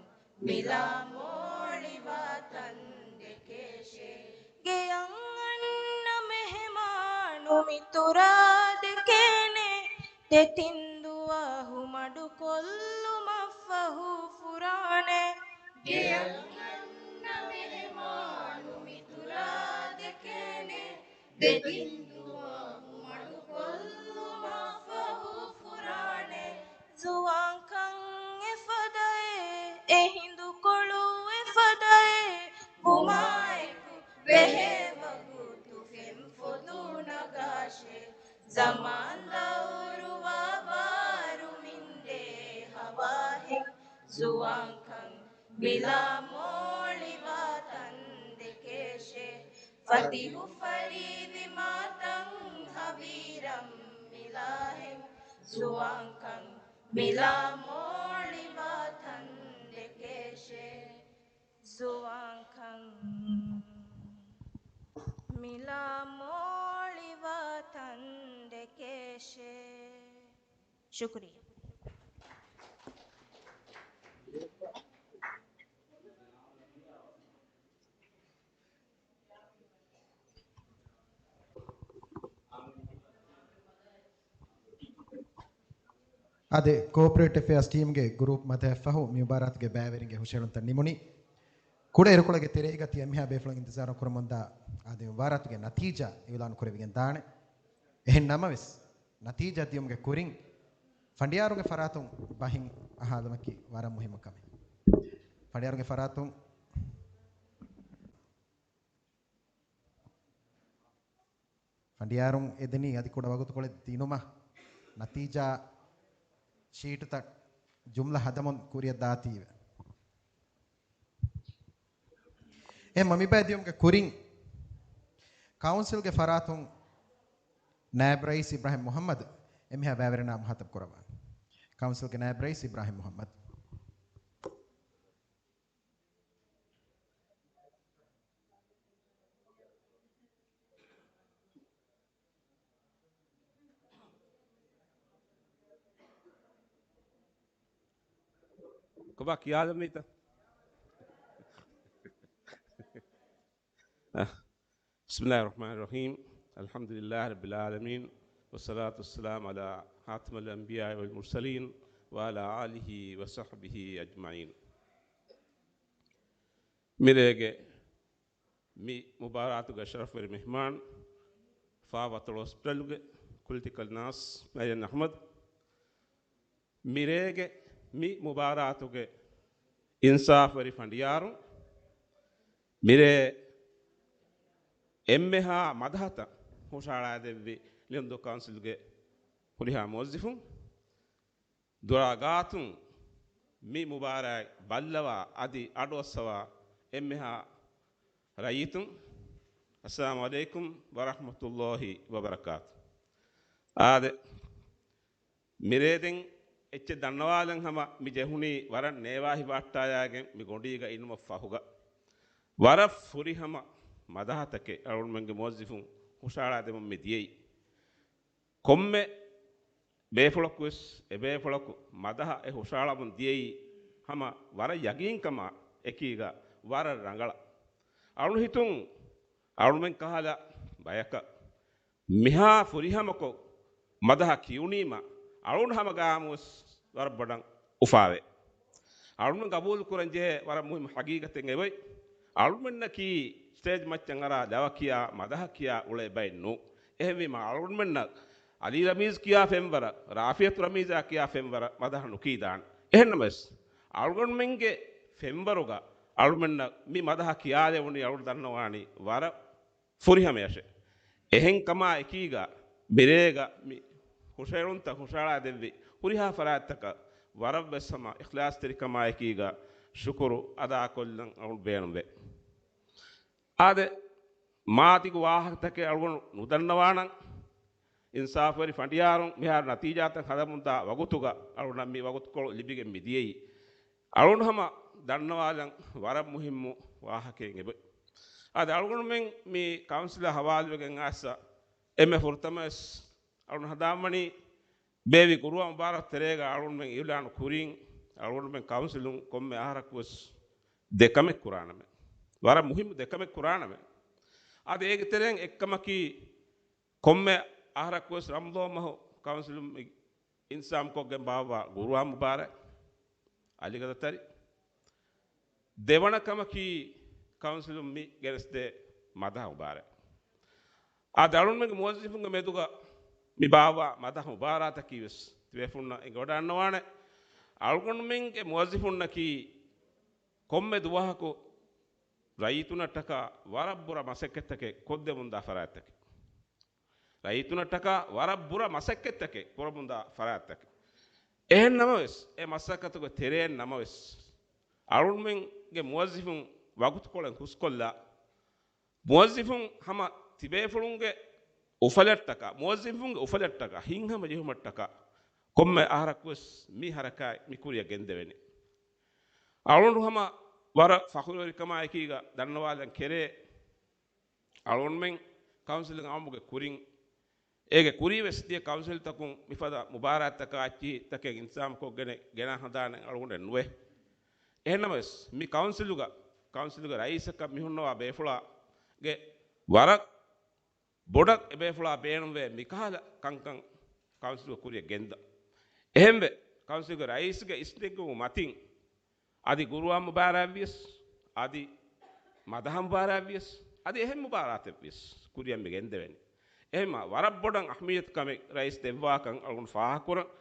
މިލާ މޯޅިވާ ތަންދެކޭށޭ. ގެޔަށް އަންނަ މެހެމާނު މިތުރާ ދެކޭނެ، ދެތިން ދުވަހު މަޑުކޮށްލުމަށްފަހު ފުރާނެ. ގެޔަށް އަންނަ މެހެމާނު މިތުރާ ދެކޭނެ، ދެތިން ދުވަހު މަޑުކޮށްލުމަށްފަހު ފުރާނެ. ޒުވާންކަން އެފަދައޭ، އެ ހިނދުކޮޅު އެފަދައޭ، ވުމާއެކު ވެހޭ ވަގުތު ފެންފޮދު ނަގާށޭ. ޒަމާން ދައުރު ވާވާރު މިންދޭ ހަވާހެން، ޒުވާންކަން މިލާ މޯޅިވާ ތަންދެކޭށޭ. ފަތިހު ފަރީވި މާތަން ހަވީރަން މިލާހެން، ޒުވާންކަން މިލާ މޯޅިވާ ތަންދެކޭށޭ. ޒުވާންކަން މިލާ މޯޅިވާ ތަންދެކޭށޭ. ޝުކުރިއްޔާ. އާދެ، ކޯޕަރޭޓް އެފެއާސް ޓީމްގެ ގްރޫޕް މަދަހަށްފަހު މި މުބާރާތުގެ ބައިވެރިންގެ ހުށައެޅުންތައް ނިމުނީ. ކުޑަ އިރުކޮޅެއްގެ ތެރޭގަ ތިޔަ މިހާ ބޭފުޅުން އިންތިޒާރު ކުރަމުންދާ އާދެ މުބާރާތުގެ ނަތީޖާ އިއުލާން ކުރެވިގެން ދާނެ. އެހެން ނަމަވެސް، ނަތީޖާ ދިޔުމުގެ ކުރިން ފަނޑިޔާރުގެ ފަރާތުން ބަހިން އަހާލުމަކީ ވަރަށް މުހިއްމު ކަމެއް. ފަނޑިޔާރުގެ ފަރާތުން ފަނޑިޔާރުން އެދެނީ އަދި ކުޑަ ވަގުތުކޮޅެއް ދިނުމަށް ނަތީޖާ ޝީޓުތައް ޖުމްލަ ހަދަމުން ކުރިއަށް ދާތީވެ. އެ މަ މި ބައި ދިޔުމުގެ ކުރިން ކައުންސިލްގެ ފަރާތުން ނާއިބް ރައީސް އިބްރާހިމް މުހައްމަދު އެންމެހާ ބައިވެރިންނާ މުހާތަބް ކުރައްވާނެ. ކައުންސިލްގެ ނާއިބް ރައީސް އިބްރާހިމް މުހައްމަދު. ކޮބާ ކިޔާލަމީތަ؟ بسم الله الرحمن الرحيم. الحمد لله رب العالمين، والصلاة والسلام على خاتم الأنبياء والمرسلين، وعلى آله وصحبه أجمعين. މިރޭގެ މި މުބާރާތުގެ ޝަރަފްވެރި މެހްމާން، ފާފަތޮޅު ހޮސްޕިޓަލްގެ ކުލިޓިކަލް ނާސް މަރިޔަން އަޙްމަދު، މިރޭގެ މި މުބާރާތުގެ އިންސާފްވެރި ފަނޑިޔާރުން، މިރޭ އެންމެހާ މަދަހަތައް ހުށަހަޅާދެއްވި ލިޔުންތު ކައުންސިލްގެ ހުރިހާ މުވައްޒިފުން، ދުރާ ގާތުން މި މުބާރާތް ބައްލަވާ އަދި އަޑުއައްސަވާ އެންމެހާ ރައްޔިތުން، އައްސަލާމު ޢަލައިކުމް ވަރަޙްމަތުﷲި ވަބަރަކާތު. އާދެ، މިރޭ ދެން އެއްޗެއް ދަންނަވާލަން ހަމަ މި ޖެހުނީ ވަރަށް ނޭވާހި ބަހައްޓާޔާގެން މި ގޮނޑީގަ އިނުމަށް ފަހުގަ. ވަރަށް ފުރިހަމަ މަދަހަތަކެއް އަޅުގަނޑުމެންގެ މުވައްޒިފުން ހުށަހަޅާ ދެމުން މި ދިޔައީ. ކޮންމެ ބޭފުޅަކުވެސް އެބޭފުޅަކު މަދަހަ އެ ހުށަހަޅަމުން ދިޔައީ ހަމަ ވަރަށް ޔަގީންކަމާ އެކީގަ ވަރަށް ރަނގަޅަށް. އަޅުން ހިތުން އަޅުމެން ކަހަލަ ބަޔަކަށް މިހާ ފުރިހަމަކޮށް މަދަހަ ކިޔުނީމަ އަޅުން ހަމަގައިމުވެސް ވަރަށް ބޮޑަށް އުފާވޭ. އަޅުން ގަބޫލު ކުރަން ޖެހޭ ވަރަށް މުހިއްމު ހަގީގަތެއް އެބައި. އަޅުމެންނަކީ ސްޓޭޖް މައްޗަށް އަރާ ލަވަ ކިޔާ، މަދަހަ ކިޔާ އުޅޭ ބައެއް ނޫން. އެހެންވީމަ އަޅުގަނޑުމެންނަށް އަލީ ރަމީޒް ކިޔާ ފެންވަރަށް، ރާފިއަތު ރަމީޒާ ކިޔާ ފެންވަރަށް މަދަހަ ނުކީދާނެ. އެހެންނަމަވެސް، އަޅުގަނޑުމެންގެ ފެންވަރުގަ އަޅުމެންނަށް މި މަދަހަ ކިޔާލެވުނީ އަޅުގަނޑު ދަންނަވާނީ ވަރަށް ފުރިހަމަޔަށެ. އެހެންކަމާ އެކީގަ މިރޭގަ މި ހުށައެޅުންތައް ހުށައަޅާ ދެއްވި ހުރިހާ ފަރާތްތަކަށް ވަރަށްވެސް ހަމަ އިޚްލާޞްތެރިކަމާ އެކީގަ ޝުކުރު އަދާކޮށްލަން އަޅުން ބޭނުންވޭ. އާދެ، މާތިގު ވާހަކަތަކެއް އަޅުގަނޑު ނުދަންނަވާނަން. އިންސާފުވެރި ފަނޑިޔާރުން މިހާރު ނަތީޖާތައް ހަދަމުންދާ ވަގުތުގަ އަޅުގަނޑަށް މި ވަގުތުކޮޅު ލިބިގެން މިދިޔައީ. އަޅުން ހަމަ ދަންނަވާލަން ވަރަށް މުހިއްމު ވާހަކައެއް އެބަ. އަދި އަޅުގަނޑުމެން މި ކައުންސިލާ ހަވާލުވެގެން އައިސް އެންމެ ފުރަތަމަވެސް އަޅުން ހަނދާންވަނީ ބޭއްވި ގުރުއާން މުބާރާތް ތެރޭގަ އަޅުގަނޑުމެން އިއުލާނު ކުރިން އަޅުގަނޑުމެން ކައުންސިލުން ކޮންމެ އަހަރަކުވެސް ދެ ކަމެއް ކުރާނަމޭ. ވަރަށް މުހިއްމު ދެ ކަމެއް ކުރާނަމޭ. އަދި އޭގެ ތެރެއިން އެއްކަމަކީ ކޮންމެ އަހަރަކުވެސް ރަމަޟާން މަހު ކައުންސިލުން މި އިންތިޒާމްކޮށްގެން ބާއްވާ ގުރުއާން މުބާރާތް، އަލިގަދަ ތަރި. ދެވަނަ ކަމަކީ ކައުންސިލުން މި ގެނެސްދޭ މަދަހަ މުބާރާތް. އާދެ، އަޅުންމެންގެ މުވައްޒިފުންގެ މެދުގަ މި ބާއްވާ މަދަހަ މުބާރާތަކީ ވެސް ތިބޭފުޅުންނަށް އެނގިވަޑައިގަންނަވާނެ. އަޅުގަނޑުމެންގެ މުވައްޒިފުންނަކީ ކޮންމެ ދުވަހަކު ރައްޔިތުންނަށްޓަކާ ވަރަށް ބުރަ މަސައްކަތްތަކެއް ކޮށްދެމުންދާ ފަރާތްތަކެއް. ރައްޔިތުންނަށްޓަކާ ވަރަށް ބުރަ މަސައްކަތްތަކެއް ކުރަމުންދާ ފަރާތްތަކެއް. އެހެން ނަމަވެސް، އެ މަސައްކަތުގެ ތެރެއިން ނަމަވެސް، އަޅުންމެންގެ މުވައްޒިފުން ވަގުތުކޮޅެއް ހުސްކޮށްލާ، މުވައްޒިފުން ހަމަ ތިބޭފުޅުންގެ އުފަލަށްޓަކާ، މުވައްޒިފުންގެ އުފަލަށްޓަކާ، ހިތްހަމަޖެހުމަށްޓަކާ، ކޮންމެ އަހަރަކުވެސް މި ހަރަކާތް މި ކުރިއަށް ގެންދެވެނީ. އަޅުން ހަމަ ވަރަށް ފަޚުރުވެރިކަމާއެކީގަ ދަންނަވާލަން ކެރޭ، އަޅުންމެން ކައުންސިލުން އައުމުގެ ކުރިން، އޭގެ ކުރީވެސް ދިޔަ ކައުންސިލްތަކުން މިފަދަ މުބާރާތްތަކާ އެއްޗިހިތަކެއް އިންތިޒާމްކޮށްގެނެ ގެނާ ހަނދާނެއް އަޅުގަނޑެއް ނުވޭ. އެހެންނަމަވެސް، މި ކައުންސިލުގަ، ކައުންސިލުގެ ރައީސަކަށް މިހުންނަވާ ބޭފުޅާގެ ވަރަށް ބޮޑަށް އެބޭފުޅާ ބޭނުންވޭ މިކަހަލަ ކަންކަން ކައުންސިލުގެ ކުރިއަށް ގެންދަ. އެހެންވެ، ކައުންސިލްގެ ރައީސްގެ އިސްނެގުމު މަތިން އަދި ގުރުއާން މުބާރާތްވިޔަސް، އަދި މަދަހަ މުބާރާތްވިޔަސް، އަދި އެހެން މުބާރާތެއްވިޔަސް ކުރިއަށް މި ގެންދެވެނީ. އެހެންމާ ވަރަށް ބޮޑަށް އަހްމިއްޔަތު ކަމެއް ރައީސް ދެއްވާކަން އަޅުގަނޑު ފާހަގަކުރަން.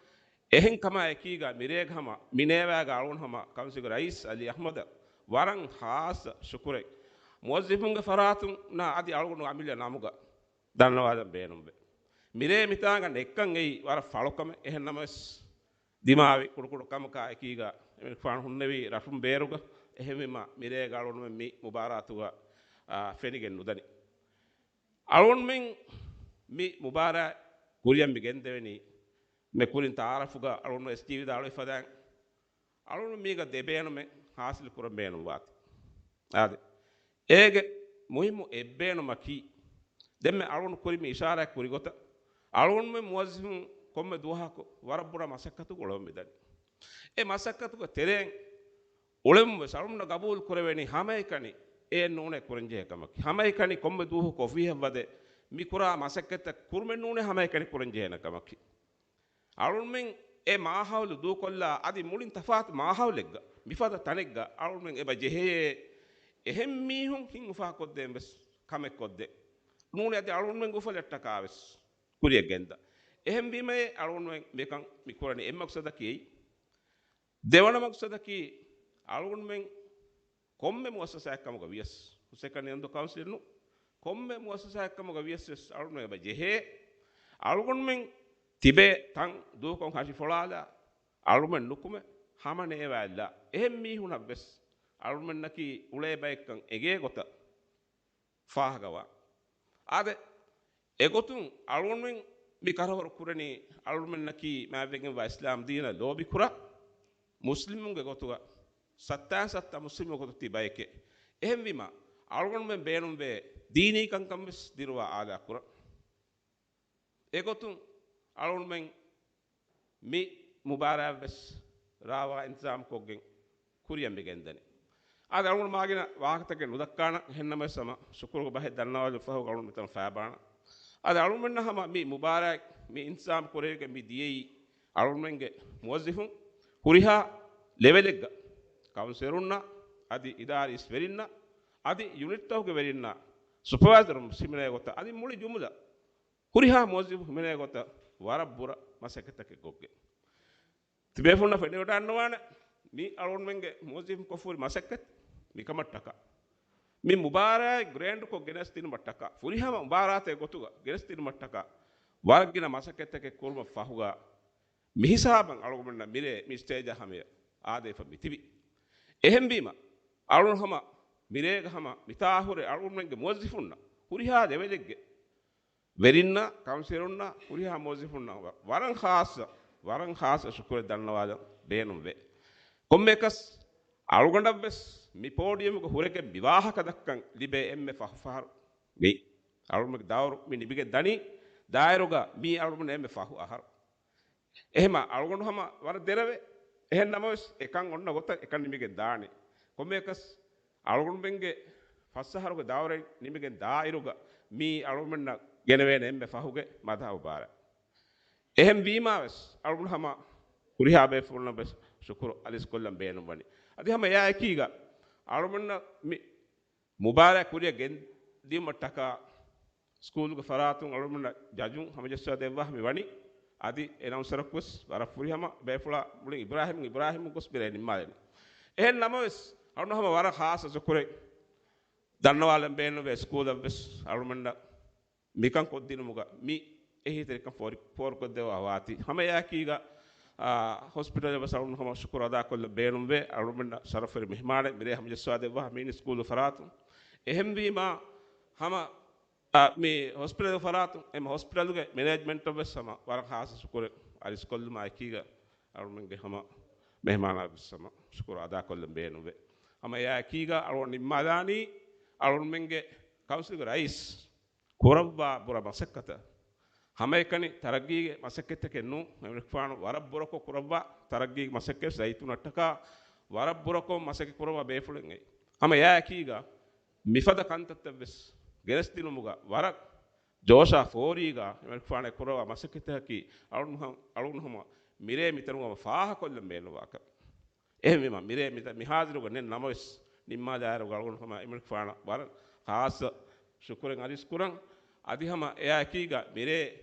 އެހެން ކަމާ އެކީގަ މިރޭގަ ހަމަ މިނޭވާގަ އަޅުގަނޑު ހަމަ ކައުންސިލްގެ ރައީސް އަލީ އަޙްމަދަށް ވަރަށް ޚާއްޞަ ޝުކުރެއް މުވައްޒިފުންގެ ފަރާތުންނާ އަދި އަޅުގަނޑު އަމިއްލަ ނަމުގަ ދަންނަވާލަން ބޭނުންވޭ. މިރޭ މިތާނގަ ނެއްކަން އެއީ ވަރަށް ފަޅުކަމެއް. އެހެންނަމަވެސް، ދިމާވި ކުޑަކުޑަ ކަމަކާ އެކީގަ އެމީހުން ހުންނެވީ ރަށުން ބޭރުގަ. އެހެންވީމަ، މިރޭގަ އަޅުގަނޑުމެން މި މުބާރާތުގަ، އާ، ފެނިގެން ނުދަނީ. އަޅުގަނޑުމެން މި މުބާރާތް ކުރިއަށް މި ގެންދެވެނީ، މި ކުރިން ތައާރަފުގަ އަޅުގަނޑު އެސްޖީ ވިދާޅުވި ފަދައިން، އަޅުގަނޑު މީގަ ދެ ބޭނުމެއް ހާސިލު ކުރަން ބޭނުންވާތީ. އާދެ، އޭގެ މުހިއްމު އެއްބޭނުމަކީ، ދެންމެ އަޅުގަނޑު ކުރި މި އިޝާރާތް ކުރި ގޮތަށް، އަޅުގަނޑުމެން މުވައްޒިފުން ކޮންމެ ދުވަހަކު ވަރަށް ބުރަ މަސައްކަތު އުޅެމުން މިދަނީ. އެ މަސައްކަތުގެ ތެރެއިން އުޅެމުން ވެސް އަޅުގަނޑަށް ގަބޫލު ކުރެވެނީ ހަމައެކަނި އެއެއް ނޫނޭ ކުރަންޖެހޭ ކަމަކީ. ހަމައެކަނި ކޮންމެ ދުވަހަކު އޮފީހަށްވަދެ މި ކުރާ މަސައްކަތްތައް ކުރުމެއް ނޫނޭ ހަމައެކަނި ކުރަންޖެހޭނެ ކަމަކީ. އަޅުގަނޑުމެން އެ މާހައުލު ދޫކޮށްލާ އަދި މުޅިން ތަފާތު މާހައުލެއްގަ، މިފަދަ ތަނެއްގަ އަޅުގަނޑުމެން އެބަ ޖެހޭ އެހެން މީހުން ހިތް އުފާކޮށްދޭން ވެސް ކަމެއް ކޮށްދޭ. ނޫނީ އަދި އަޅުގަނޑުމެން ގުފަލަށްޓަކާ ވެސް ކުރިއަށް ގެންދާ. އެހެންވީމައޭ އަޅުގަނޑުމެން މިކަން މި ކުރަނީ. އެއް މަގްސަދަކީ އެއީ. ދެވަނަ މަގްސަދަކީ އަޅުގަނޑުމެން ކޮންމެ މުއައްސަސާއެއް ކަމުގަ ވިޔަސް، ހުސެކަނި އަންދު ކައުންސިލެއް ނޫން، ކޮންމެ މުއައްސަސާއެއް ކަމުގަ ވިޔަސް ވެސް އަޅުގަނޑުމެން އެބަ ޖެހޭ، އަޅުގަނޑުމެން ތިބޭ ތަން ދޫކޮށް ހަށިފޮޅާލާ، އަޅުމެން ނުކުމެ ހަމަ ނޭވާލާ، އެހެން މީހުނަށް ވެސް އަޅުމެންނަކީ އުޅޭ ބައެއްކަން އެނގޭ ގޮތަށް ފާހަގަވާ. އާދެ، އެގޮތުން އަޅުގަނޑުމެން މި ކަރަވަރު ކުރަނީ، އަޅުގަނޑުމެންނަކީ މާތްވެގެންވާ އިސްލާމް ދީނަށް ލޯބިކުރާ މުސްލިމުންގެ ގޮތުގަ، ސައްތާއިން ސައްތަ މުސްލިމު ގޮތު ތި ބައެކޭ. އެހެންވީމަ، އަޅުގަނޑުމެން ބޭނުންވޭ ދީނީ ކަންކަން ވެސް ދިރުވާ އާލާކުރަން. އެގޮތުން އަޅުގަނޑުމެން މި މުބާރާތް ވެސް ރާވާ އިންތިޒާމް ކޮށްގެން ކުރިއަށް މި ގެންދަނީ. އަދި އަޅުގަނޑު މާގިނަ ވާހަކަތަކެއް ނުދައްކާނަން، އެހެންނަމަވެސް ހަމަ ޝުކުރުގެ ބަހެއް ދަންނަވާލުން ފަހު އަޅުގަނޑު މިތަނަށް ފައިބާނަން. އަދި އަޅުގަނޑުމެންނަށް ހަމަ މި މުބާރާތް މި އިންތިޒާމް ކުރެވިގެން މި ދިޔައީ އަޅުގަނޑުމެންގެ މުވައްޒިފުން ހުރިހާ ލެވެލެއްގަ ކައުންސިލަރުންނަށް އަދި އިދާރީ އިސް ވެރިންނަށް އަދި ޔުނިޓްތަކުގެ ވެރިންނަށް ސުޕަވައިޒަރުން ހިމެނޭ ގޮތަށް އަދި މުޅި ޖުމުލަ ހުރިހާ މުވައްޒިފު ހިމެނޭ ގޮތަށް ވަރަށް ބުރަ މަސައްކަތްތަކެއް ކޮށްގެން. ތިބޭފުންނަށް ފެނިވަޑައިންނަވާނެ، މީ އަޅުގަނޑުމެންގެ މުވައްޒިފުން ކޮށްފުރި މަސައްކަތް މިކަމަށްޓަކާ. މި މުބާރާތް ގްރޭންޑްކޮށް ގެނެސްދިނުމަށްޓަކާ، ފުރިހަމަ މުބާރާތެއް ގޮތުގަ ގެނެސްދިނުމަށްޓަކާ، ވަރަށް ގިނަ މަސައްކަތްތަކެއް ކުރުމަށް ފަހުގަ، މިހިސާބަށް އަޅުގަނޑުމެންނަށް މިރޭ މި ސްޓޭޖަށް ހަމަޔަށް އާދެވިފަ މިތިބި. އެހެންވީމަ، އަޅުގަނޑު ހަމަ މިރޭގަ ހަމަ މިތާހުރެ އަޅުގަނޑުމެންގެ މުވައްޒިފުންނަށް ހުރިހާ ލެވެލެއްގެ ވެރިންނަށް، ކައުންސިލަރުންނަށް، ހުރިހާ މުވައްޒިފުންނަށް ވަ-، ވަރަށް ޚާއްޞަ، ވަރަށް ޚާއްޞަ ޝުކުރެއް ދަންނަވާލަން ބޭނުންވޭ. ކޮންމެއަކަސް އަޅުގަނޑަށްވެސް މި ޕޯޑިއަމުގަ ހުރެގެން މި ވާހަކަ ދައްކަން ލިބޭ އެންމެ ފަހު ފަހަރު. މި އަޅުގަނޑުގެ ދައުރު މި ނިމިގެން ދަނީ ދާއިރުގަ މީ އަޅުގަނޑު އެންމެ ފަހު އަހަރު. އެހެމަ އަޅުގަނޑު ހަމަ ވަރަށް ދެރަވޭ. އެހެން ނަމަވެސް، އެކަން އޮންނަ ގޮތަށް އެކަން ނިމިގެން ދާނެ. ކޮންމެއަކަސް، އަޅުގަނޑުމެންގެ ފަސް އަހަރުގެ ދައުރެއް ނިމިގެން ދާއިރުގަ، މީ އަޅުގަނޑުމެންނަށް ގެނެވޭނެ އެންމެ ފަހުގެ މަދަހަ މުބާރާތް. އެހެން ވީމާވެސް، އަޅުގަނޑު ހަމަ ހުރިހާ ބޭފުޅުންނަށް ވެސް ޝުކުރު އަލިސްކޮށްލަން ބޭނުންވަނީ. އަދި ހަމަ އެއާ އެކީގަ، އަޅުގަނޑުމެންނަށް މި މުބާރާތް ކުރިއަށް ގެންދިއުމަށްޓަކާ، ސްކޫލުގެ ފަރާތުން އަޅުގަނޑުމެންނަށް ޖަޖުން ހަމަޖައްސާދެއްވާ މި ވަނީ. އަދި އެނައުންސަރަކުވެސް ވަރަށް ފުރިހަމަ ބޭފުޅާ މުޅި އިބްރާހިމް، އިބްރާހިމް ގޮސް ބިރޭ ނިންމާލެނީ. އެހެން ނަމަވެސް، އަޅުގަނޑު ހަމަ ވަރަށް ޚާއްޞަ ޝުކުރެއް ދަންނަވާލަން ބޭނުންވޭ ސްކޫލަށްވެސް އަޅުގަނޑަށް މިކަން ކޮށްދިނުމުގަ މި އެހީތެރިކަން ފޯރި-، ފޯރުކޮށްދެއްވާ ވާތީ. ހަމަ އެއާއެކީގަ، އާ، ހޮސްޕިޓަލަށް ވެސް އަޅުގަނޑު ހަމަ ޝުކުރު އަދާކޮށްލަން ބޭނުންވޭ. އަޅުގަނޑަށް ޝަރަފުވެރި މެހްމާނެއް މިރޭ ހަމަޖައްސާދެއްވާ މީނި ސްކޫލު ފަރާތުން. އެހެންވީމާ ހަމަ، އާ، މި ހޮސްޕިޓަލު ފަރާތުން، އެމަ ހޮސްޕިޓަލުގެ މެނޭޖްމަންޓަށް ވެސް ހަމަ ވަރަށް ޚާއްޞަ ޝުކުރެއް އަރިސްކޮށްލުމާ އެކީގަ އަޅުގަނޑުގެ ހަމަ މެހްމާނާ ވެސް ހަމަ ޝުކުރު އަދާކޮށްލަން ބޭނުންވޭ. ހަމަ އެއާއެކީގަ އަޅުގަނޑު ނިންމާލާނީ އަޅުގަނޑުމެންގެ ކައުންސިލްގެ ރައީސް ކުރައްވާ ބުރަ މަސައްކަތަށް. ހަމައެކަނި ތަރައްގީގެ މަސައްކަތްތަކެއް ނޫން، އެމަނިކުފާނު ވަރަށް ބުރަކޮށް ކުރައްވާ ތަރައްގީގެ މަސައްކަތް ރައްޔިތުންނަށްޓަކާ ވަރަށް ބުރަކޮށް މަސައްކަތް ކުރައްވާ ބޭފުޅެއް އެއީ. ހަމަ އެއާއެކީގަ މިފަދަ ކަންތައްތައް ވެސް ގެނެސްދިނުމުގަ ވަރަށް ޖޯޝާ ފޯރީގަ އެމަނިކުފާނަށް ކުރައްވާ މަސައްކަތަކީ އަޅުގަނޑު ހަ-، އަޅުގަނޑު ހަމަ މިރޭ މިތަނުގަ ފާހަކޮށްލަން ބޭނުންވާކަން. އެހެންވީމަ، މިރޭ މިތަ-، މި ހާޒިރުގަ ނެތް ނަމަވެސް، ނިންމާލާއިރުގަ އަޅުގަނޑު ހަމަ އެމަނިކުފާނަށް ވަރަށް ޚާއްޞަ ޝުކުރެއް އަރިސް ކުރަން. އަދި ހަމަ އެއާއެކީގަ މިރޭ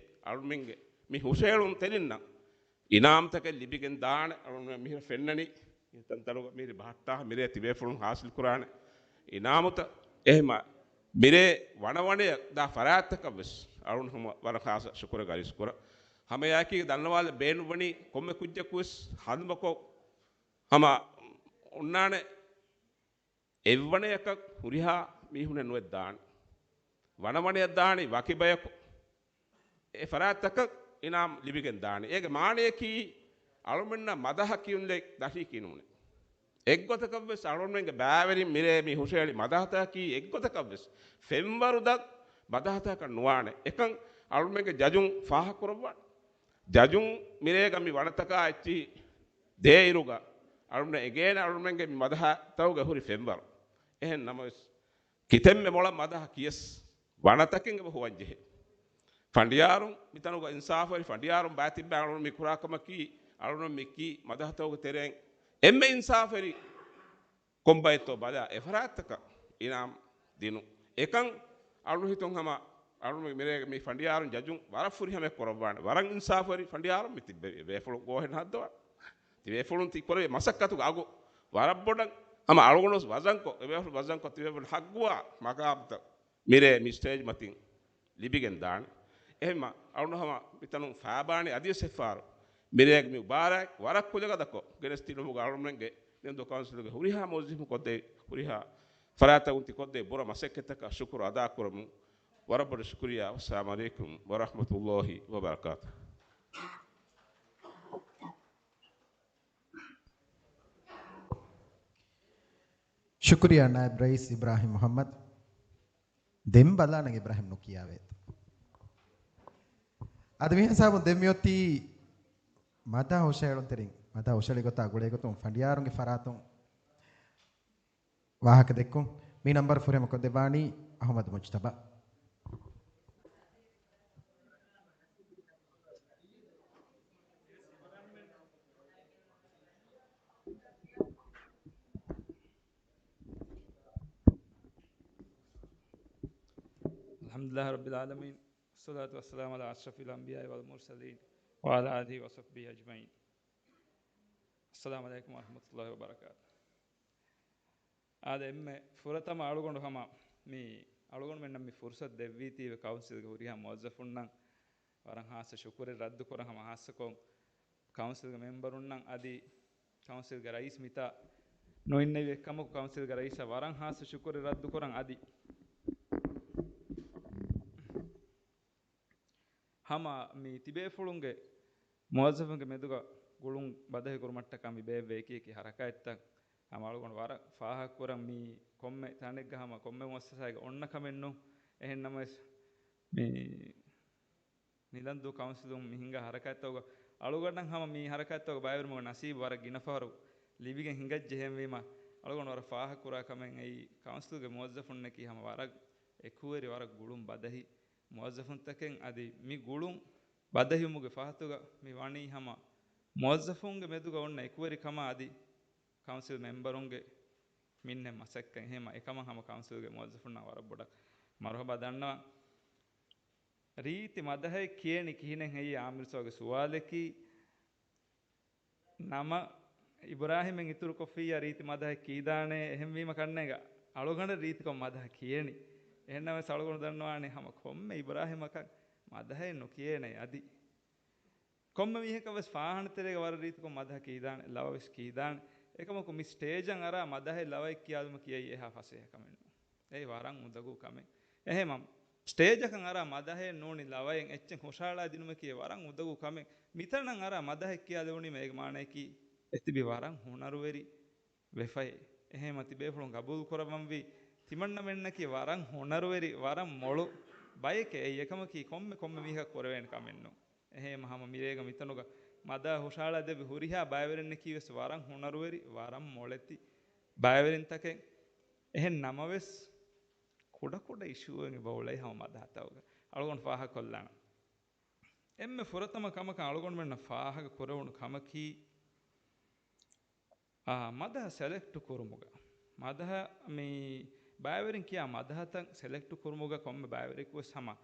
އަޅުމެންގެ މި ހުށަހެޅުންތެރިންނަށް އިނާމްތަކެއް ލިބިގެން ދާނެ. އަޅުމެން މިހިރަ ފެންނަނީ ތަންތަނުގަ މިހިރި ބަހައްޓާ މިރޭ ތިބޭފުޅުން ހާސިލް ކުރާނެ އިނާމުތައް. އެހެމަ މިރޭ ވަނަވަނަޔަށް ދާ ފަރާތްތަކަށް ވެސް އަޅުން ހަމަ ވަރަށް ޚާއްޞަ ޝުކުރެއް އަރިސް ކުރަން. ހަމައެއާއެކީގަ ދަންނަވާލަން ބޭނުންވަނީ ކޮންމެ ކުއްޖަކު ވެސް ހަނދުމަކޮށް ހަމަ އޮންނާނެ. އެއްވަނަޔަކަށް ހުރިހާ މީހުނެއް ނުވެއްދާނެ. ވަނަވަނަޔަށް ދާނީ ވަކި ބަޔަކު. އެ ފަރާތްތަކަށް އިނާމް ލިބިގެން ދާނެ. އޭގެ މާނަޔަކީ އަޅުމެންނަށް މަދަހަ ކިޔުންލެއް ދަށީކީ ނޫނޭ. އެއްގޮތަކަށްވެސް އަޅުމެންގެ ބައިވެރިން މިރޭ މި ހުށަހެޅި މަދަހަތަކަކީ އެއްގޮތަކަށްވެސް ފެންވަރު ދަށް މަދަހަތަކަކަށް ނުވާނެ. އެކަން އަޅުމެންގެ ޖަޖުން ފާހަގަކުރައްވާނެ. ޖަޖުން މިރޭގަ މި ވަނަތަކާ އެއްޗިހި ދޭއިރުގަ އަޅުމެން އެނގޭނެ އަޅުމެންގެ މި މަދަހަތަކުގެ ހުރި ފެންވަރު. އެހެން ނަމަވެސް، ކިތަންމެ މޮޅަށް މަދަހަ ކިޔަސް ވަނަތަކެއް އެބަ ހޮވަން ޖެހޭ. ފަނޑިޔާރުން މިތަނުގަ އިންސާފުވެރި ފަނޑިޔާރުން ބައިތިއްބައި އަޅުން މި ކުރާ ކަމަކީ، އަޅުން މި ކީ މަދަހަތަކުގެ ތެރެއިން އެންމެ އިންސާފުވެރި ކޮންބައެއްތޯ ބަލާ އެފަރާތްތަކަށް އިނާމް ދިނުން. އެކަން އަޅުން ހިތުން ހަމަ އަޅުން މިރޭގެ މި ފަނޑިޔާރުން ޖަޖުން ވަރަށް ފުރިހަމައެއް ކުރައްވާނެ. ވަރަށް އިންސާފުވެރި ފަނޑިޔާރުން މި ތިއްބެވި. ބޭފުޅުން ގޯހެއް ނަހައްދަވާ. ތިބޭފުޅުން ތި ކުރެވޭ މަސައްކަތުގެ އަގު ވަރަށް ބޮޑަށް ހަމަ އަޅުގަނޑު ވަޒަންކޮށް، އެބޭފުޅުން ވަޒަންކޮށް ތިބޭފުޅުން ހައްގުވާ މަގާމްތައް މިރޭ މި ސްޓޭޖް މަތިން ލިބިގެން ދާނެ. އެހެންމަ އަޅުން ހަމަ މިތަނުން ފާބާނީ އަދިވެސް އެއްފަހަރު މިރޭގެ މި މުބާރާތް ވަރަށް ކުލަގަދަކޮށް ގެނެސްދިނުމުގަ އަޅުމެންގެ ނިންދު ކައުންސިލްގެ ހުރިހާ މުވައްޒަފުން ކޮށްދޭ، ހުރިހާ ފަރާތްތަކުން ތި ކޮށްދޭ ބުރަ މަސައްކަތްތަކަށް ޝުކުރު އަދާކުރަމުން ވަރަށް ބޮޑަށް ޝުކުރިއްޔާ. އައްސަލާމު ޢަލައިކުމް ވަރަޙްމަތުﷲ ވަބަރަކާތުހު. ޝުކުރިއްޔާ ނާއިބް ރައީސް އިބްރާހިމް މުޙައްމަދު. ދެން ބަލާނަން އިބްރާހިމް ނުކިޔާވޭތޯ. އަދި މިހިސާބުން ދެން މިއޮތީ މަދަހަ ހުށަހެޅުންތެރިން، މަދަހަ ހުށަހެޅި ގޮތާ ގުޅޭ ގޮތުން ފަނޑިޔާރުންގެ ފަރާތުން ވާހަކަ ދެއްކުން. މި ނަންބަރު ފުރިހަމަ ކޮށްދެއްވާނީ އަޙްމަދު މުޖްތަބާ. الحمد لله رب العالمين، والصلاة والسلام على أشرف الأنبياء والمرسلين، وعلى آله وصحبه أجمعين. السلام عليكم ورحمة الله وبركاته. އާދެ، އެންމެ ފުރަތަމަ އަޅުގަނޑު ހަމަ މި އަޅުގަނޑުމެންނަށް މި ފުރުސަތު ދެއްވީތީވެ ކައުންސިލްގެ ހުރިހާ މުވައްޒަފުންނަށް ވަރަށް ހާއްސަ ޝުކުރެއް ރައްދުކުރަން، ހަމަ ހާއްސަކޮށް ކައުންސިލްގެ މެމްބަރުންނަށް އަދި ކައުންސިލްގެ ރައީސް މިތާ ނުއިންނެވި އެއްކަމަކު ކައުންސިލްގެ ރައީސަށް ވަރަށް ހާއްސަ ޝުކުރެއް ރައްދުކުރަން. އަދި ހަމަ މި ތިބޭފުޅުންގެ މުވައްޒަފުންގެ މެދުގަ ގުޅުން ބަދަހި ކުރުމަށްޓަކާ މި ބޭއްވޭ އެކި އެކި ހަރަކާތްތައް ހަމަ އަޅުގަނޑު ވަރަށް ފާހަގަކުރަން. މީ ކޮންމެ ތަނެއްގަ ހަމަ ކޮންމެ މުއައްސަސާއެއްގަ އޮންނަ ކަމެއް ނޫން. އެހެން ނަމަވެސް، މި ނިލަންދޫ ކައުންސިލުން މި ހިނގާ ހަރަކާތްތަކުގަ އަޅުގަނޑަށް ހަމަ މި ހަރަކާތްތަކުގަ ބައިވެރިވުމުގެ ނަސީބު ވަރަށް ގިނަ ފަހަރު ލިބިގެން ހިނގައްޖެ. އެހެންވީމަ، އަޅުގަނޑު ވަރަށް ފާހަގަކުރާ ކަމެއް އެއީ، ކައުންސިލްގެ މުވައްޒަފުންނަކީ ހަމަ ވަރަށް އެކުވެރި، ވަރަށް ގުޅުން ބަދަހި މުވައްޒަފުންތަކެއް. އަދި މި ގުޅުން ބަދަހިވުމުގެ ފަހަތުގަ މި ވަނީ ހަމަ މުވައްޒަފުންގެ މެދުގަ އޮންނަ އެކުވެރިކަމާ އަދި ކައުންސިލް މެމްބަރުންގެ މިންނެ މަސައްކަތް. އެހެންމަ އެކަމަށް ހަމަ ކައުންސިލްގެ މުވައްޒަފުންނަށް ވަރަށް ބޮޑަށް މަރުޙަބާ ދަންނަވަން. ރީތި މަދަހައެއް ކިޔޭނީ ކިހިނެއް ހެއްޔޭ އާމިރު ސާބުގެ ސުވާލަކީ، ނަމަ އިބްރާހިމެން އިތުރުކޮށްފިއްޔާ ރީތި މަދަހައެއް ކީދާނެ. އެހެންވީމަ ކަންނޭނގެ އަޅުގަނޑަށް ރީތިކޮށް މަދަހަ ކިޔޭނީ. އެހެންނަމަވެސް އަޅުގަނޑު ދަންނަވާނީ ހަމަ ކޮންމެ އިބްރާހިމަކަށް މަދަހައެއް ނުކިޔޭނެ އަދި. ކޮންމެ މީހަކަށް ވެސް ފާހަނަ ތެރޭގަ ވަރަށް ރީތިކޮށް މަދަހަ ކީދާނެ، ލަވަ ވެސް ކީދާނެ. އެކަމަކު މި ސްޓޭޖަށް އަރާ މަދަހައެއް ލަވައެއް ކިޔާލުމަކީ އެއީ އެހާ ފަސޭހަ ކަމެއް ނޫން. އެއީ ވަރަށް އުނދަގޫ ކަމެއް. އެހެންމަ ސްޓޭޖަކަށް އަރާ މަދަހައެއް ނޫނީ ލަވައެއް އެއްޗެއް ހުށަހަޅާ ދިނުމަކީ ވަރަށް އުނދަގޫ ކަމެއް. މިތަނަށް އަރާ މަދަހައެއް ކިޔާލެވުނީމަ އޭގެ މާނަޔަކީ އެތިބި ވަރަށް ހުނަރުވެރި ވެފައި. އެހެންމަ ތިބޭފުޅުން ގަބޫލު ކުރައްވަންވީ، ތިމަންނަމެންނަކީ ވަރަށް ހުނަރުވެރި، ވަރަށް މޮޅު ބައެކޭ. އެއީ އެކަމަކީ ކޮންމެ، ކޮންމެ މީހަކަށް ކުރެވޭނެ ކަމެއް ނޫން. އެހެންމަ ހަމަ މިރޭގަ މިތަނުގަ މަދަހަ ހުށަހަޅާ ދެއްވި ހުރިހާ ބައިވެރިންނަކީ ވެސް ވަރަށް ހުނަރުވެރި، ވަރަށް މޮޅެތި ބައިވެރިންތަކެއް. އެހެން ނަމަވެސް، ކުޑަކުޑަ އިޝޫއެއް އެބަ އުޅޭ ހަމަ މަދަހަތަކުގަ. އަޅުގަނޑު ފާހަގަކޮށްލާނަން. އެންމެ ފުރަތަމަ ކަމަކަށް އަޅުގަނޑުމެންނަށް ފާހަގަ ކުރެވުނު ކަމަކީ، އާ، މަދަހަ ސެލެކްޓް ކުރުމުގަ، މަދަހަ މި ބައިވެރިން ކިޔާ މަދަހަތައް ސެލެކްޓް ކުރުމުގަ ކޮންމެ ބައިވެރިއަކު ވެސް ހަމަ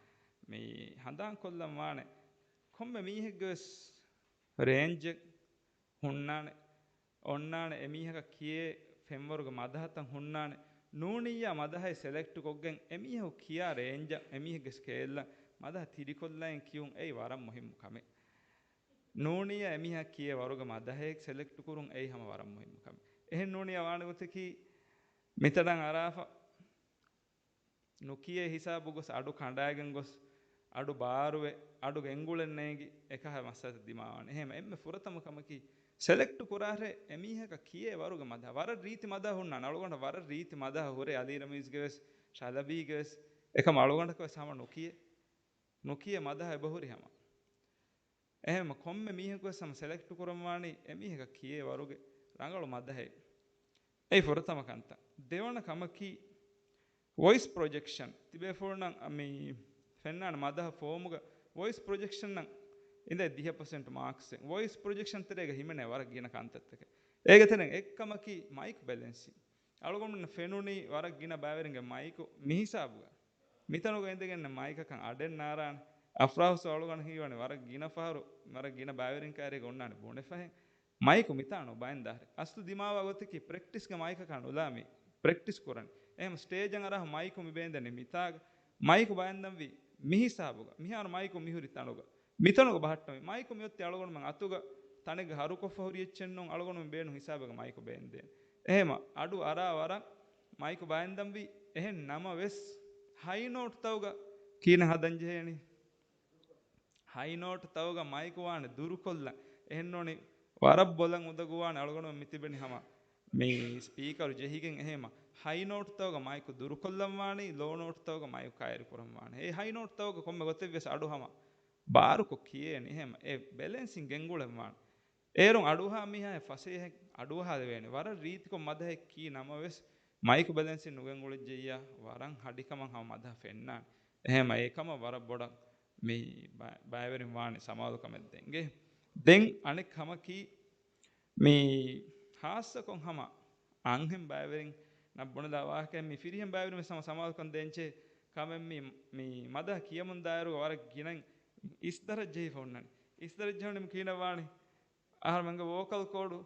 މި ހަނދާން ކޮށްލަން ވާނެ، ކޮންމެ މީހެއްގެ ވެސް ރޭންޖެއް ހުންނާނެ، އޮންނާނެ، އެމީހަކަށް ކިޔޭ ފެންވަރުގެ މަދަހަތައް ހުންނާނެ، ނޫނިއްޔާ މަދަހައެއް ސެލެކްޓް ކޮށްގެން އެމީހަކު ކިޔާ ރޭންޖަށް އެމީހެއްގެ ސްކޭލްއަށް މަދަހަ ތިރިކޮށްލައިން ކިޔުން އެއީ ވަރަށް މުހިއްމު ކަމެއް. ނޫނިއްޔާ އެމީހާ ކިޔޭ ވަރުގެ މަދަހައެއް ސެލެކްޓް ކުރުން އެއީ ހަމަ ވަރަށް މުހިއްމު ކަމެއް. އެހެން ނޫނިއްޔާ ވާނެ ގޮތަކީ މިތަނަށް އަރާފަ، ނުކިޔޭ ހިސާބު ގޮސް އަޑު ކަނޑާގެން ގޮސް، އަޑު ބާރުވެ، އަޑު ގެންގުޅެން ނޭނގި އެކަހަލަ މައްސަލަތައް ދިމާވާނެ. އެހެން އެންމެ ފުރަތަމަ ކަމަކީ ސެލެކްޓް ކުރާށޭ އެމީހަކަށް ކިޔޭ ވަރުގެ މަދަހަ. ވަރަށް ރީތި މަދަހަ ހުންނާނެ. އަޅުގަނޑަށް ވަރަށް ރީތި މަދަހަ ހުރޭ އަލީ ރަމީޒްގެ ވެސް، ޝަލަބީގެ ވެސް. އެކަމަ އަޅުގަނޑަކަށް ވެސް ހަމަ ނުކިޔޭ. ނުކިޔޭ މަދަހަ އެބަހުރި ހަމަ. އެހެންމަ ކޮންމެ މީހަކު ވެސް ހަމަ ސެލެކްޓް ކުރަން ވާނީ އެމީހަކަށް ކިޔޭ ވަރުގެ ރަނގަޅު މަދަހެއް. އެއީ ފުރަތަމަ ކަންތައް. ދެވަނަ ކަމަކީ ވޮއިސް ޕްރޮޖެކްޝަން. ތިބޭފުޅުންނަށް މި ފެންނާނެ މަދަހަ ފޯމުގަ ވޮއިސް ޕްރޮޖެކްޝަންއަށް އިނދޭ ދިހަ ޕަސެންޓް މާކްސް. ވޮއިސް ޕްރޮޖެކްޝަން ތެރޭގަ ހިމެނޭ ވަރަށް ގިނަ ކަންތައްތަކެއް. އޭގެ ތެރެއިން އެއްކަމަކީ މައިކް ބެލެންސިން. އަޅުގަނޑުމެންނަށް ފެނުނީ ވަރަށް ގިނަ ބައިވެރިންގެ މައިކު މިހިސާބުގަ. މިތަނުގަ އިނދެގެން މައިކަކަށް އަޑެއް ނާރާނެ. އަފްރާހުސް އަޅުގަނޑު ހީވަނީ ވަރަށް ގިނަ ފަހަރު، ވަރަށް ގިނަ ބައިވެރިން ކާރީގަ އޮންނާނެ ބުނެފަހެން. މައިކު މިތާނު ބައެއް ދާހިރެ. އަސްލު ދިމާވާ ގޮތަކީ ޕްރެކްޓިސްގެ މައިކަކާ ނުލާ މި ޕްރެކްޓިސް ކުރަން. އެހެން ސްޓޭޖަށް އަރާހު މައިކު މި ބޭންދެނީ މިތާގަ. މައިކު ބައެއް ދަންވީ މިހިސާބުގަ. މިހާރު މައިކު މިހުރި ތަނުގަ. މިތަނުގަ ބަހައްޓަމި. މައިކު މިއޮތީ އަޅުގަނޑުމެން އަތުގަ ތަނެއްގަ ހަރުކޮށްފަ ހުރި އެއްޗެއް ނޫން. އަޅުގަނޑުމެން ބޭނުން ހިސާބެއްގަ މައިކު ބޭންދޭން. އެހެމަ އަޑު އަރާ ވަރަށް މައިކު ބައެއް ދަންވީ. އެހެން ނަމަވެސް ހައި ނޯޓްތައުގަ ކިހިނެއް ހަދަން ޖެހޭނީ؟ ހައި ނޯޓް ތައުގަ މައިކު ވާނެ ދުރުކޮށްލަން. އެހެންނޫނީ ވަރަށް ބޮލަށް އުނދަގޫވާނެ. އަޅުގަނޑު މިތިބެނީ ހަމަ މި ސްޕީކަރު ޖެހިގެން. އެހެމަ ހައި ނޯޓް ތައުގަ މައިކު ދުރުކޮށްލަން ވާނީ، ލޯ ނޯޓް ތައުގަ މައިކު ކައިރި ކުރަން ވާނެ. އެ ހައި ނޯޓް ތައުގަ ކޮންމެ ގޮތެއް ވެސް އަޑު ހަމަ ބާރުކޮށް ކިޔޭނެ. އެހެމަ އެ ބެލެންސިން ގެންގުޅެން ވާނެ. އޭރުން އަޑުއަހާ މީހާ އެ ފަސޭހަ އަޑުއަހާލެވޭނެ. ވަރަށް ރީތިކޮށް މަދަހެއް ކީ ނަމަވެސް، މައިކު ބެލެންސިން ނުގެންގުޅިއްޖެއްޔާ، ވަރަށް ހަޑިކަމަށް ހަމަ މަދަހަ ފެންނާނެ. އެހެމަ އެކަމަށް ވަރަށް ބޮޑަށް މި ބަ-، ބައިވެރިން ވާނެ ސަމާލުކަމެއް ދޭން. އިނގޭ. ދެން އަނެއް ކަމަކީ، މި ހާއްސަކޮށް ހަމަ އަންހެން ބައިވެރިންނަށް ބުނެލާ ވާހަކައެއް މި ފިރިހެން ބައިވެރިން ވެސް ހަމަ ސަމާލުކަން ދޭންޖެހޭ ކަމެއް މި، މި މަދަހަ ކިޔަމުން ދާއިރުގަ ވަރަށް ގިނައިން އިސް ދަރަޖަ ޖެހިފަ ހުންނަނީ. އިސް ދަރަޖަ ޖެހުނީ ކިހިނެއް ވާނީ؟ އަހަރުމެންގެ ވޯކަލް ކޯޑު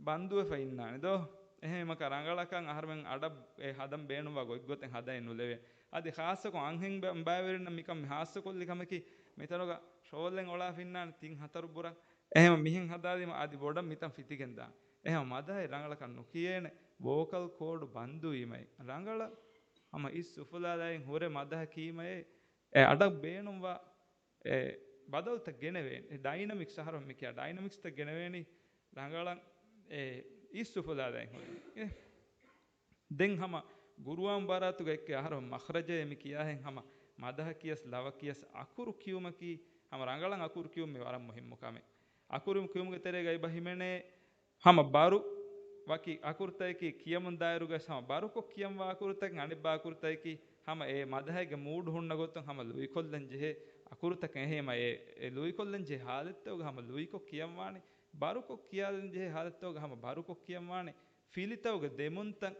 ބަންދުވެފަ އިންނާނެ ދޯ. އެހެން އެމަކަ ރަނގަޅަކަށް އަހަރުމެން އަޑަށް އެ ހަދަން ބޭނުންވާ ގޮތްގޮތެއް ހަދައެއް ނުލެވޭ. އަދި ޚާއްޞަކޮށް އަންހެން ބަ-، ބައިވެރިންނަށް މިކަން މި ހާއްސަކޮށްލި ކަމަކީ، މިތަނުގަ ޝޯލެން އޮޅާފަ އިންނާނެ ތިން ހަތަރު ބުރަށް. އެހެމަ މިހެން ހަދާލީމަ އަދި ބޮޑަށް މިތަން ފިތިގެން ދާނެ. އެހެމަ މަދަހައެއް ރަނގަޅަކަށް ނުކިޔޭނެ، ވޯކަލް ކޯޑު ބަންދުވީމައި. ރަނގަޅަށް ހަމަ އިސް އުފުލާލައިން ހުރެ މަދަހަ ކީމައޭ، އެ އަޑަށް ބޭނުންވާ އެ ބަދަލުތައް ގެނެވޭނެ. އެ ޑައިނަމިކްސް އަހަރު މި ކިޔާ ޑައިނަމިކްސްތައް ގެނެވޭނީ ރަނގަޅަށް އެ އިސް އުފުލާލައިން ހުރެ. އެ ދެން ހަމަ ގުރުއާން ބާރާތުގަ އެއްކެ އަހަރު މަޚްރަޖައެއް މި ކިޔާހެން ހަމަ މަދަހަ ކިޔަސް ލަވަ ކިޔަސް އަކުރު ކިޔުމަކީ ހަމަ ރަނގަޅަށް އަކުރު ކިޔުން މި ވަރަށް މުހިއްމު ކަމެއް. އަކުރު ކިޔުމުގެ ތެރޭގައި އެބަ ހިމެނޭ ހަމަ ބަރު ވަކި އަކުރުތަކަކީ ކިޔަމުން ދާއިރުގަ ހަމަ ބަރުކޮށް ކިޔަންވާ އަކުރުތަކެއް އަނެއްބާ އަކުރުތަކަކީ ހަމަ އެ މަދަހައިގެ މޫޑް ހުންނަ ގޮތުން ހަމަ ލުއިކޮށްލަން ޖެހޭ އަކުރުތަކެއް. އެހެމަ އެ، އެ ލުއިކޮށްލަން ޖެހޭ ހާލަތްތަކުގަ ހަމަ ލުއިކޮށް ކިޔަންވާނެ. ބަރުކޮށް ކިޔާލަން ޖެހޭ ހާލަތްތަކުގަ ހަމަ ބަރުކޮށް ކިޔަންވާނެ. ފިލިތަކުގެ ދެމުންތައް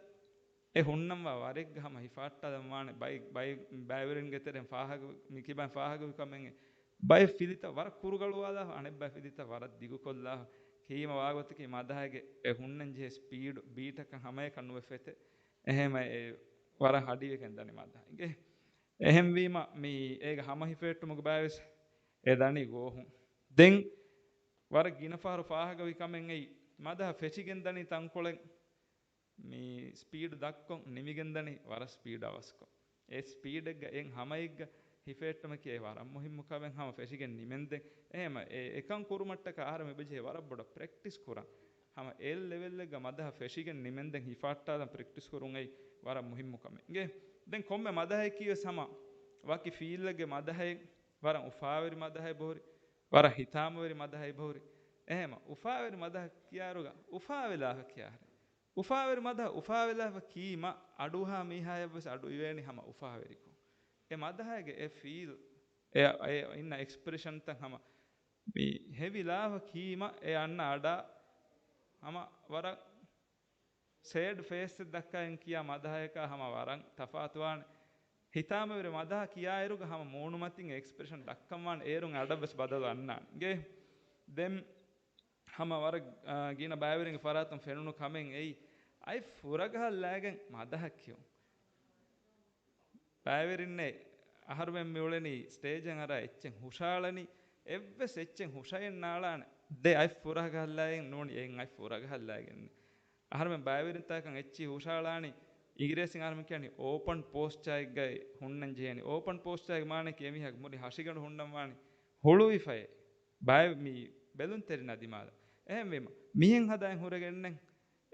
އެ ހުންނަންވާ ވަރެއްގަ ހަމަ ހިފާއްޓާލަން ވާނެ. ބައި، ބައި، ބައިވެރިންގެ ތެރެއިން ފާހަގަ، މި ކިބައިން ފާހަގަވި ކަމެއް ބައެއް ފިލިތައް ވަރަށް ކުރުގަޅުވާލާފަ، އަނެއްބައި ފިލިތައް ވަރަށް ދިގުކޮށްލާފަ. ކީމަ ވާގޮތަކީ މަދަހައިގެ އެ ހުންނަން ޖެހޭ ސްޕީޑު ބީޓަކަށް ހަމައެކަން ނުވެ ފެތެ. އެހެމަ އެ ވަރަށް ހަޑިވެގެން ދަނީ މަދަހަ. އިނގޭ. އެހެންވީމަ މި އޭގެ ހަމަ ހިފެހެއްޓުމުގެ ބައިވެސް އެ ދަނީ ގޯހުން. ދެން ވަރަށް ގިނަ ފަހަރު ފާހަގަވި ކަމެއް އެއީ، މަދަހަ ފެށިގެން ދަނީ ތަންކޮޅެއް މި ސްޕީޑު ދަށްކޮށް ނިމިގެންދަނީ ވަރަށް ސްޕީޑު އަވަސްކޮށް. އެ ސްޕީޑެއްގަ އެއް ހަމައެއްގަ ހިފެހެއްޓުމަކީ އެ ވަރަށް މުހިއްމު ކަމެއް. ހަމަ ފެށިގެން ނިމެންދެން. އެހެމަ އެ އެކަން ކުރުމަށްޓަކާ އަހަރެމެން އެބަޖެހޭ ވަރަށް ބޮޑަށް ޕްރެކްޓިސް ކުރަން. ހަމަ އެ ލެވެލްއެއްގަ މަދަހަ ފެށިގެން ނިމެންދެން ހިފާއްޓާލަން ޕްރެކްޓިސް ކުރުން އެއީ ވަރަށް މުހިއްމު ކަމެއް. އިނގޭ. ދެން ކޮންމެ މަދަހައެކީ ވެސް ހަމަ ވަކި ފީލްއެއްގެ މަދަހައެއް ވަރަށް އުފާވެރި މަދަހައެއް ބަހުރި، ވަރަށް ހިތާމަވެރި މަދަހައެއް ބަހުރި. އެހެމަ އުފާވެރި މަދަހަ ކިޔާއިރުގަ އުފާވެލާފަ ކިޔާހެން. އުފާވެރި މަދަހަ އުފާވެލާފަ ކީމަ އަޑުއަހާ މީހާޔަށްވެސް އަޑު އިވޭނީ ހަމަ އުފާވެރިކޮށް. އެ މަދަހައިގެ އެ ފީލް، އެ، އެ އިންނަ އެކްސްޕްރެޝަންތައް ހަމަ މި ހެވި ލާފަ ކީމަ އެ އަންނަ އަޑާ ހަމަ ވަރަށް ސޭޑް ފޭސްއެއް ދައްކާ އިން ކިޔާ މަދަހަޔަކާ ހަމަ ވަރަށް ތަފާތުވާނެ. ހިތާމަވެރި މަދަހަ ކިޔާއިރުގަ ހަމަ މޫނުމަތިން އެ އެކްސްޕްރެޝަން ދައްކަންވާނެ އޭރުން އަޑަށްވެސް ބަދަލު އަންނާނެ. އިނގޭ؟ ދެން ހަމަ ވަރަށް، އާ، ގިނަ ބައިވެރިންގެ ފަރާތުން ފެނުނު ކަމެއް އެއީ، އަތް ފުރަގަހަށް ލައިގެން މަދަހަ ކިޔުން. ބައިވެރިންނޭ އަހަރުމެން މިއުޅެނީ ސްޓޭޖަށް އަރާ އެއްޗެއް ހުށައަޅަނީ، އެއްވެސް އެއްޗެއް ހުށައެއް ނާޅާނެ. ދެ އަތް ފުރަގަހަށް ލައިގެން ނޫނީ އެއް އަތް ފުރަގަހަށް ލައިގެން. އަހަރުމެން ބައިވެރިންތާކަން އެއްޗިހި ހުށައަޅާނީ، އިނގިރޭސިން އަހަރުމެން ކިޔަނީ އޯޕަން ޕޯސްޗާއެއްގައި ހުންނަން ޖެހޭނީ. އޯޕަން ޕޯސްޗާއެއްގެ މާނައަކީ އެމީހާގެ މުރި ހަށިގަނޑު ހުންނަންވާނީ ހުޅުވިފައޭ. ބައި މި ބެލުންތެރިންނާ ދިމާލަށް. އެހެންވީމަ، މިހެން ހަދާއިން ހުރެގެންނެއް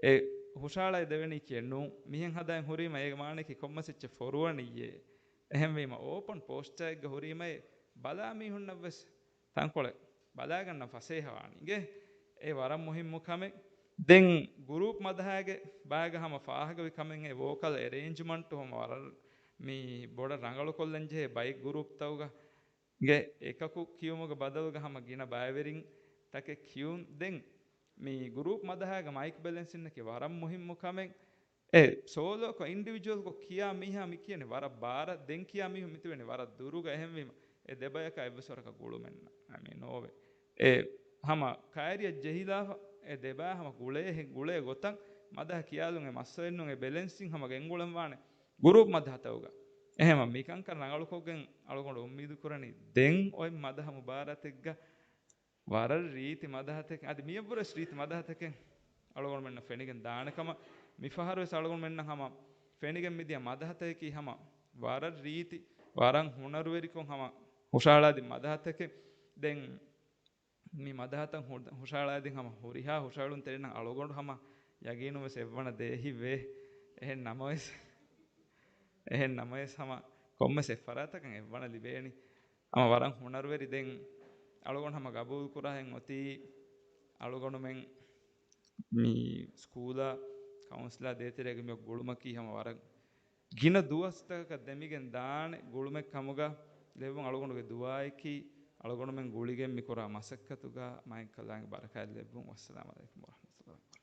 އެ ހުށައަޅައި ދެވެނީ ކިޔެއް ނޫން. މިހެން ހަދާއިން ހުރީމަ އޭގެ މާނައަކީ ކޮންމެސް އެއްޗެއް ފޮރުވަނިއްޔޭ. އެހެންވީމަ، އޯޕަން ޕޯސްޗާއެއްގަ ހުރީމައޭ ބަލާ މީހުންނަށްވެސް ތަންކޮޅެއް ބަލާގަންނަން ފަސޭހަވާނީ. އިނގޭ؟ އެ ވަރަށް މުހިއްމު ކަމެއް. ދެން ގުރޫޕް މަދަހާގެ ބާގަ ހަމަ ފާހަގަވި ކަމެއް އެ ވޯކަލް އެރޭންޖްމަންޓު ހަމަ ވަރަށް މި ބޮޑަށް ރަނގަޅުކޮށްލަން ޖެހޭ ބައެއް ގުރޫޕްތަކުގަ ގެ އެކަކު ކިޔުމުގެ ބަދަލުގަ ހަމަ ގިނަ ބައިވެރިން ތަކެއް ކިޔުން. ދެން މި ގުރޫޕް މަދަހާގަ މައިކް ބެލެންސިންނަކީ ވަރަށް މުހިއްމު ކަމެއް. އެ ސޯލޯކޮށް، އިންޑިވިޖުއަލްކޮށް ކިޔާ މީހާ މި ކިޔަނީ ވަރަށް ބާރަށް. ދެން ކިޔާ މީހުން މިތިބެނީ ވަރަށް ދުރުގަ. އެހެންވީމަ، އެ ދެބަޔަކާ އެއްވެސް ވަރަކަށް ގުޅުމެއް ނަ-، މި ނޯވޭ. އެ ހަމަ ކައިރިއަށް ޖެހިލާފަ، އެ ދެބަޔާ ހަމަ ގުޅޭ ހެ-، ގުޅޭ ގޮތަށް މަދަހަ ކިޔާލުން އެ މައްސަލައެއްނޫން. އެ ބެލެންސިން ހަމަ ގެންގުޅެންވާނެ ގުރޫޕް މަދަހަތަކުގަ. އެހެމަ މިކަންކަން ރަނގަޅުކޮށްގެން އަޅުގަނޑު އުއްމީދު ކުރަނީ ދެން އޮތް މަދަހަ މުބާރާތެއްގަ ވަރަށް ރީތި މަދަހަތަކެއް، އަދި މިޔަށްވުރެސް ރީތި މަދަހަތަކެއް އަޅުގަނޑުމެންނަށް ފެނިގެން ދާނެ ކަމަށް. މިފަހަރުވެސް އަޅުގަނޑުމެންނަށް ހަމަ ފެނިގެން މިދިޔަ މަދަހަތަކަކީ ހަމަ ވަރަށް ރީތި، ވަރަށް ހުނަރުވެރިކޮށް ހަމަ ހުށަހަޅާދިން މަދަހަތަކެއް. ދެން މި މަދަހަތައް ހު-، ހުށަހަޅާދިން ހަމަ ހުރިހާ ހުށަހެޅުންތެރިންނަށް އަޅުގަނޑު ހަމަ ޔަގީނުންވެސް އެއްވަނަ ދޭހިވޭ. އެހެން ނަމަވެސް، އެހެން ނަމަވެސް ހަމަ ކޮންމެސް އެއްފަރާތަކަށް އެއްވަނަ ލިބޭނީ. ހަމަ ވަރަށް ހުނަރުވެރި. ދެން އަޅުގަނޑު ހަމަ ގަބޫލު ކުރާހެން އޮތީ އަޅުގަނޑުމެން މި ސްކޫލާ ކައުންސިލާ ދޭތެރޭގަ މި ގުޅުމަކީ ހަމަ ވަރަށް ގިނަ ދުވަސްތަކަކަށް ދެމިގެން ދާނެ ގުޅުމެއް ކަމުގަ ލެއްވުން. އަޅުގަނޑުގެ ދުޢާއަކީ އަޅުގަނޑުމެން ގުޅިގެން މިކުރާ މަސައްކަތުގަ މާތް ކަލާނގެ ބަރަކާތް ލެއްވުން. ވައްސަލާމް ޢަލައިކުމް ވަރަޙްމަތުﷲ ވަބަރަކާތުހު.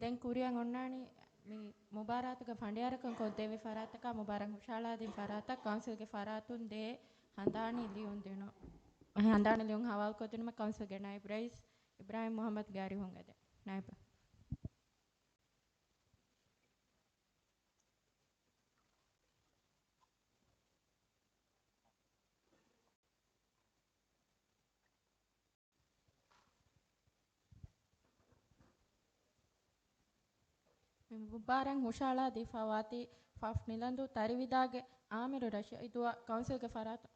ދެން ކުރިއަށް އޮންނާނީ މި މުބާރާތުގެ ފަނޑިޔާރުކަން ކޮށްދެވި ފަރާތަކާ މުބާރާތް ހުށަހަޅާދިން ފަރާތަށް ކައުންސިލްގެ ފަރާތުން ދޭ ހަނދާނީ ލިޔުން ދިނުން. ހަނދާނީ ލިޔުން ހަވާލުކޮށްދިނުމަށް ކައުންސިލްގެ ނައިބް ރައީސް އިބްރާހިމް މުޙައްމަދުގެ އަރިހުން އެދެން. ނައިބް. މި މުބާރާތް ހުށަހަޅާދީފައިވާތީ ފ. ނިލަންދޫ ތަރިވިދާގެ އާމިރު ރަޝީދުއަށް ކައުންސިލްގެ ފަރާތުން،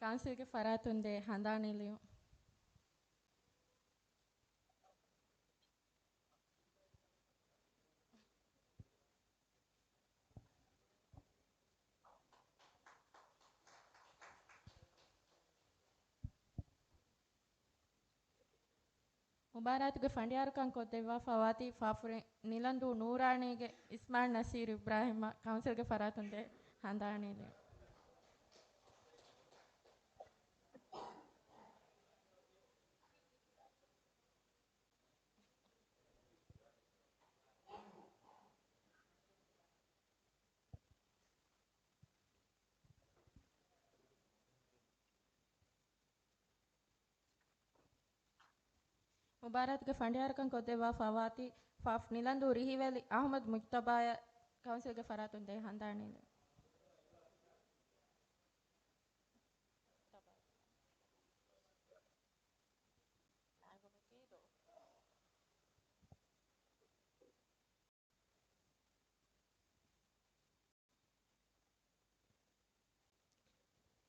ކައުންސިލްގެ ފަރާތުން ދޭ ހަނދާނީ ލިޔުން. މުބާރާތުގެ ފަނޑިޔާރުކަން ކޮށްދެއްވާފައިވާތީ ފ. ނިލަންދޫ ނޫރާނީގެ އިސްމާޢީލް ނަސީރު އިބްރާހިމްއަށް ކައުންސިލްގެ ފަރާތުން ދޭ ހަނދާނީ ލިޔުން. މުބާރާތުގެ ފަނޑިޔާރުކަން ކޮށްދެއްވާފައިވާތީ ފ. ނިލަންދޫ ރިހިވެލި އަޙްމަދު މުޖްތަބާއަށް ކައުންސިލްގެ ފަރާތުން ދޭ ހަނދާނީ ލިޔުން.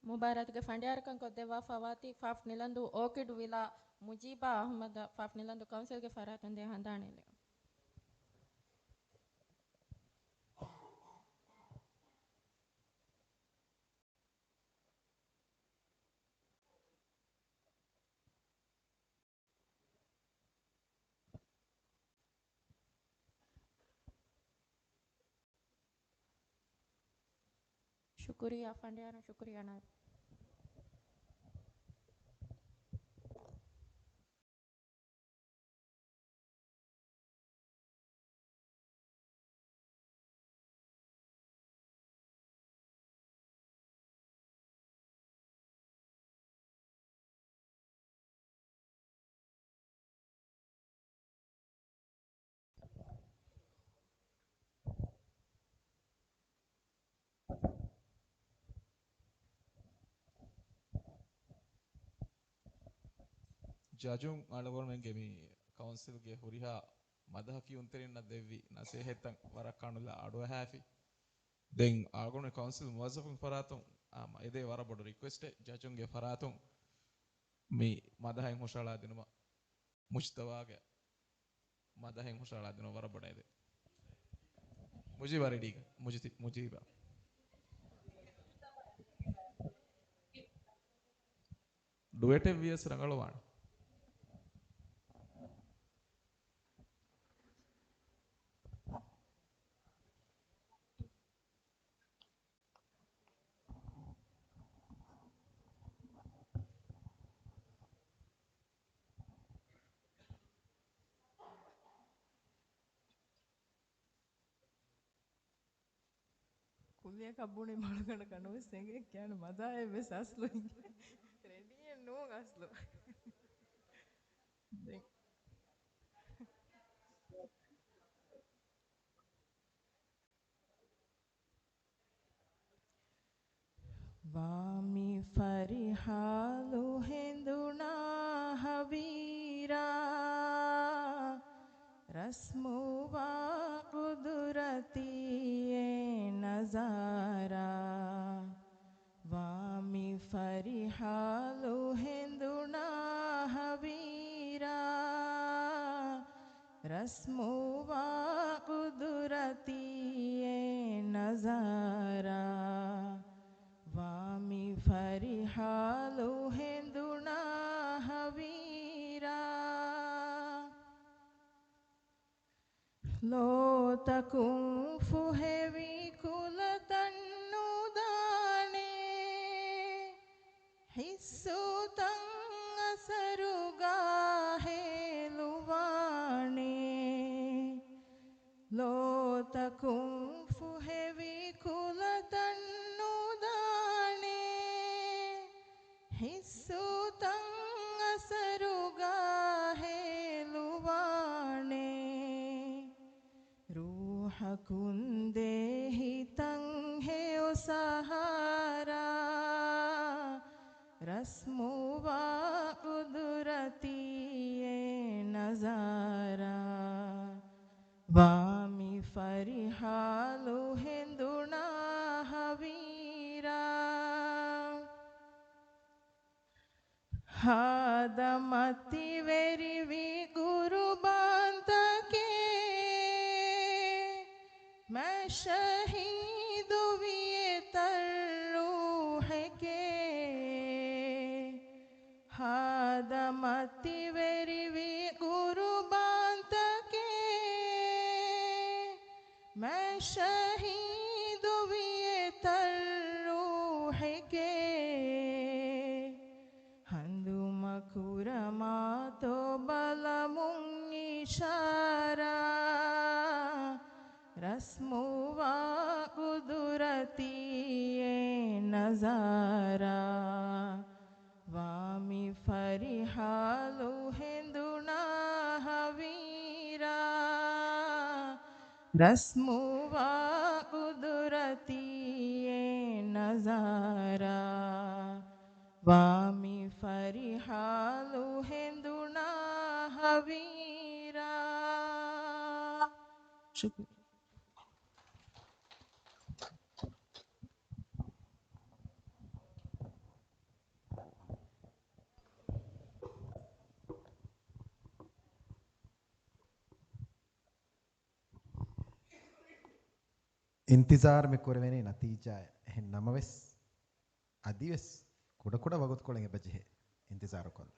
މުބާރާތުގެ ފަނޑިޔާރުކަން ކޮށްދެއްވާފައިވާތީ ފ. ނިލަންދޫ އޯކިޑް ވިލާ މުޖީބާ އަޙްމަދަށް ފ. ނިލަންދޫ ކައުންސިލްގެ ފަރާތުން ދޭ ހަނދާނީ ލިޔުން. ޝުކުރިއްޔާ ފަނޑިޔާރުން، ޝުކުރިއްޔާ ނާއިބް. ޖަޖުން އަޅުގަނޑުމެންގެ މި ކައުންސިލްގެ ހުރިހާ މަދަހަ ކިޔުންތެރިންނަށް ދެއްވި ނަސޭހަތްތައް ވަރަށް ކަނުލާ އަޑުއަހާފި. ދެން އަޅުގަނޑު ކައުންސިލް މުވައްޒަފުން ފަރާތުން، އާ، އެދޭ ވަރަށް ބޮޑު ރިކުއެސްޓެއް، ޖަޖުންގެ ފަރާތުން މި މަދަހައިން ހުށަހަޅާ ދިނުމަށް. މުޖްތަބާގެ މަދަހައިން ހުށަހަޅާ ދިނުމަށް ވަރަށް ބޮޑަށް އެދޭ. މުޖީބާ ރެޑީގަ؟ މުޖިތި-، މުޖީބާ. ޑުއެޓެއް ވިޔަސް ރަނގަޅުވާނެ. ކުއްލިއަކަށް ބުނި މަޅުގަނޑަކަށް ނުވެސް އެނގޭ ކިޔާނެ މަދާއެއް ވެސް އަސްލު އިނގޭ. ރެޑީއެއް ނޫން އަސްލު. ދެން. ވާ މި ފަރިހާލު ހެނދުނާ ހަވީރާ، ރަސްމުވާ ޤުދުރަތީ އެ ނަޒާރާ. ވާ މި ފަރިހާލު ހެނދުނާ ހަވީރާ، ރަސްމުވާ ޤުދުރަތީ އެ ނަޒާރާ. ވާ މި ފަރިހާލު ހެނދުނާ ހަވީރާ. ލޯތަކުން ފުހެވި ކުލަތައް ނުދާނެ، ހިއްސުތައް އަސަރުގަ ހޭލުވާނެ. ލޯތަކުން ފުހެވި ކުލަތައް ނުދާނެ، ހިއްސުތައް އަސަރުގަ ހޭލުވާނެ. ރޫޙަކުން ދޭ ހިތަށް ހެޔޮ ސަހާރާ، ރަސްމުވާ ޤުދުރަތީ އެ ނަޒާރާ. ވާ މި ފަރިހާލު ހެނދުނާ ހަވީރާ. ހާދަ މަތިވެރިވި ޤުރުބާންތަކެއް، މާތް ޝަހީދުވި އެތައް ރޫޙެކޭ. ހާދަ މަތިވެރިވި ޤުރުބާންތަކެއް، މާތް ޝަހީދުވި އެތައް ރޫޙެކޭ. ހަނދުމަ ކުރަމާތޯ ބަލަމުން އިޝާރާ، ރަސްމުވާ ޤުދުރަތީ އެ ނަޒާރާ. ވާ މި ފަރިހާލު ހެނދުނާ ހަވީރާ، ރަސްމުވާ ޤުދުރަތީ އެ ނަޒާރާ. ވާ މި ފަރިހާލު ހެނދުނާ ހަވީރާ. ޝުކުރިއްޔާ. އިންތިޒާރު މި ކުރެވެނީ ނަތީޖާއެއް. އެހެން ނަމަވެސް، އަދިވެސް ކުޑަކުޑަ ވަގުތުކޮޅެއް އެބަޖެހޭ އިންތިޒާރު ކޮށްލަން.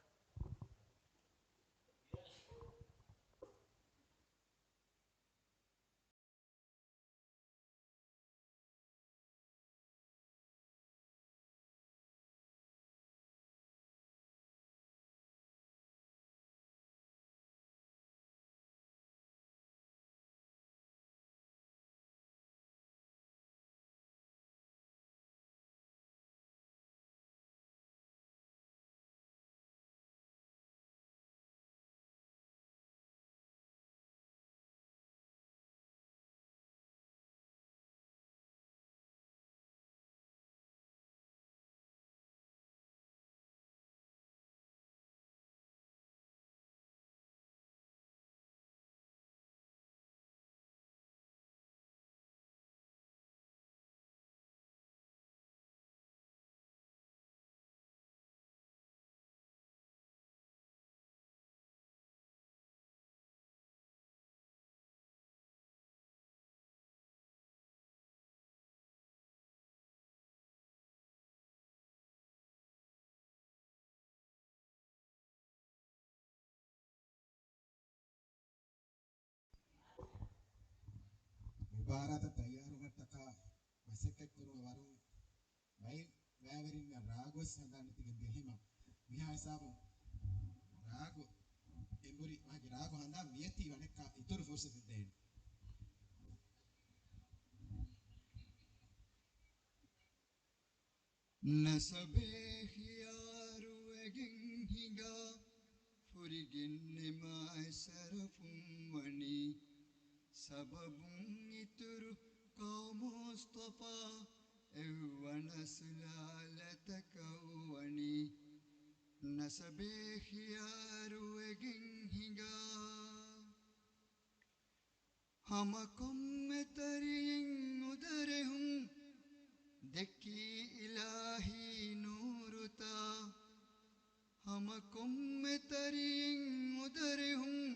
ބާރާތަށް ތައްޔާރުވުމަށްޓަކާ މަސައްކަތްކުރުމަށް ވަރުން ބައެއް ބައިވެރިންނަށް ރާގުވެސް ހަނދާން ނެތިގެން ދިޔަ ހިމަ، މިހާ ހިސާބުން ރާގު އެނބުރި މާގެ ރާގު ހަނދާން މިއޮތީ ވަނެއްކާ އިތުރު ފުރުސަތެއް ދޭނެ. ނަސަބޭ ޚިޔާރުވެގެން ހިނގާ، ފުރިގެން ނިމާ އެ ޝަރަފުން ވަނީ. ސަބަބުން އިތުރު ޤައުމު މުޞްޠަފާ، އެއްވަނަ ސުލާލަތަކަށް ވަނީ. ނަސަބޭ ޚިޔާރުވެގެން ހިނގާ، ހަމަ ކޮންމެ ތަރިއެއް އުދަރެހުން ދެއްކީ އިލާހީ ނޫރުތާ. ހަމަ ކޮންމެ ތަރިއެއް އުދަރެހުން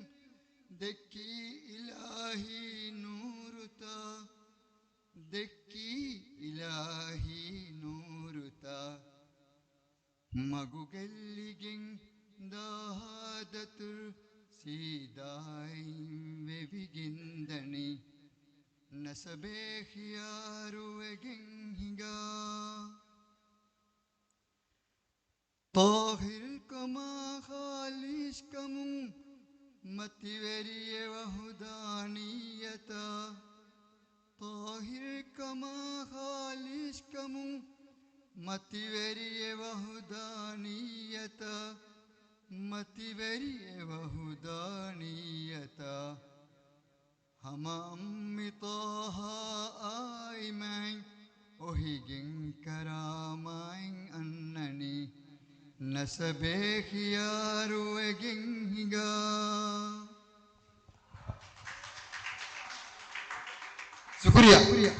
ދެއްކީ އިލާހީ ނޫރުތާ. ދެއްކީ އިލާހީ ނޫރުތާ. މަގު ގެއްލިގެން ދާހާ ދަތުރު ސީދާއިން ވެވިގެން ދަނީ. ނަސަބޭ ޚިޔާރުވެގެން ހިނގާ، ޠާހިރުކަމާ ޚާލިޞްކަމުން މަތިވެރިއެއް ވަޙުދާނިއްޔަތާ. ޠާހިރުކަމާ ޚާލިޞްކަމުން މަތިވެރިއެއް ވަޙުދާނިއްޔަތާ، މަތިވެރިއެއް ވަޙުދާނިއްޔަތާ. ހަމަ އައްމި ޠާހާއާއި މާތް އޮހިގެން ކަރާމާތް އަންނަނީ. ނަސަބޭ ޚިޔާރުވެގެން ހިނގާ. ޝުކުރިއްޔާ.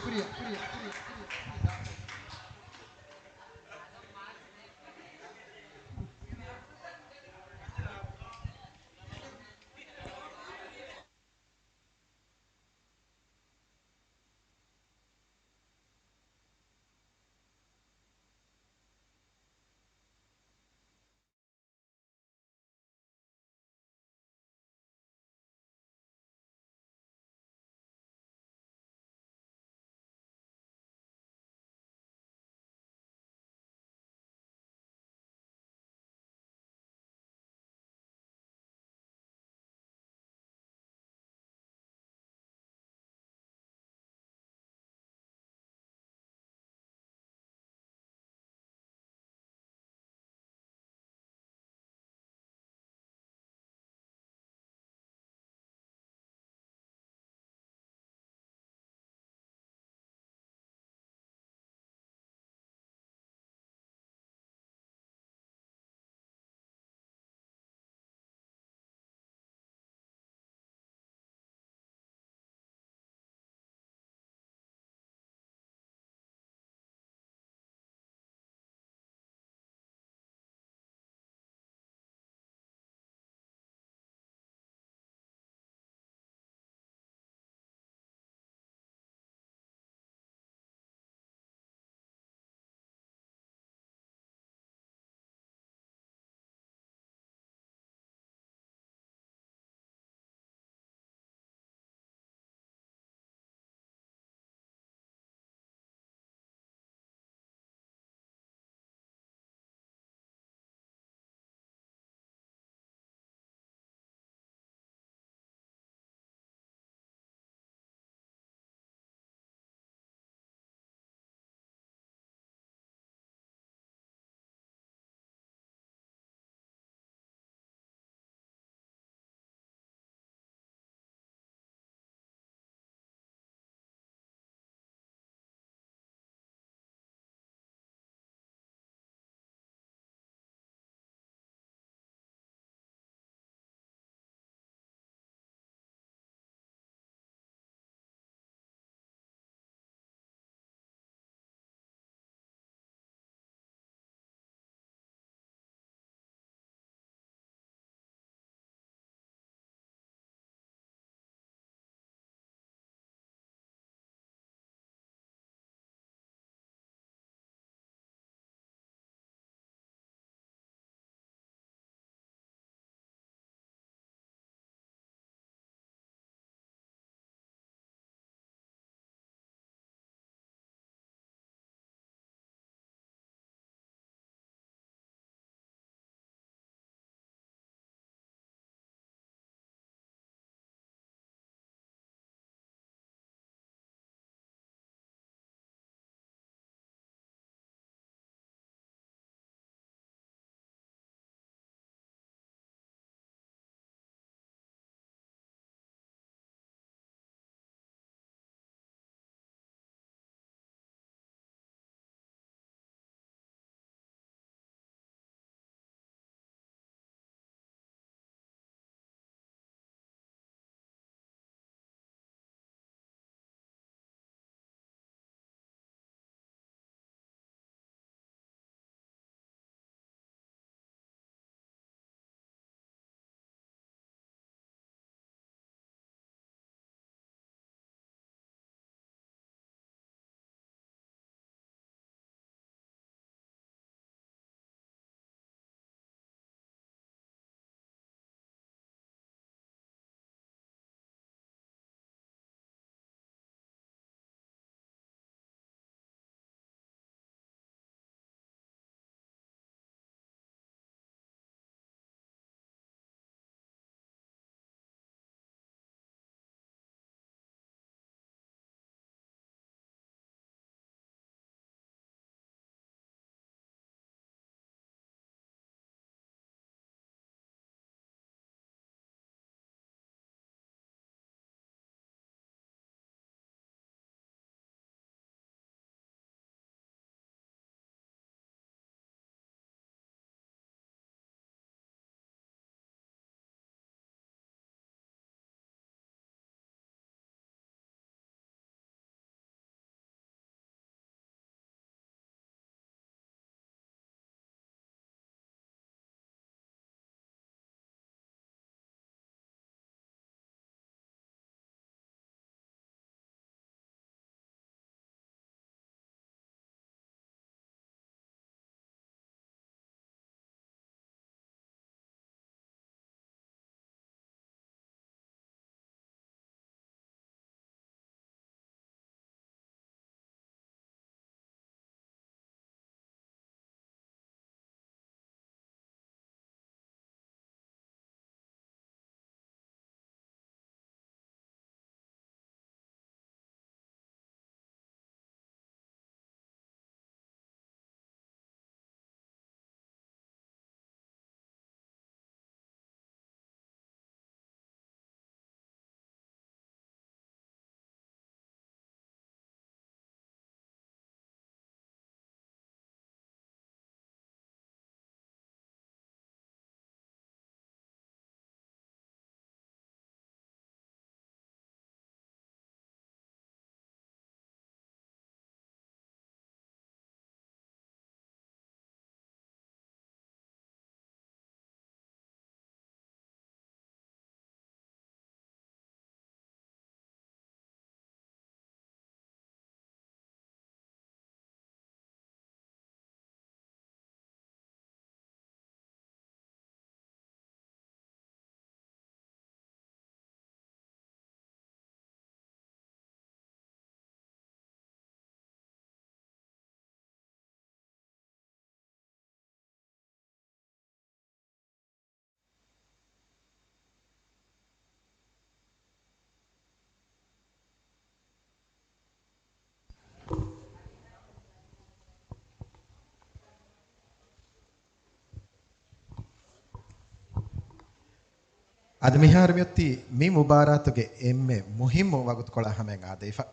އަދި މިހާރު މިއޮތީ މި މުބާރާތުގެ އެންމެ މުހިއްމު ވަގުތުކޮޅާ ހަމަޔަށް އާދެވިފަ.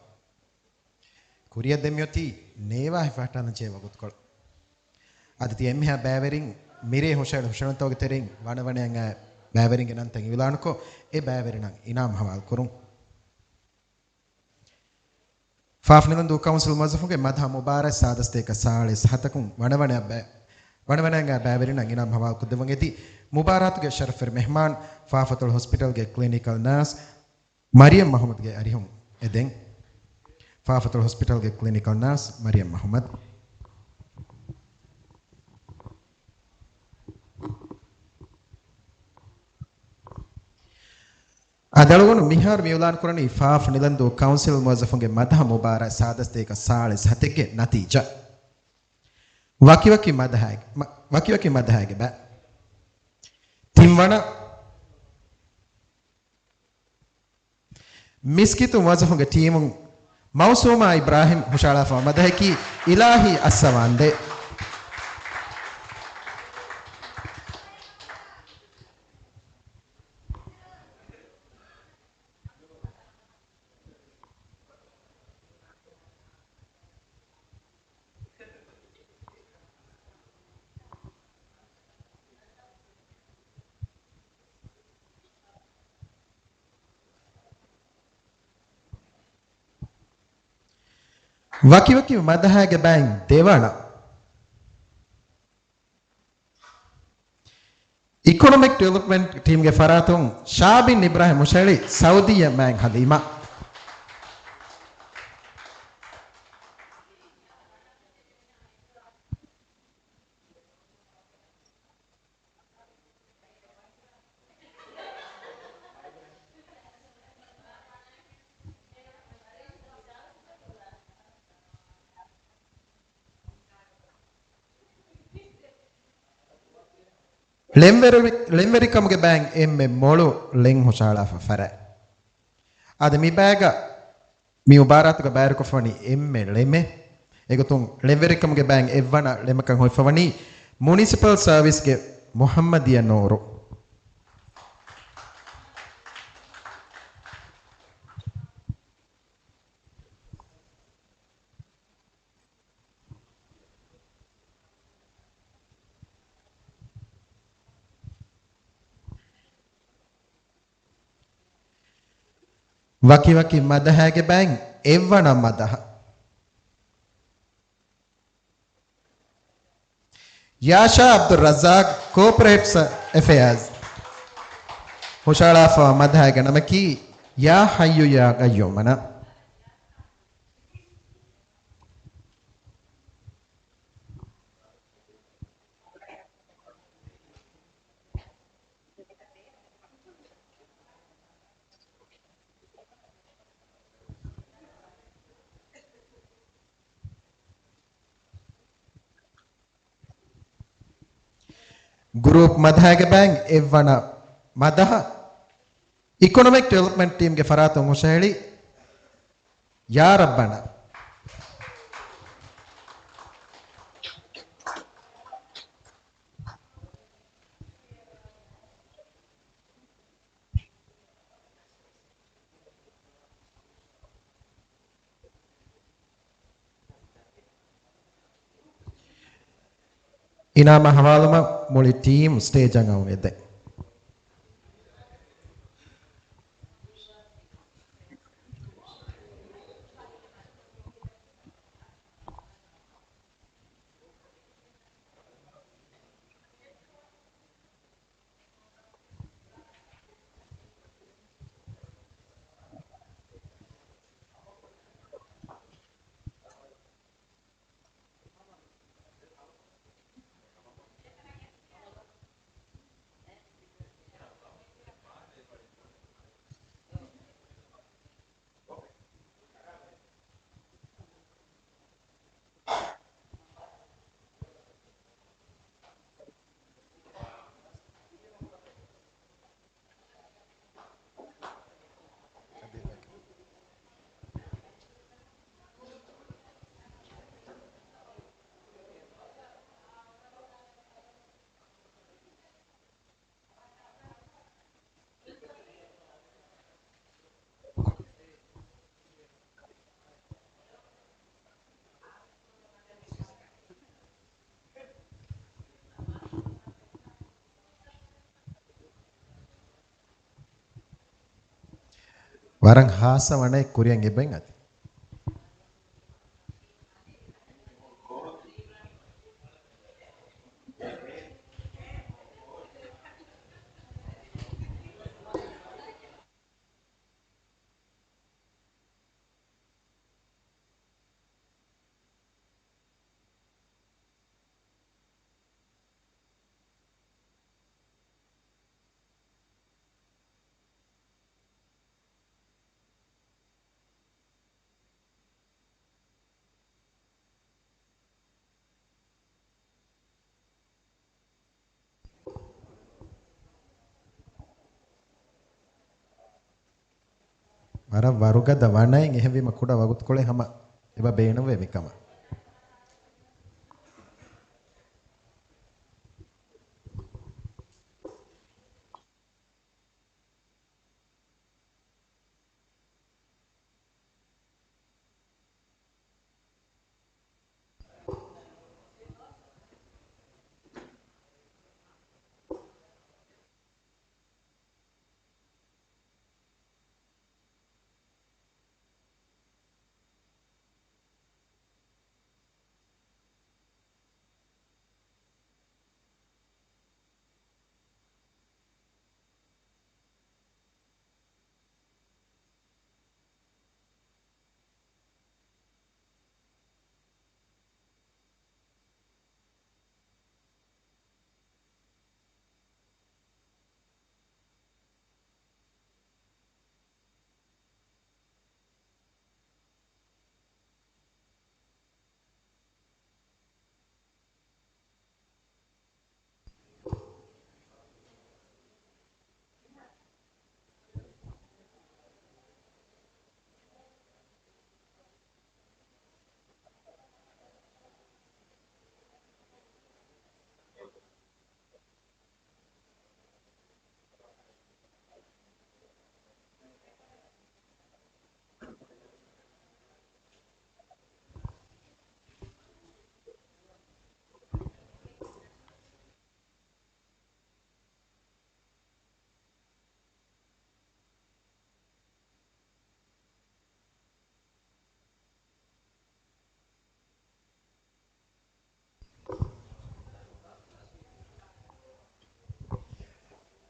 ކުރިއަށް ދެން މިއޮތީ ނޭވާ ހިފަހައްޓާލަން ޖެހޭ ވަގުތުކޮޅު. އަދި ތި އެންމެހާ ބައިވެރިން މިރޭ ހުށަހެޅި ހުށަހެޅުންތަކުގެ ތެރެއިން ވަނަވަނައަށް އައި ބައިވެރިންގެ ނަންތައް އިއުލާނުކޮށް، އެ ބައިވެރިންނަށް އިނާމު ހަވާލު ކުރުން. ފާފަ ނިލަންދޫ ކައުންސިލް މުވައްޒަފުންގެ މަދަހަ މުބާރާތް ސާދަސްތޭކަ ސާޅީސް ހަތަކުން ވަނަވަނަ ބައި-، ވަނަވަނައަށް ބައިވެރިންނަށް އިނާމު ހަވާލު ކޮށްދެއްވަން އެދި، މުބާރާތުގެ ޝަރަފުވެރި މެހްމާން ފާފަތޮޅު ހޮސްޕިޓަލްގެ ކްލިނިކަލް ނާސް މަރިޔަމް މަހުމަދުގެ އަރިހުން އެދެން. ފާފަތޮޅު ހޮސްޕިޓަލްގެ ކްލިނިކަލް ނާސް މަރިޔަމް މަހުމަދު. އަދި އަޅުގަނޑު މިހާރު މިއިއުލާން ކުރަނީ ފާފަ ނިލަންދޫ ކައުންސިލް މުވައްޒަފުންގެ މަދަހަ މުބާރާތް ސާދަސްތޭކަ ސާޅީސް ހަތެއްގެ ނަތީޖާ. ވަކިވަކި މަދަހައިގެ، މަ-، ވަކިވަކި މަދަހައިގެ ބައި. ތިންވަނަ މިސްކިތު މުވައްޒަފުންގެ ޓީމުން މައުސޫމާ އިބްރާހިމް ހުށަހަޅާފަ މަދަހަކީ އިލާހީ އައްސަވާންދެ. ވަކިވަކި މަދަހައިގެ ބައިން ދެވަނަ. އިކޮނޮމިކް ޑިވެލޮޕްމަންޓް ޓީމްގެ ފަރާތުން ޝާބިން އިބްރާހިމް ހުށަހެޅި ސައުދީއަށް މާތް ހަލީމާ. ޅެންވެރި-، ޅެންވެރިކަމުގެ ބައިން އެންމެ މޮޅު ޅެން ހުށަހަޅާފަ ފަރާތް. އަދި މި ބައިގަ މި މުބާރާތުގަ ބައިވެރިކޮށްފަވަނީ އެންމެ ޅެމެއް. އެގޮތުން ޅެންވެރިކަމުގެ ބައިން އެއްވަނަ ޅެމަކަށް ހޮވިފަވަނީ މުނިސިޕަލް ސަރވިސްގެ މުހައްމަދިޔަ ނޫރު. ވަކިވަކި މަދަހައިގެ ބައިން އެއްވަނަ މަދަހަ. ޔާޝާ އަބްދުއްރައްޒާޤް، ކޯޕަރޭޓް އެފެއާޒް، ހުށަހަޅާފަވާ މަދަހައިގެ ނަމަކީ ޔާ ޙައްޔު ޔާ ޤައްޔޫމަނާ. ގްރޫޕް މަދަހައިގެ ބައިން އެއްވަނަ މަދަހަ، އިކޮނޮމިކް ޑިވެލޮޕްމަންޓް ޓީމްގެ ފަރާތުން ހުށަހެޅި ޔާ ރައްބަނާ. އިނާމާ ހަވާލުމަށް މުޅި ޓީމް ސްޓޭޖަށް އައުން އެދެން. ވަރަށް ހާއްސަ ވަނައެއް ކުރިއަށް އެބައިން އަދި. ވަރަށް ވަރުގަދަ ވަނައެއް، އެހެންވީމަ ކުޑަ ވަގުތުކޮޅެއް ހަމަ އެބަ ބޭނުންވޭ މިކަމަށް.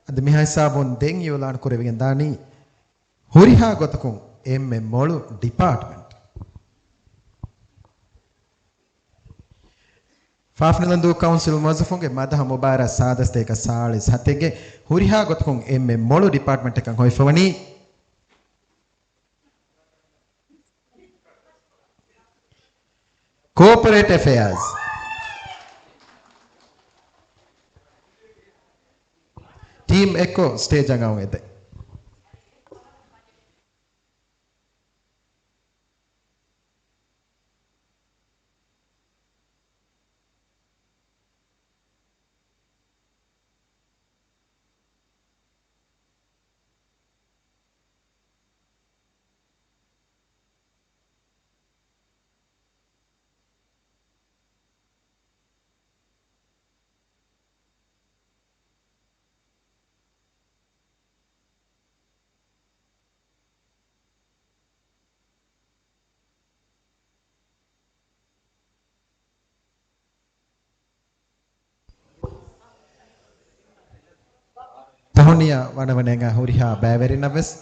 އަދި މިހާ ހިސާބުން ދެން އިއުލާން ކުރެވިގެން ދާނީ ހުރިހާ ގޮތަކުން އެންމެ މޮޅު ޑިޕާޓްމަންޓް. ފާފް ނިލަންދޫ ކައުންސިލް މުވައްޒަފުންގެ މަދަހަ މުބާރާތް ސާދަ ސަތޭކަ ސާޅީސް ހަތެއްގެ ހުރިހާ ގޮތަކުން އެންމެ މޮޅު ޑިޕާޓްމަންޓަކަށް ހޮވިފަވަނީ ކޯޕަރޭޓް އެފެއާޒް. ޓީމް އެއްކޮށް ސްޓޭޖަށް އައުން އެދެން. ތަހުނިޔާ ވަނަވަނައިގެން ހުރިހާ ބައިވެރިންނަށްވެސް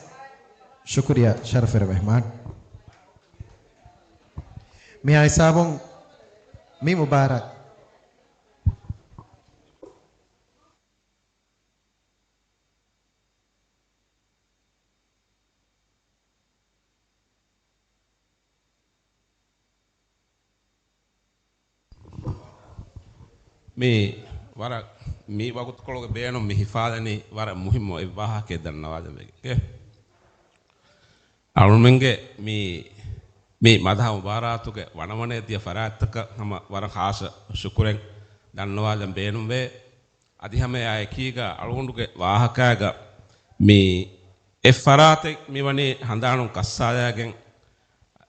ޝުކުރިޔާ ޝަރަފުވެރި މެހްމާން. މިހާ ހިސާބުން މި މުބާރާތް މި ވަރަށް މި ވަގުތުކޮޅުގެ ބޭނުން މި ހިފާލަނީ ވަރަށް މުހިއްމު އެއް ވާހަކައެއް ދަންނަވާލަން ވެގެން. އަޅުމެންގެ މި، މި މަދަހަ މުބާރާތުގެ ވަނަވަނައަށް ދިޔަ ފަރާތްތަކަށް ހަމަ ވަރަށް ޚާއްޞަ ޝުކުރެއް ދަންނަވާލަން ބޭނުންވޭ. އަދި ހަމައެއާ އެކީގަ އަޅުގަނޑުގެ ވާހަކައިގަ މި އެއް ފަރާތެއް މިވަނީ ހަނދާނުން ކައްސާލައިގެން،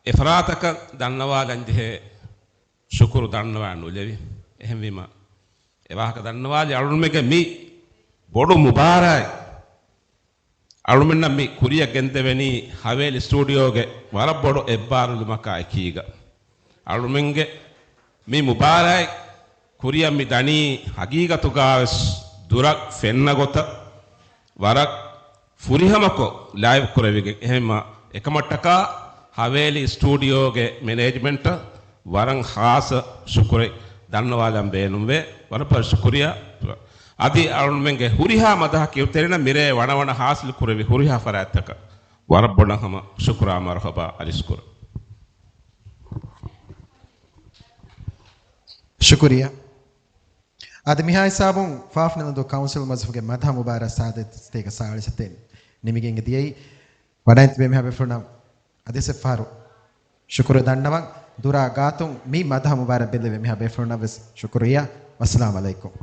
އެ ފަރާތަކަށް ދަންނަވާލަންޖެހޭ ޝުކުރު ދަންނަވާ ނުލެވި. އެހެންވީމަ، އެ ވާހަކަ ދަންނަވާލި އަޅުގަނޑުމެންގެ މި ބޮޑު މުބާރާތް އަޅުމެންނަށް މި ކުރިއަށް ގެންދެވެނީ ހަވޭލި ސްޓޫޑިއޯގެ ވަރަށް ބޮޑު އެއްބާރުލުމަކާ އެކީގަ. އަޅުމެންގެ މި މުބާރާތް ކުރިއަށް މި ދަނީ ހަގީގަތުގަވެސް ދުރަށް ފެންނަ ގޮތަށް ވަރަށް ފުރިހަމަކޮށް ލައިވް ކުރެވިގެން. އެހެންމަ އެކަމަށްޓަކާ ހަވޭލި ސްޓޫޑިއޯގެ މެނޭޖްމަންޓަށް ވަރަށް ހާއްސަ ޝުކުރެއް ދަންނަވާލަން ބޭނުންވޭ. ވަރަށް ބޮޑަށް ޝުކުރިއްޔާ. އަދި އަޅުމެންގެ ހުރިހާ މަދަހަ ކިޔުންތެރިންނަށް މިރޭ ވަނަވަނަ ހާސިލް ކުރެވި ހުރިހާ ފަރާތްތަކަށް ވަރަށް ބޮޑަށް ހަމަ ޝުކުރާ މަރުހަބާ އަރިސްކުރަން. ޝުކުރިއްޔާ. އަދި މިހާ ހިސާބުން ފާފަނިލަންދޫ ކައުންސިލް މުވައްޒަފުގެ މަދަހަ މުބާރާތް ސާދަތްތޭކަ ސާޅީސް ސަތޭން ނިމިގެން ދިޔައީ. ވަޑައިން ތިބޭ މިހާ ބޭފުޅުންނަށް އަދިވެސް އެއްފަހަރު ޝުކުރު ދަންނަވަން. ދުރާ ގާތުން މި މަދަހަ މުބާރާތް ބެލެވޭ މިހާ ބޭފުޅުންނަށް ވެސް ޝުކުރިއްޔާ. ވައްސަލާމް އަލައިކުމް.